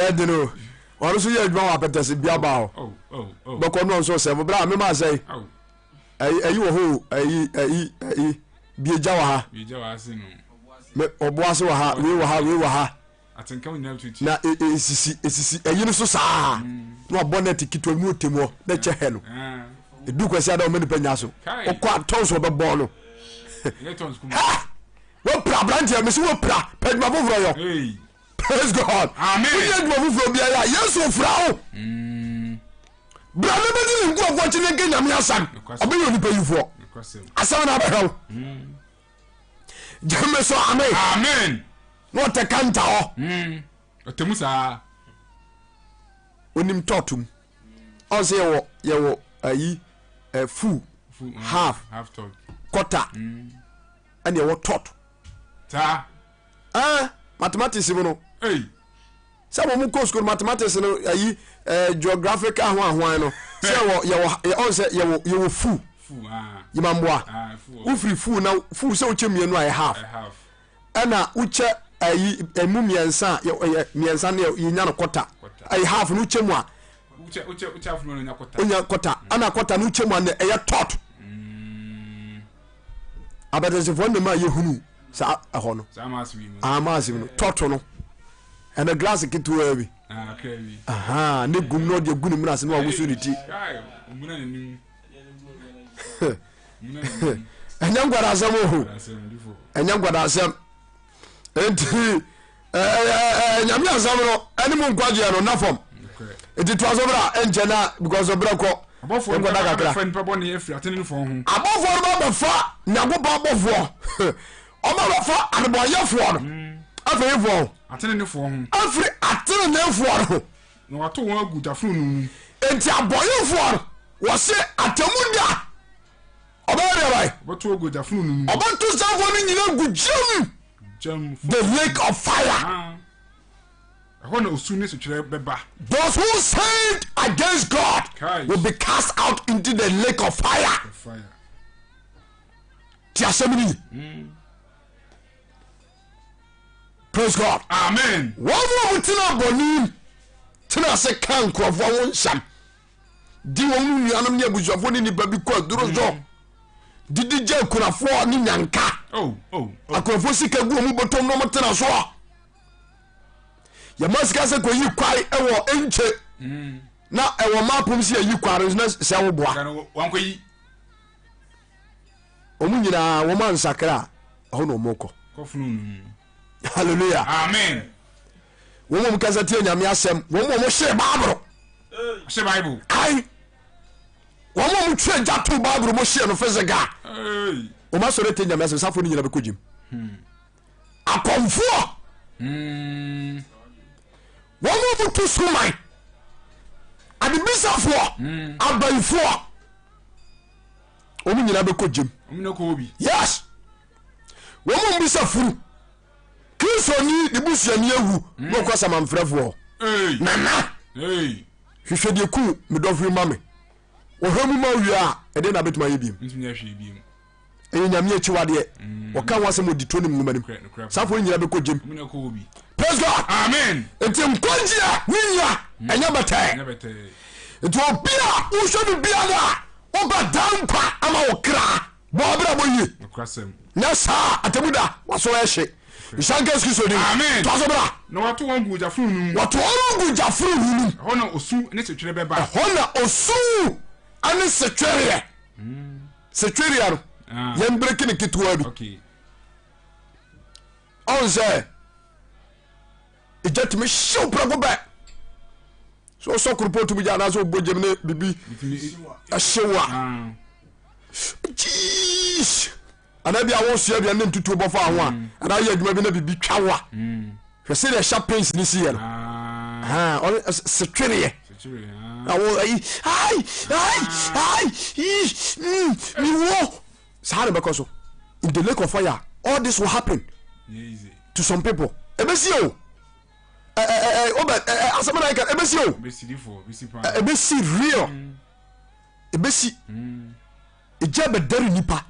Ɛdi no ɔno nso yɛ adwuma wɔ apɛtɛsi bia ba hɔ oh, oh, oh. Bɛkɔ no nso sɛ mo bra mema sɛ ɛyi ɛyi wɔ hɔ ɛyi ɛyi ɛyi biegya wɔ ha ɔboase wɔ ha wei wɔ ha wei wɔ ha na esisi esisi ɛyi no so saa mm. na wabɔ nɛɛte ketewa bi na ɔtɛm hɔ na ɛkyɛ hɛ no ah. edu kwasi ada ɔmɛ nipa nya so ɔkɔ a tɔns ɔbɛbɔ no wɔpira aberanteɛ mesi wɔpira pɛ adwuma foforɔ yɔ praise God wonyɛ adwuma foforɔ biara Yesu ofura wo. Mm. Bra na bɛdi ne nkurɔfoɔ akyi ne nka Nyame asɛm. Ɔbɛyɛ onipa yifoɔ. Asɛm no abɛhwɛ wo. Mm. Gyeme so amen. Amen. Na ɔtɛ kanta hɔ. Mm. Ɔtɛ mu saa. Onim tɔɔto mu. Ɔn sɛ yɛwɔ yɛwɔ ayi eh, full, mm, half, half tot. quarter. Mm. Ɛne ɛwɔ tɔɔto. Saa. Ah, mathematics mu no. Hey. Sɛ wɔn kɔ sukuu mathematics no ayi ɛɛ eh, geographic ahoahoan no sɛ yɛwɔ yɛwɔ ɔn sɛ yɛwɔ yɛwɔ fu yimamboa ah, wofiri fu na fu sɛ wokyɛ mmienu a yɛ half ɛna wokyɛ ayi emu mmiɛnsa a yɛ mmiɛnsa no yɛnya no kɔta ayi half no wokyɛ mu a. Wonya kɔta ana kɔta no wokyɛ mu anɛ ɛyɛ tɔt. Abɛtɛsefoɔ nnam a yɛhunu saa ɛhɔ no. Amaase no tɔt no ɛna glass ketewaa bi. Ah, ne gum na ɔde agu ne mena ase na wawoso ne ti. Ɛnyɛ nkwadasɛm o. Ɛnyɛ nkwadasɛm. Enti nyame asɛm no ɛne mu nkwagyeɛ no na fam. Enti toa so bra ɛnkyɛ na because ɔbrɛ kɔ. Abɔfoɔ no bɛba abɛfa nnipa bɔne afiri atenenefoɔ ho. Abɔfoɔ no ba bɛfa Nyankopɔn abɔfoɔ. Ɔba bɛfa adebɔnyɛfoɔ no afiri hefoɔ ho? Atenenefoɔ ho. Afiri atenenefoɔ no ho. Na wɔato wɔn agu gya fononoo mu. Enti abɔnefoɔ no, wɔse atemmu da, ɔbɛyɛ deɛ bɛn? Ɔbɛto agu gya fononoo mu. Ɔbɛto sɛfoɔ no nyina agu gya mu. The lake of fire. Ah. Ɛhɔ na osu ne setwerɛ bɛba. Those who sinned against God Kai. will be cast out into the lake of fire. The fire. Ti asɛm no yi. Praise God. Amen. Wɔn a wɔtena bɔne mu tena ase ka nkurɔfoɔ ho nsɛm di wɔn nuanom ne abusuafoɔ ne nnipa bi kɔ aduro so didi gya akunafoɔ ne nyanka Oh, oh, oh. akunafoɔ sika gu wɔn bɔtɔm na wɔn tena soɔ yɛma sika sɛ kɔyi kwae wɔ nkye na ɛwɔ maapom sɛ yɛyi kwae no na sɛ woboa Wankɔyi. Wɔn nyinaa wɔn ansakra a ɛhɔ na wɔn kɔ. Hallelujah. Amen. Wɔn mu kasa tie nyame asɛm. Wɔn mu wɔn hyɛ baaburo. Hyɛ bible. Ayi. Wɔn mu wɔn twe gya to baaburo mo hyɛ no physical. Wɔn asɔre tie nyame asɛm safo no nyina bɛkɔ gyim. Akɔnfoɔ. Wɔn mu wɔn tu suman. Adebisafoɔ. Abayifoɔ. Wɔn nyinaa bɛkɔ gyem. Yes. Wɔn mu bisa furu. Kristoni ne busuani awu na ɔkɔ samanfrɛfoɔ. Nana. Hwehwɛ deɛ ku me dɔfo yi ma me. Wɔhwɛ mu ma wie a ɛdeɛ na bɛtumi ayɛ biem. Ɛyɛ nyame akyiwadeɛ. Wɔka ho asɛm wɔ Deuteronomy nwoma no mu. Saa afɔ nyinaa bɛkɔ gyem. Praise God. Amen. Nti nkwagyeɛ ne nya ɛnyɛ bɛtɛɛ. Nti obi a wohwɛ no biara a wobɛ daa nkwa ama wo kra bɔ abrabɔ yie. Nyɛ saa atemu da waso ɛhye. Nhyira nka Yesu Kristo din. Amen. Toa so bra. Na wɔato wɔn gu gya fononoo mu. Wɔto wɔn gu gya fononoo mu. Ɛhɔ na osu ne setwerɛ bɛba. Ɛhɔ na osu ne setwereɛ. Setwereɛ no ah. yɛn breki ne ketewa bi. Okay. Ɔn sɛ egya tumi hyew prɛko pɛ sɛ ɔsɔ koropɔ tumi gya anaasɛ ɔbɔ gyam ne biribi ɛhyew a ah. jeez anaa bi a wɔsoa aduane ne ntutuo bɔfa ho a mm. anaa yɛ adwuma bi na biribi twa wo a mm. hwɛ sɛdeɛ ɛhyɛ pains ne si yɛ no ah. ɔne setwereɛ na wo ayi ai ai ai yi mm, mewɔ saa na bɛkɔ so in the lake of fire all this will happen to some people ebesi o ɛ ɛ ɛ ɔbɛ ɛ ɛ asɛm na ɛka ebesi o ebesi real ebesi egya bɛdɛre nipa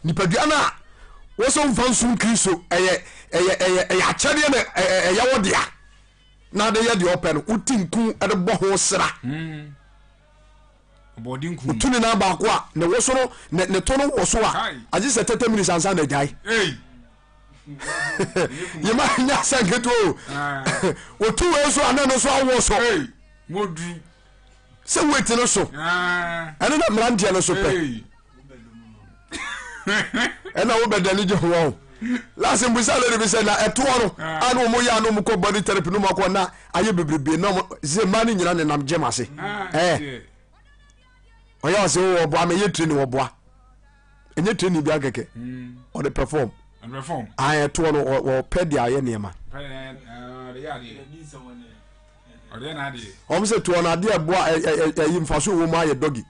nipadua no a wɔsɛ nfa nsom kristo ɛyɛ ɛyɛ ɛyɛ ɛyɛ akyɛdeɛ na ɛyɛ wɔ dea na ade yɛ deɛ ɔpɛ no woti nku de bɔ ho sra. Mm. Otu ne nan baako a ne woso no ne ne to no wɔ so a agye sɛ 30 minutes ansa na agyae. Yɛma nyɛ asɛ nketewa o. Otu wei so a na no so awɔ so. Sɛ weight no so ɛno na mmeranteɛ no so pɛ. Ɛna wobɛda ne gye ho ɔ. Last mbusa lady bi sɛ na ɛtoɔ no a na wɔn yɛ a na wɔn kɔ body therapy no mu akɔ na ayɛ bebrebe na wɔn sɛ mmaa no nyina nenam gyem ase. Ɛɛ ɔyɛ ɔsɛ wɔ ɔboa ma ɛyɛ training ɔboa ɛnyɛ training bi akɛkɛ ɔde perform ayɛ toɔ no ɔpɛ de ayɛ nneɛma. Wɔn sɛ toɔ no adeɛ ɛboa ɛyi nfaso wɔ mu ayɛ dɔgi.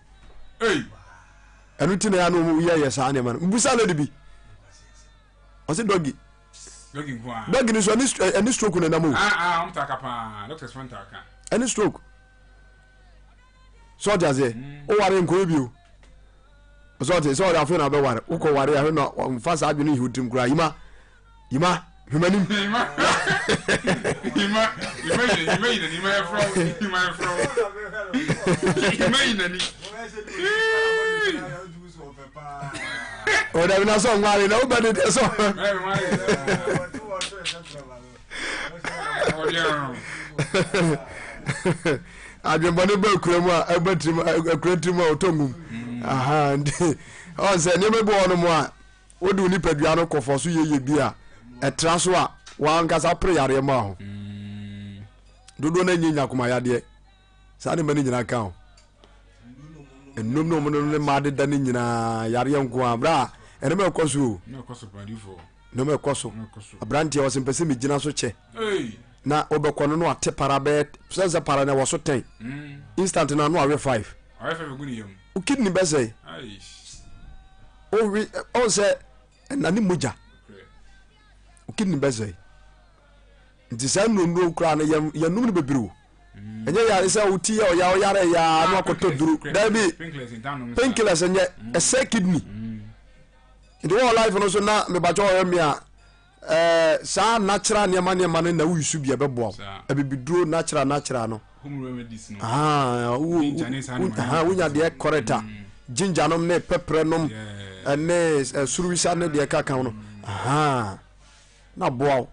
Ɛno ti na yɛ ano wɔn yɛ yɛ saa nneɛma no mbusa lady bi ɔsɛ dɔgi dɔgi ni so ɛne stroke na ɛnam o. Ɛne stroke sɛ ɔte aseɛ woware nkɔyɛ bio sɛ ɔte sɛ ɔde afei na abɛware wokɔ ware ahwɛ na ɔmfa saa adwene nhi wo tirim koraa yima yima hwemanim. Ɔdabi na sɛ ɔnware na wobɛ de deɛ sɛ adwemmɔne ba akura mu a ɛba tirim akura tirim a ɔtɔ ngum aha nti ɔn sɛ nneɛma bi wɔ hɔ nom a wode wo nipadua no kɔfɔ so yɛyɛ bi a ɛtra so a wankasa pere yareɛ ma ho dodoɔ no nyɛ nyakoma yadeɛ saa nneɛma no nyinaa ka ho nnum ne ɔmo ne mmaa deda no nyinaa yareɛ nko a berɛ a ɛnɛma ɛkɔ so o nneɛma ɛkɔ so aberanteɛ ɔsɛ mpɛ sɛ megyina so kyɛ na wobɛkɔ no no ate para bɛyɛ sɛ sɛ para na ɛwɔ so tɛn mm. instant na ano awe 5 wo kidney bɛsɛe wowe ɔn sɛ ɛna ne mogya wo kidney bɛsɛe nti saa nnuro koraa no yɛnom no bebree o mm. ɛnyɛ yare sɛ woti yɛ ɔya ɔyare yɛ a na wakɔtɔ duro daabi painkillers nyɛ mm. ɛsɛ kidney mm. Nti wɔ life no so na mebakyɛ ɔhwɛ me a ɛɛ saa natural nneɛma nneɛma no na woyi so bi ɛbɛboa wo abibiduro natural natural no haa wo wonya deɛ correct a mm. ginger nom ne pɛprɛ nom ɛne suruwisa ne deɛ kaka no haa na boa wo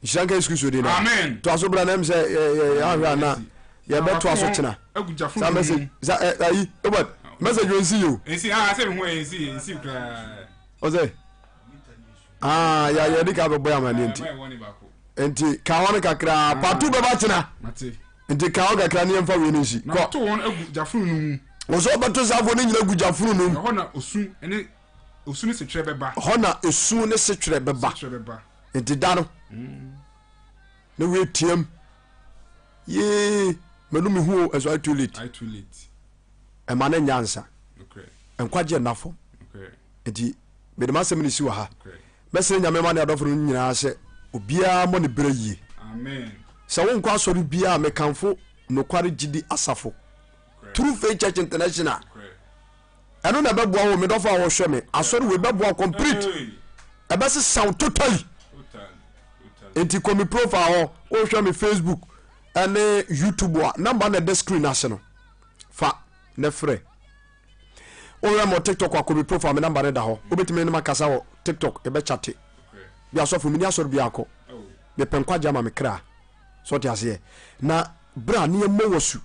nhyira nka yesu kristo din na toa so bra na ɛm sɛ ahwɛ ana yɛbɛtoa so kyena sa message sa ayi robert message wɔ nsi yi o ɔsɛ ah yɛ yɛde ka bɛbɔ yɛ amaneɛ nti nti ka hɔ no kakraa pato bɛba kyena nti ka hɔ kakra ne yɛmfa wei no nsi kɔ wɔsɛ wɔbɛto safoɔ no nyina gu gyafunu no mu Osu ne setwerɛ bɛba. Hɔ na esu ne setwerɛ bɛba. Setwerɛ bɛba. Nti da no, na wei team yee manu me hu o ɛnso ayɛ too late. Ayɛ too late. Ɛma no nyɛ ansa. Nokorɛ. Nkwagye nna fam. Nokorɛ. Nti mede m'asɛm no si wɔ ha. Nokorɛ. Mɛsrɛ Nyame ma ne adɔfo no nyinaa sɛ obiara mmɔ ne bra yie. Amen. Sɛ wonkɔ asɔre biara a mekamfo Nokware Gyidi Asafo, True Faith Church International. Nokorɛ. Ɛno na ɛbɛboa wo, me dɔfo a wɔhwɛ me. Asɔre wei bɛboa wo complete. Ɛbɛsesa wo totally. Nti kɔ me profile hɔ, wohwɛ me Facebook ɛne YouTube a, number na ɛda screen ase no. Fa na frɛ. Wohwɛ mo TikTok a, kɔ me profile, me number no da hɔ. Wobɛtumi ne makasa wɔ TikTok, yɛbɛkyate. Bi asɔfo, meni asɔre biara kɔ. Mepɛ nkwagye ama me kra. So ɔte aseɛ. Na bra ne yɛmmɔ wɔ su.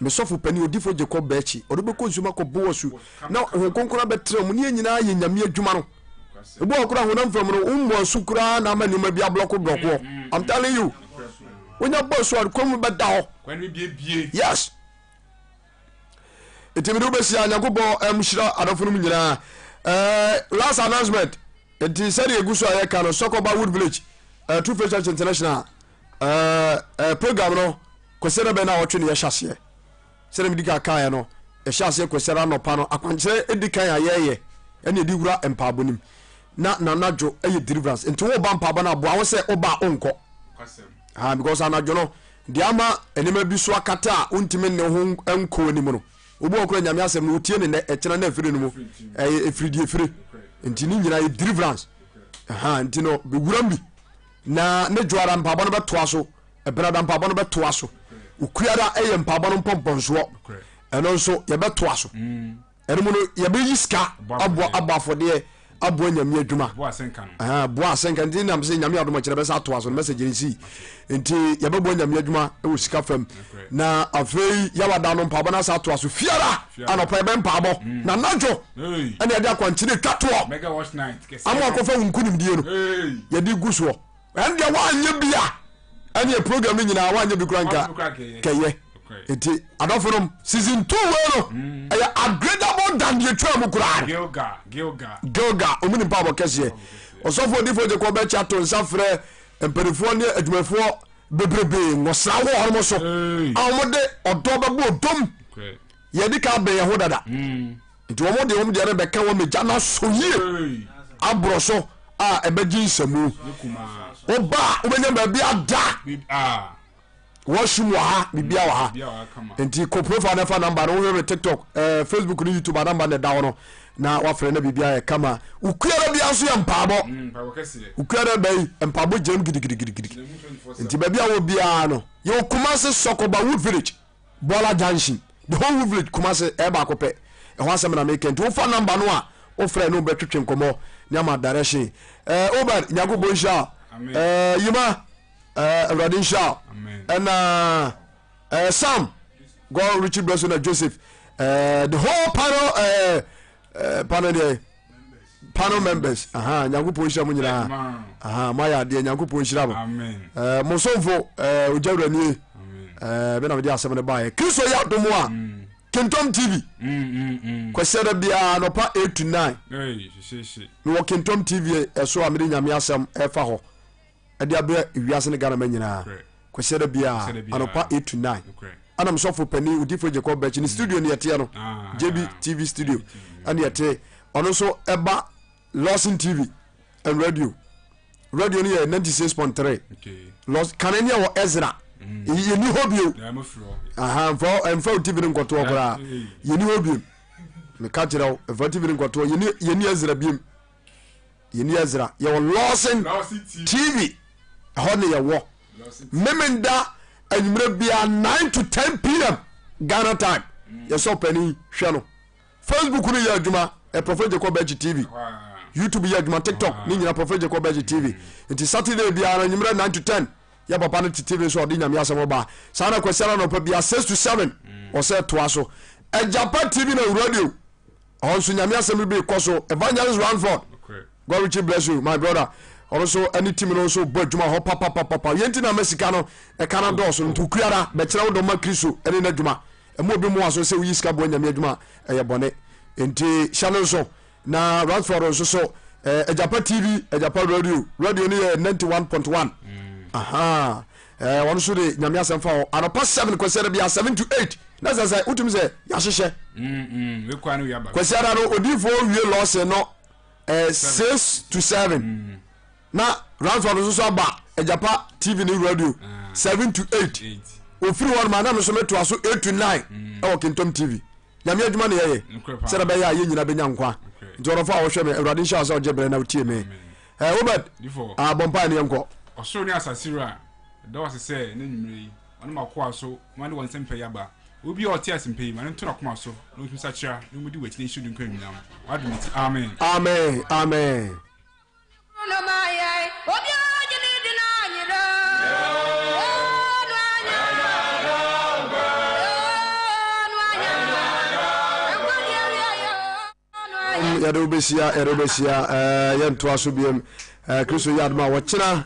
Me sɔfo panin odifo Jacob Bɛkyi, ɔde bɛkɔ nsuom akɔbɔ wɔ asu na Honhom Kronkron abɛtena mu ne yɛn nyinaa yɛ Nyame adwuma no. Ebi wɔ koraa honam fam no, wommɔ asu koraa na ama nneɛma bi ablɔko blɔkoɔ. I'm telling you. Wonya bɔ asu a, kwan mu bɛda hɔ. Yes. Nti mede wobɛsia Nyankopɔn nhyira adɔfo no mu nyinaa. Eh, last announcement. Nti sɛdeɛ ɛgu so a yɛka no, Sɔkɔba Wood Village, uh, True Faith Church International, uh, uh, program no, Kwasiada bɛn na ɔtwe ne yɛhyɛ aseɛ. Sɛdeɛ medi kan kaeɛ no, yɛhyɛ aseɛ Kwasiada anɔpa no, akwankyerɛ ɛdi kan a yɛyɛ ɛne yɛde wura mpaabɔ no mu. Na nanadwo ɛyɛ deliverance. Nti woba mpaabɔ no aboa wo sɛ woba a wonkɔ. Ha, because anadwo no, deɛ ama nneɛma bi so akata a wontumi ne ho nkɔ anim no, obi wɔ kora nyame asɛm no wotie ne nɛ ɛkyena na afiri no mu ɛyɛ ɛfiri deɛ ɛfiri nti ne nyinaa yɛ deliverance. Ha, nti no bɛwuram bi na ne dwoara mpaabɔ no bɛtoa so Ɛbenada mpaabɔ no bɛtoa so. Okuada yɛ mpaabɔ no mpɔmpɔnsoɔ. Ɛno nso yɛbɛtoa so. Mm. Ɛno mu no yɛbɛyi sika aboa abɔ afɔdeɛ aboa nyame adwuma. Boa asɛnka nti nam sɛ nyame adom ɔkyerɛ bɛsa atoa so no message no sii. Nti yɛbɛboa nyame adwuma wɔ sika fam. Na afei yɛwada no mpaabɔ no asa atoa so fiara anɔpa yɛbɛ mpaabɔ mm. na anadwo ɛne yɛde akwankyerɛ twa toɔ ama akɔfa wo nkonimdie no yɛde gu soɔ. Ɛndeɛ woanyɛ bi a ɛneɛ program no nyinaa woanyɛ bi kora nka kɛyɛ nti adɔfo nom season 2 wei no mm. ɛyɛ upgradable than deɛ twaa mu koraa Gilgal ɔmu ne mpaabɔ kɛseɛ ɔsɔfoɔ odifoɔ gye kɔ bɛkyɛ ato nsa frɛ mpanimfoɔ ne adwumayɛfoɔ bebrebe ngɔsra wɔ hɔnom so a wɔde ɔdɔ bɛbɔ odom yɛde ka abɛn yɛn ho dada mm. Nti wɔn deɛ wɔn deɛ no bɛka wɔn agya no aso yie aborɔ so a ɛbɛgye nsamu. Woba a wobɛnya baabi ada. Washroom wɔ ha, biribiara wɔ ha. Nti kɔ profile na fa number no, wohwɛ me TikTok, eh, Facebook ne YouTube a number na ɛda hɔ no na wafrɛ na biribiara yɛ kama. Okuara biara nso yɛ mpaabɔ. Mm, Okuara bɛyi mpaabɔ gyina mu gidigidigidi. Nti baabi a wɔ biara no, yɛwɔ Kumasi Sɔkɔba Wood Village, Bɔla Junction, the whole Wood Village Kumasi ɛyɛ baako pɛ. Ɛhɔ asɛm na meka nti wofa number no a wofrɛ ne wobɛtwetwe nkɔmmɔ ne ama direction. Eh, Obed, Nyankopɔn nhyira. Eh, Yima, Eh, awurade nhyira wo ɛna eh, sam god richard bless na joseph eh, the whole panel eh, eh, panel deɛ panel members aha nyankopɔn nhyira mo nyinaa aha moayɛ adeɛ nyankopɔn nhyira mo eh, mo somfo eh, ogya wura nie eh, me na mede asɛm no baeɛ kristo yɛ adom a mm. Kingdom TV mm, mm, mm. kwasiada biara nɔpa 8 to 9 mewɔ Kingdom TV ɛso a mede nyame asɛm ɛfa hɔ de abrɛ wiase ne Ghana ma nyinaa Kwasiada biara anɔpa 8 to 9 ɛna mesɔfo panin odifo Jacob Bɛkyi ne studio ne yɛteɛ no ah, JB TV studio ɛne yɛte ɔno nso ɛba Lawson TV and radio radio no yɛ 96.3 Lawson kane ne ɛwɔ Ezra mm. yɛni hɔ bio mfa mfa wo TV no nkɔtoɔ koraa yɛni hɔ bio meka kyerɛ wo mfa TV no nkɔtoɔ yɛni Ezra biom Yɛni Ezra yɛwɔ Lawson TV ɛhɔ ne yɛwɔ Memenda anwummerɛ biara 9 to 10 pm Ghana time yɛsɛ ɔpanin hwɛ no Facebook no yɛ adwuma ɛ Prophet Jacob Bɛgye TV YouTube yɛ adwuma TikTok ne nyina Prophet Jacob Bɛgye TV nti Saturday biara anwummerɛ 9 to 10 yɛ papa no te TV nso ɔde nyame asɛm ɔba saa na Kwasiada anɔpa biara 6 to 7 ɔsɛ toa so Agyapa TV na radio Ɔhɔ nso nyame asɛm bi kɔ so. Evangelist Ranford, God richly bless you my brother. Ɔno nso ɛne team no nso bɔ adwuma hɔ papapapapa. Yɛn ti na ama sika no ɛka no dɔɔso no nti okuara bɛkyerɛ wo dɔ ma Kristo ɛne n'adwuma. Ɛmu obi mmoa so sɛ woyi sika boa nyame adwuma ɛyɛ bɔne. Nti hyɛ no nso na Ranford nso so eh, Agyapa TV, Agyapa Radio, radio no yɛ 91.1. Aha. Eh, wɔn nso de nyame asɛm fa hɔ anɔpa 7 kwasiada bia 7 to 8 na sɛ sɛ wotumi sɛ yɛahyehyɛ mm, mm, kwasiada no odiifoɔ wie lɔse no eh, 6 to 7 mm. na ranford nso so aba agyapa tv ne radio 7 to 8 ofiri hɔ no ma na me nso metoa so 8 to 9 ɛwɔ kingdom tv Nyame adwuma na yɛyɛ sɛdeɛ ɛbɛyɛ a yɛn nyina bɛnya nkwa. Nti ɔdɔfo a wɔhwɛ me, Awurade nhyira wo sɛ ɔgye berɛ na wotie me. Eh, Obed, ah, bɔ mpaeɛ ne yɛnkɔ. Ɔsoro ne asase Wura, meda wo ase sɛ nnɛ anwummere yi, wɔne m'akoa so ma ne wɔn nsɛmpa yi aba. Obi a ɔte asɛmpa yi, ma no nto n'akoma so, na ɔntumi nsakyera, na ɔmmɛdi w'akyi na nhyira wo din nkwa nyinam. W'adom nti, amen. Amen, amen. Yɛde wobɛhyia yɛde wobɛhyia yɛntoa so biam Kristo yɛ adom a wɔkyena.